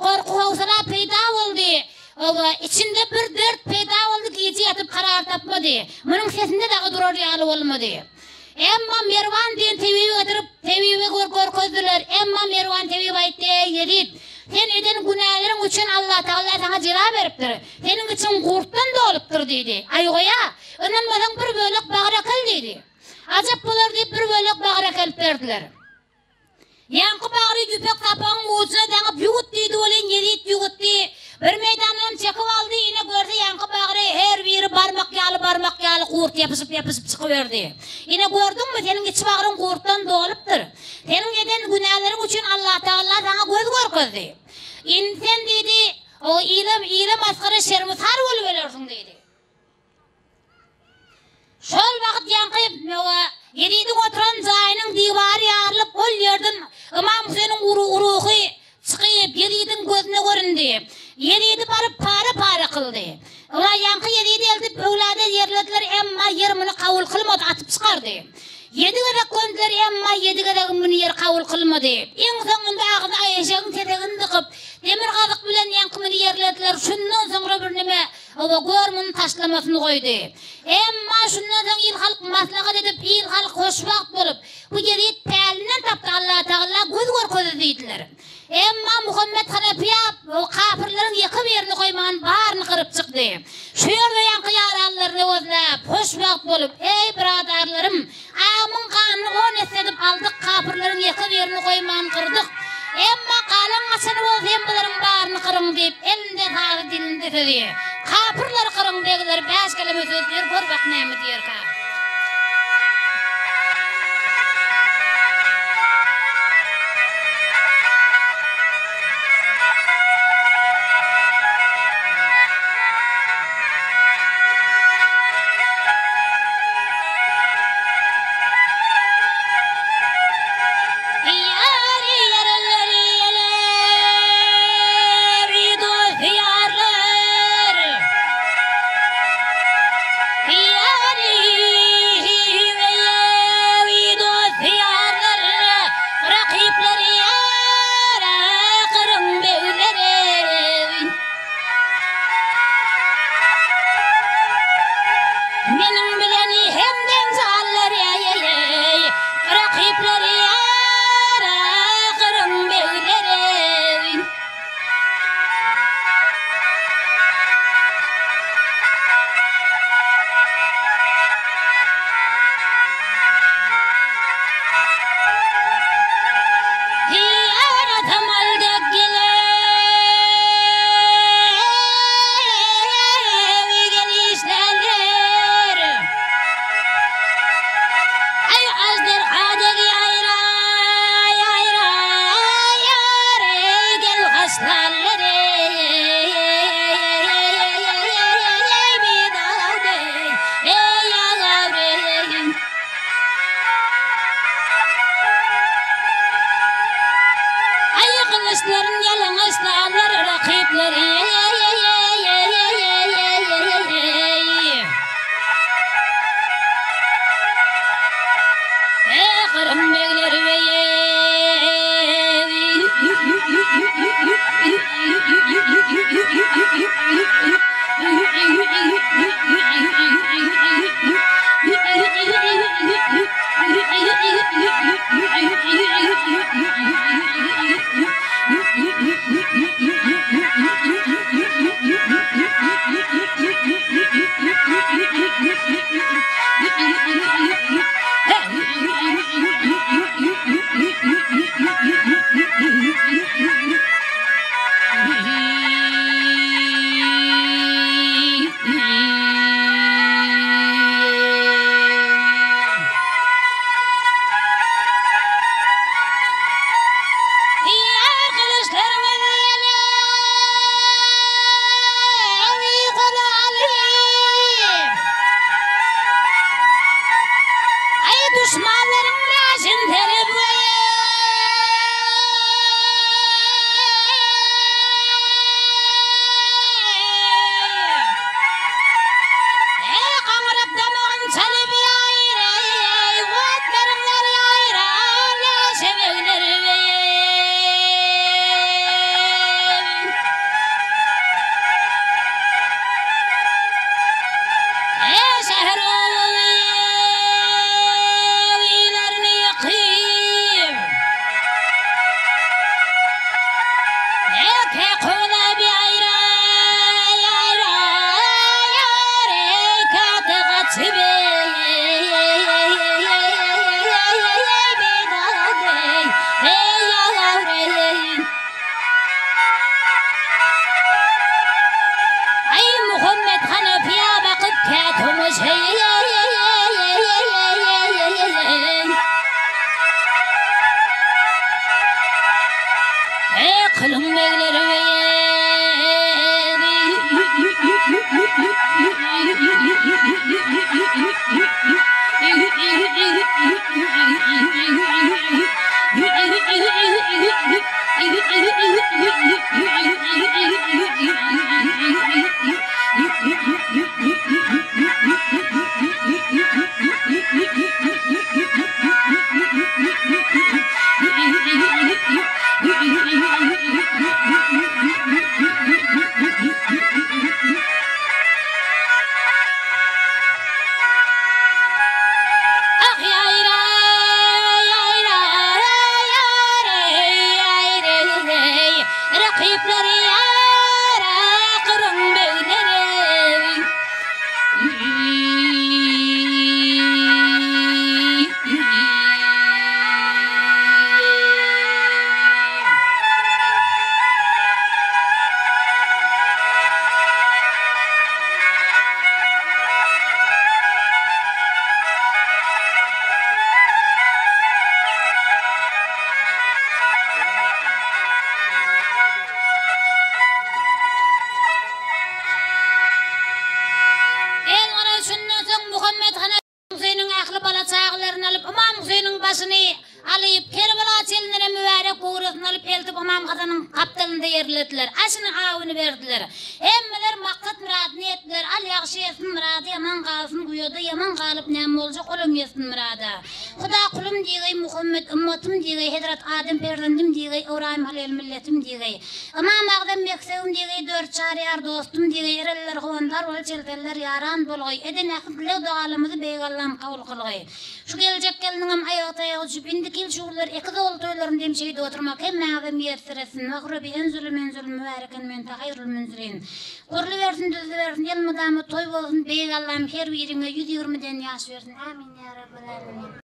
gorky-howsala peýda boldy. Hawa, içinde bir dert peýda boldy, gije ýatyp karar tapmady. Munuň sesinde dagy durar ýaly bolmady. Emma Merwan diýen tebibi getirip, tebibe görkezdiler. Emma Merwan tebip aýtdy, Eý, Ýezit! Sen eden günäleriň üçin Allatagala saňa jeza beripdir. Seniň içiň gurtdan dolupdyr diýdi. Aý goýa, ynanmasaň bir bölek bagyr äkel diýdi. Ajap bolar diýip bir bölek bagyr äkelip berdiler. Ýaňky bagry ýüpek sapagyň ujuna daňyp ýuwut diýdi welin Ýezit ýuwutdy. Bir meýdandanam çekip aldy, ine görse ýaňky bagry her biri barmak ýaly barmak ýaly gurt ýapyşyp-ýapyşyp çykyberdi. Ine gördüňmi, seniň içi bagryň gurtdan dolupdyr. Seniň eden günäleriň üçin Allatagala saňa göz görkezdi. Indi sen diýdi, o ile ile masgara şermisar bolup ölersiň diýdi. Şol wagt ýaňky Ýezidiň oturan jaýynyň diwary ýarylyp, ol ýerden Ymam Hüseýniň ruhy çykyp, Ýezidiň gözüne göründi. Ýezidi baryp para-para kyldy. Olar ýaňky Ýezidi eltip öwlada ýerlediler, emma ýer muny kabul kylmady, atyp çykardy. Ýedi gezek gömdüler, emma ýedi gezegem muny ýer kabul kylmady. Iň soňunda agzyna eşegiň tezegini dykyp, demir gazyk bilen ýaňky muny ýerlediler. Şundan soňra birneme Oba gör muny taşlamasyny goýdy. Emma şundan soň il-halk maslahat edip, il-halk hoşwagt bolup, Bu ýezit pälinden tapdy, Allatagalla göz görkezdi diýdiler. Emma Muhammet Hanapiýa kapyrlaryň ýeke birini goýman, baryny gyryp çykdy. Şu ýerde ýaňky ýaranlaryny gözläp, hoşwagt bolup, Eý, byradarlarym! Kapyrlaryň ýeke birini goýman gyrdyk. Emma galan-gaçany bolsa hem bularyň baryny gyryň diýip, elinde sazy, dilinde sözi. Kapyrlary gyryň, begler, bäş keleme söz diýer, gör bak näme diýerkä. başyny alyp, Kerbela çelinene mübärek göwresini alyp eltip Ymam Hasanyň gapdalynda ýerlediler. Aşyny, awyny berdiler. Hemmeler maksat-myradyna ýetdiler. Al ýagşy ýetsin, myrady ýaman galsyn, uýada ýaman galyp näme boljak, olam ýetsin myrada. Huda kulum diýgeý, Muhammet ymmatym diýgeý, Hezret Adem perzendim diýgeý, Ybraýym Halyl milletim diýgeý. Ymam Agzam meksebim diýgeý, Dört çaryýar dostum diýgeý, Erenler howandar bol, çeltenler ýaran bolgaý, Eden ähli dileg-dogalarymyzy Beýik Allam kabul kylgaý. Şu geljek gelniňem aýagy-taýagy düşüp, indiki ýyl şu günler ekiz ogul toýlarynda hem şeýdip oturmak hemmäňize miýesser etsin. Mahrubi enzülü menzülü mübäreken mente haýrul münzilin. Gurlubersin, düzlübersin, elmydama toý bolsun, Beýik Allam her biriňe 120 den ýaş bersin. Amin ýa Rabbel Alemin.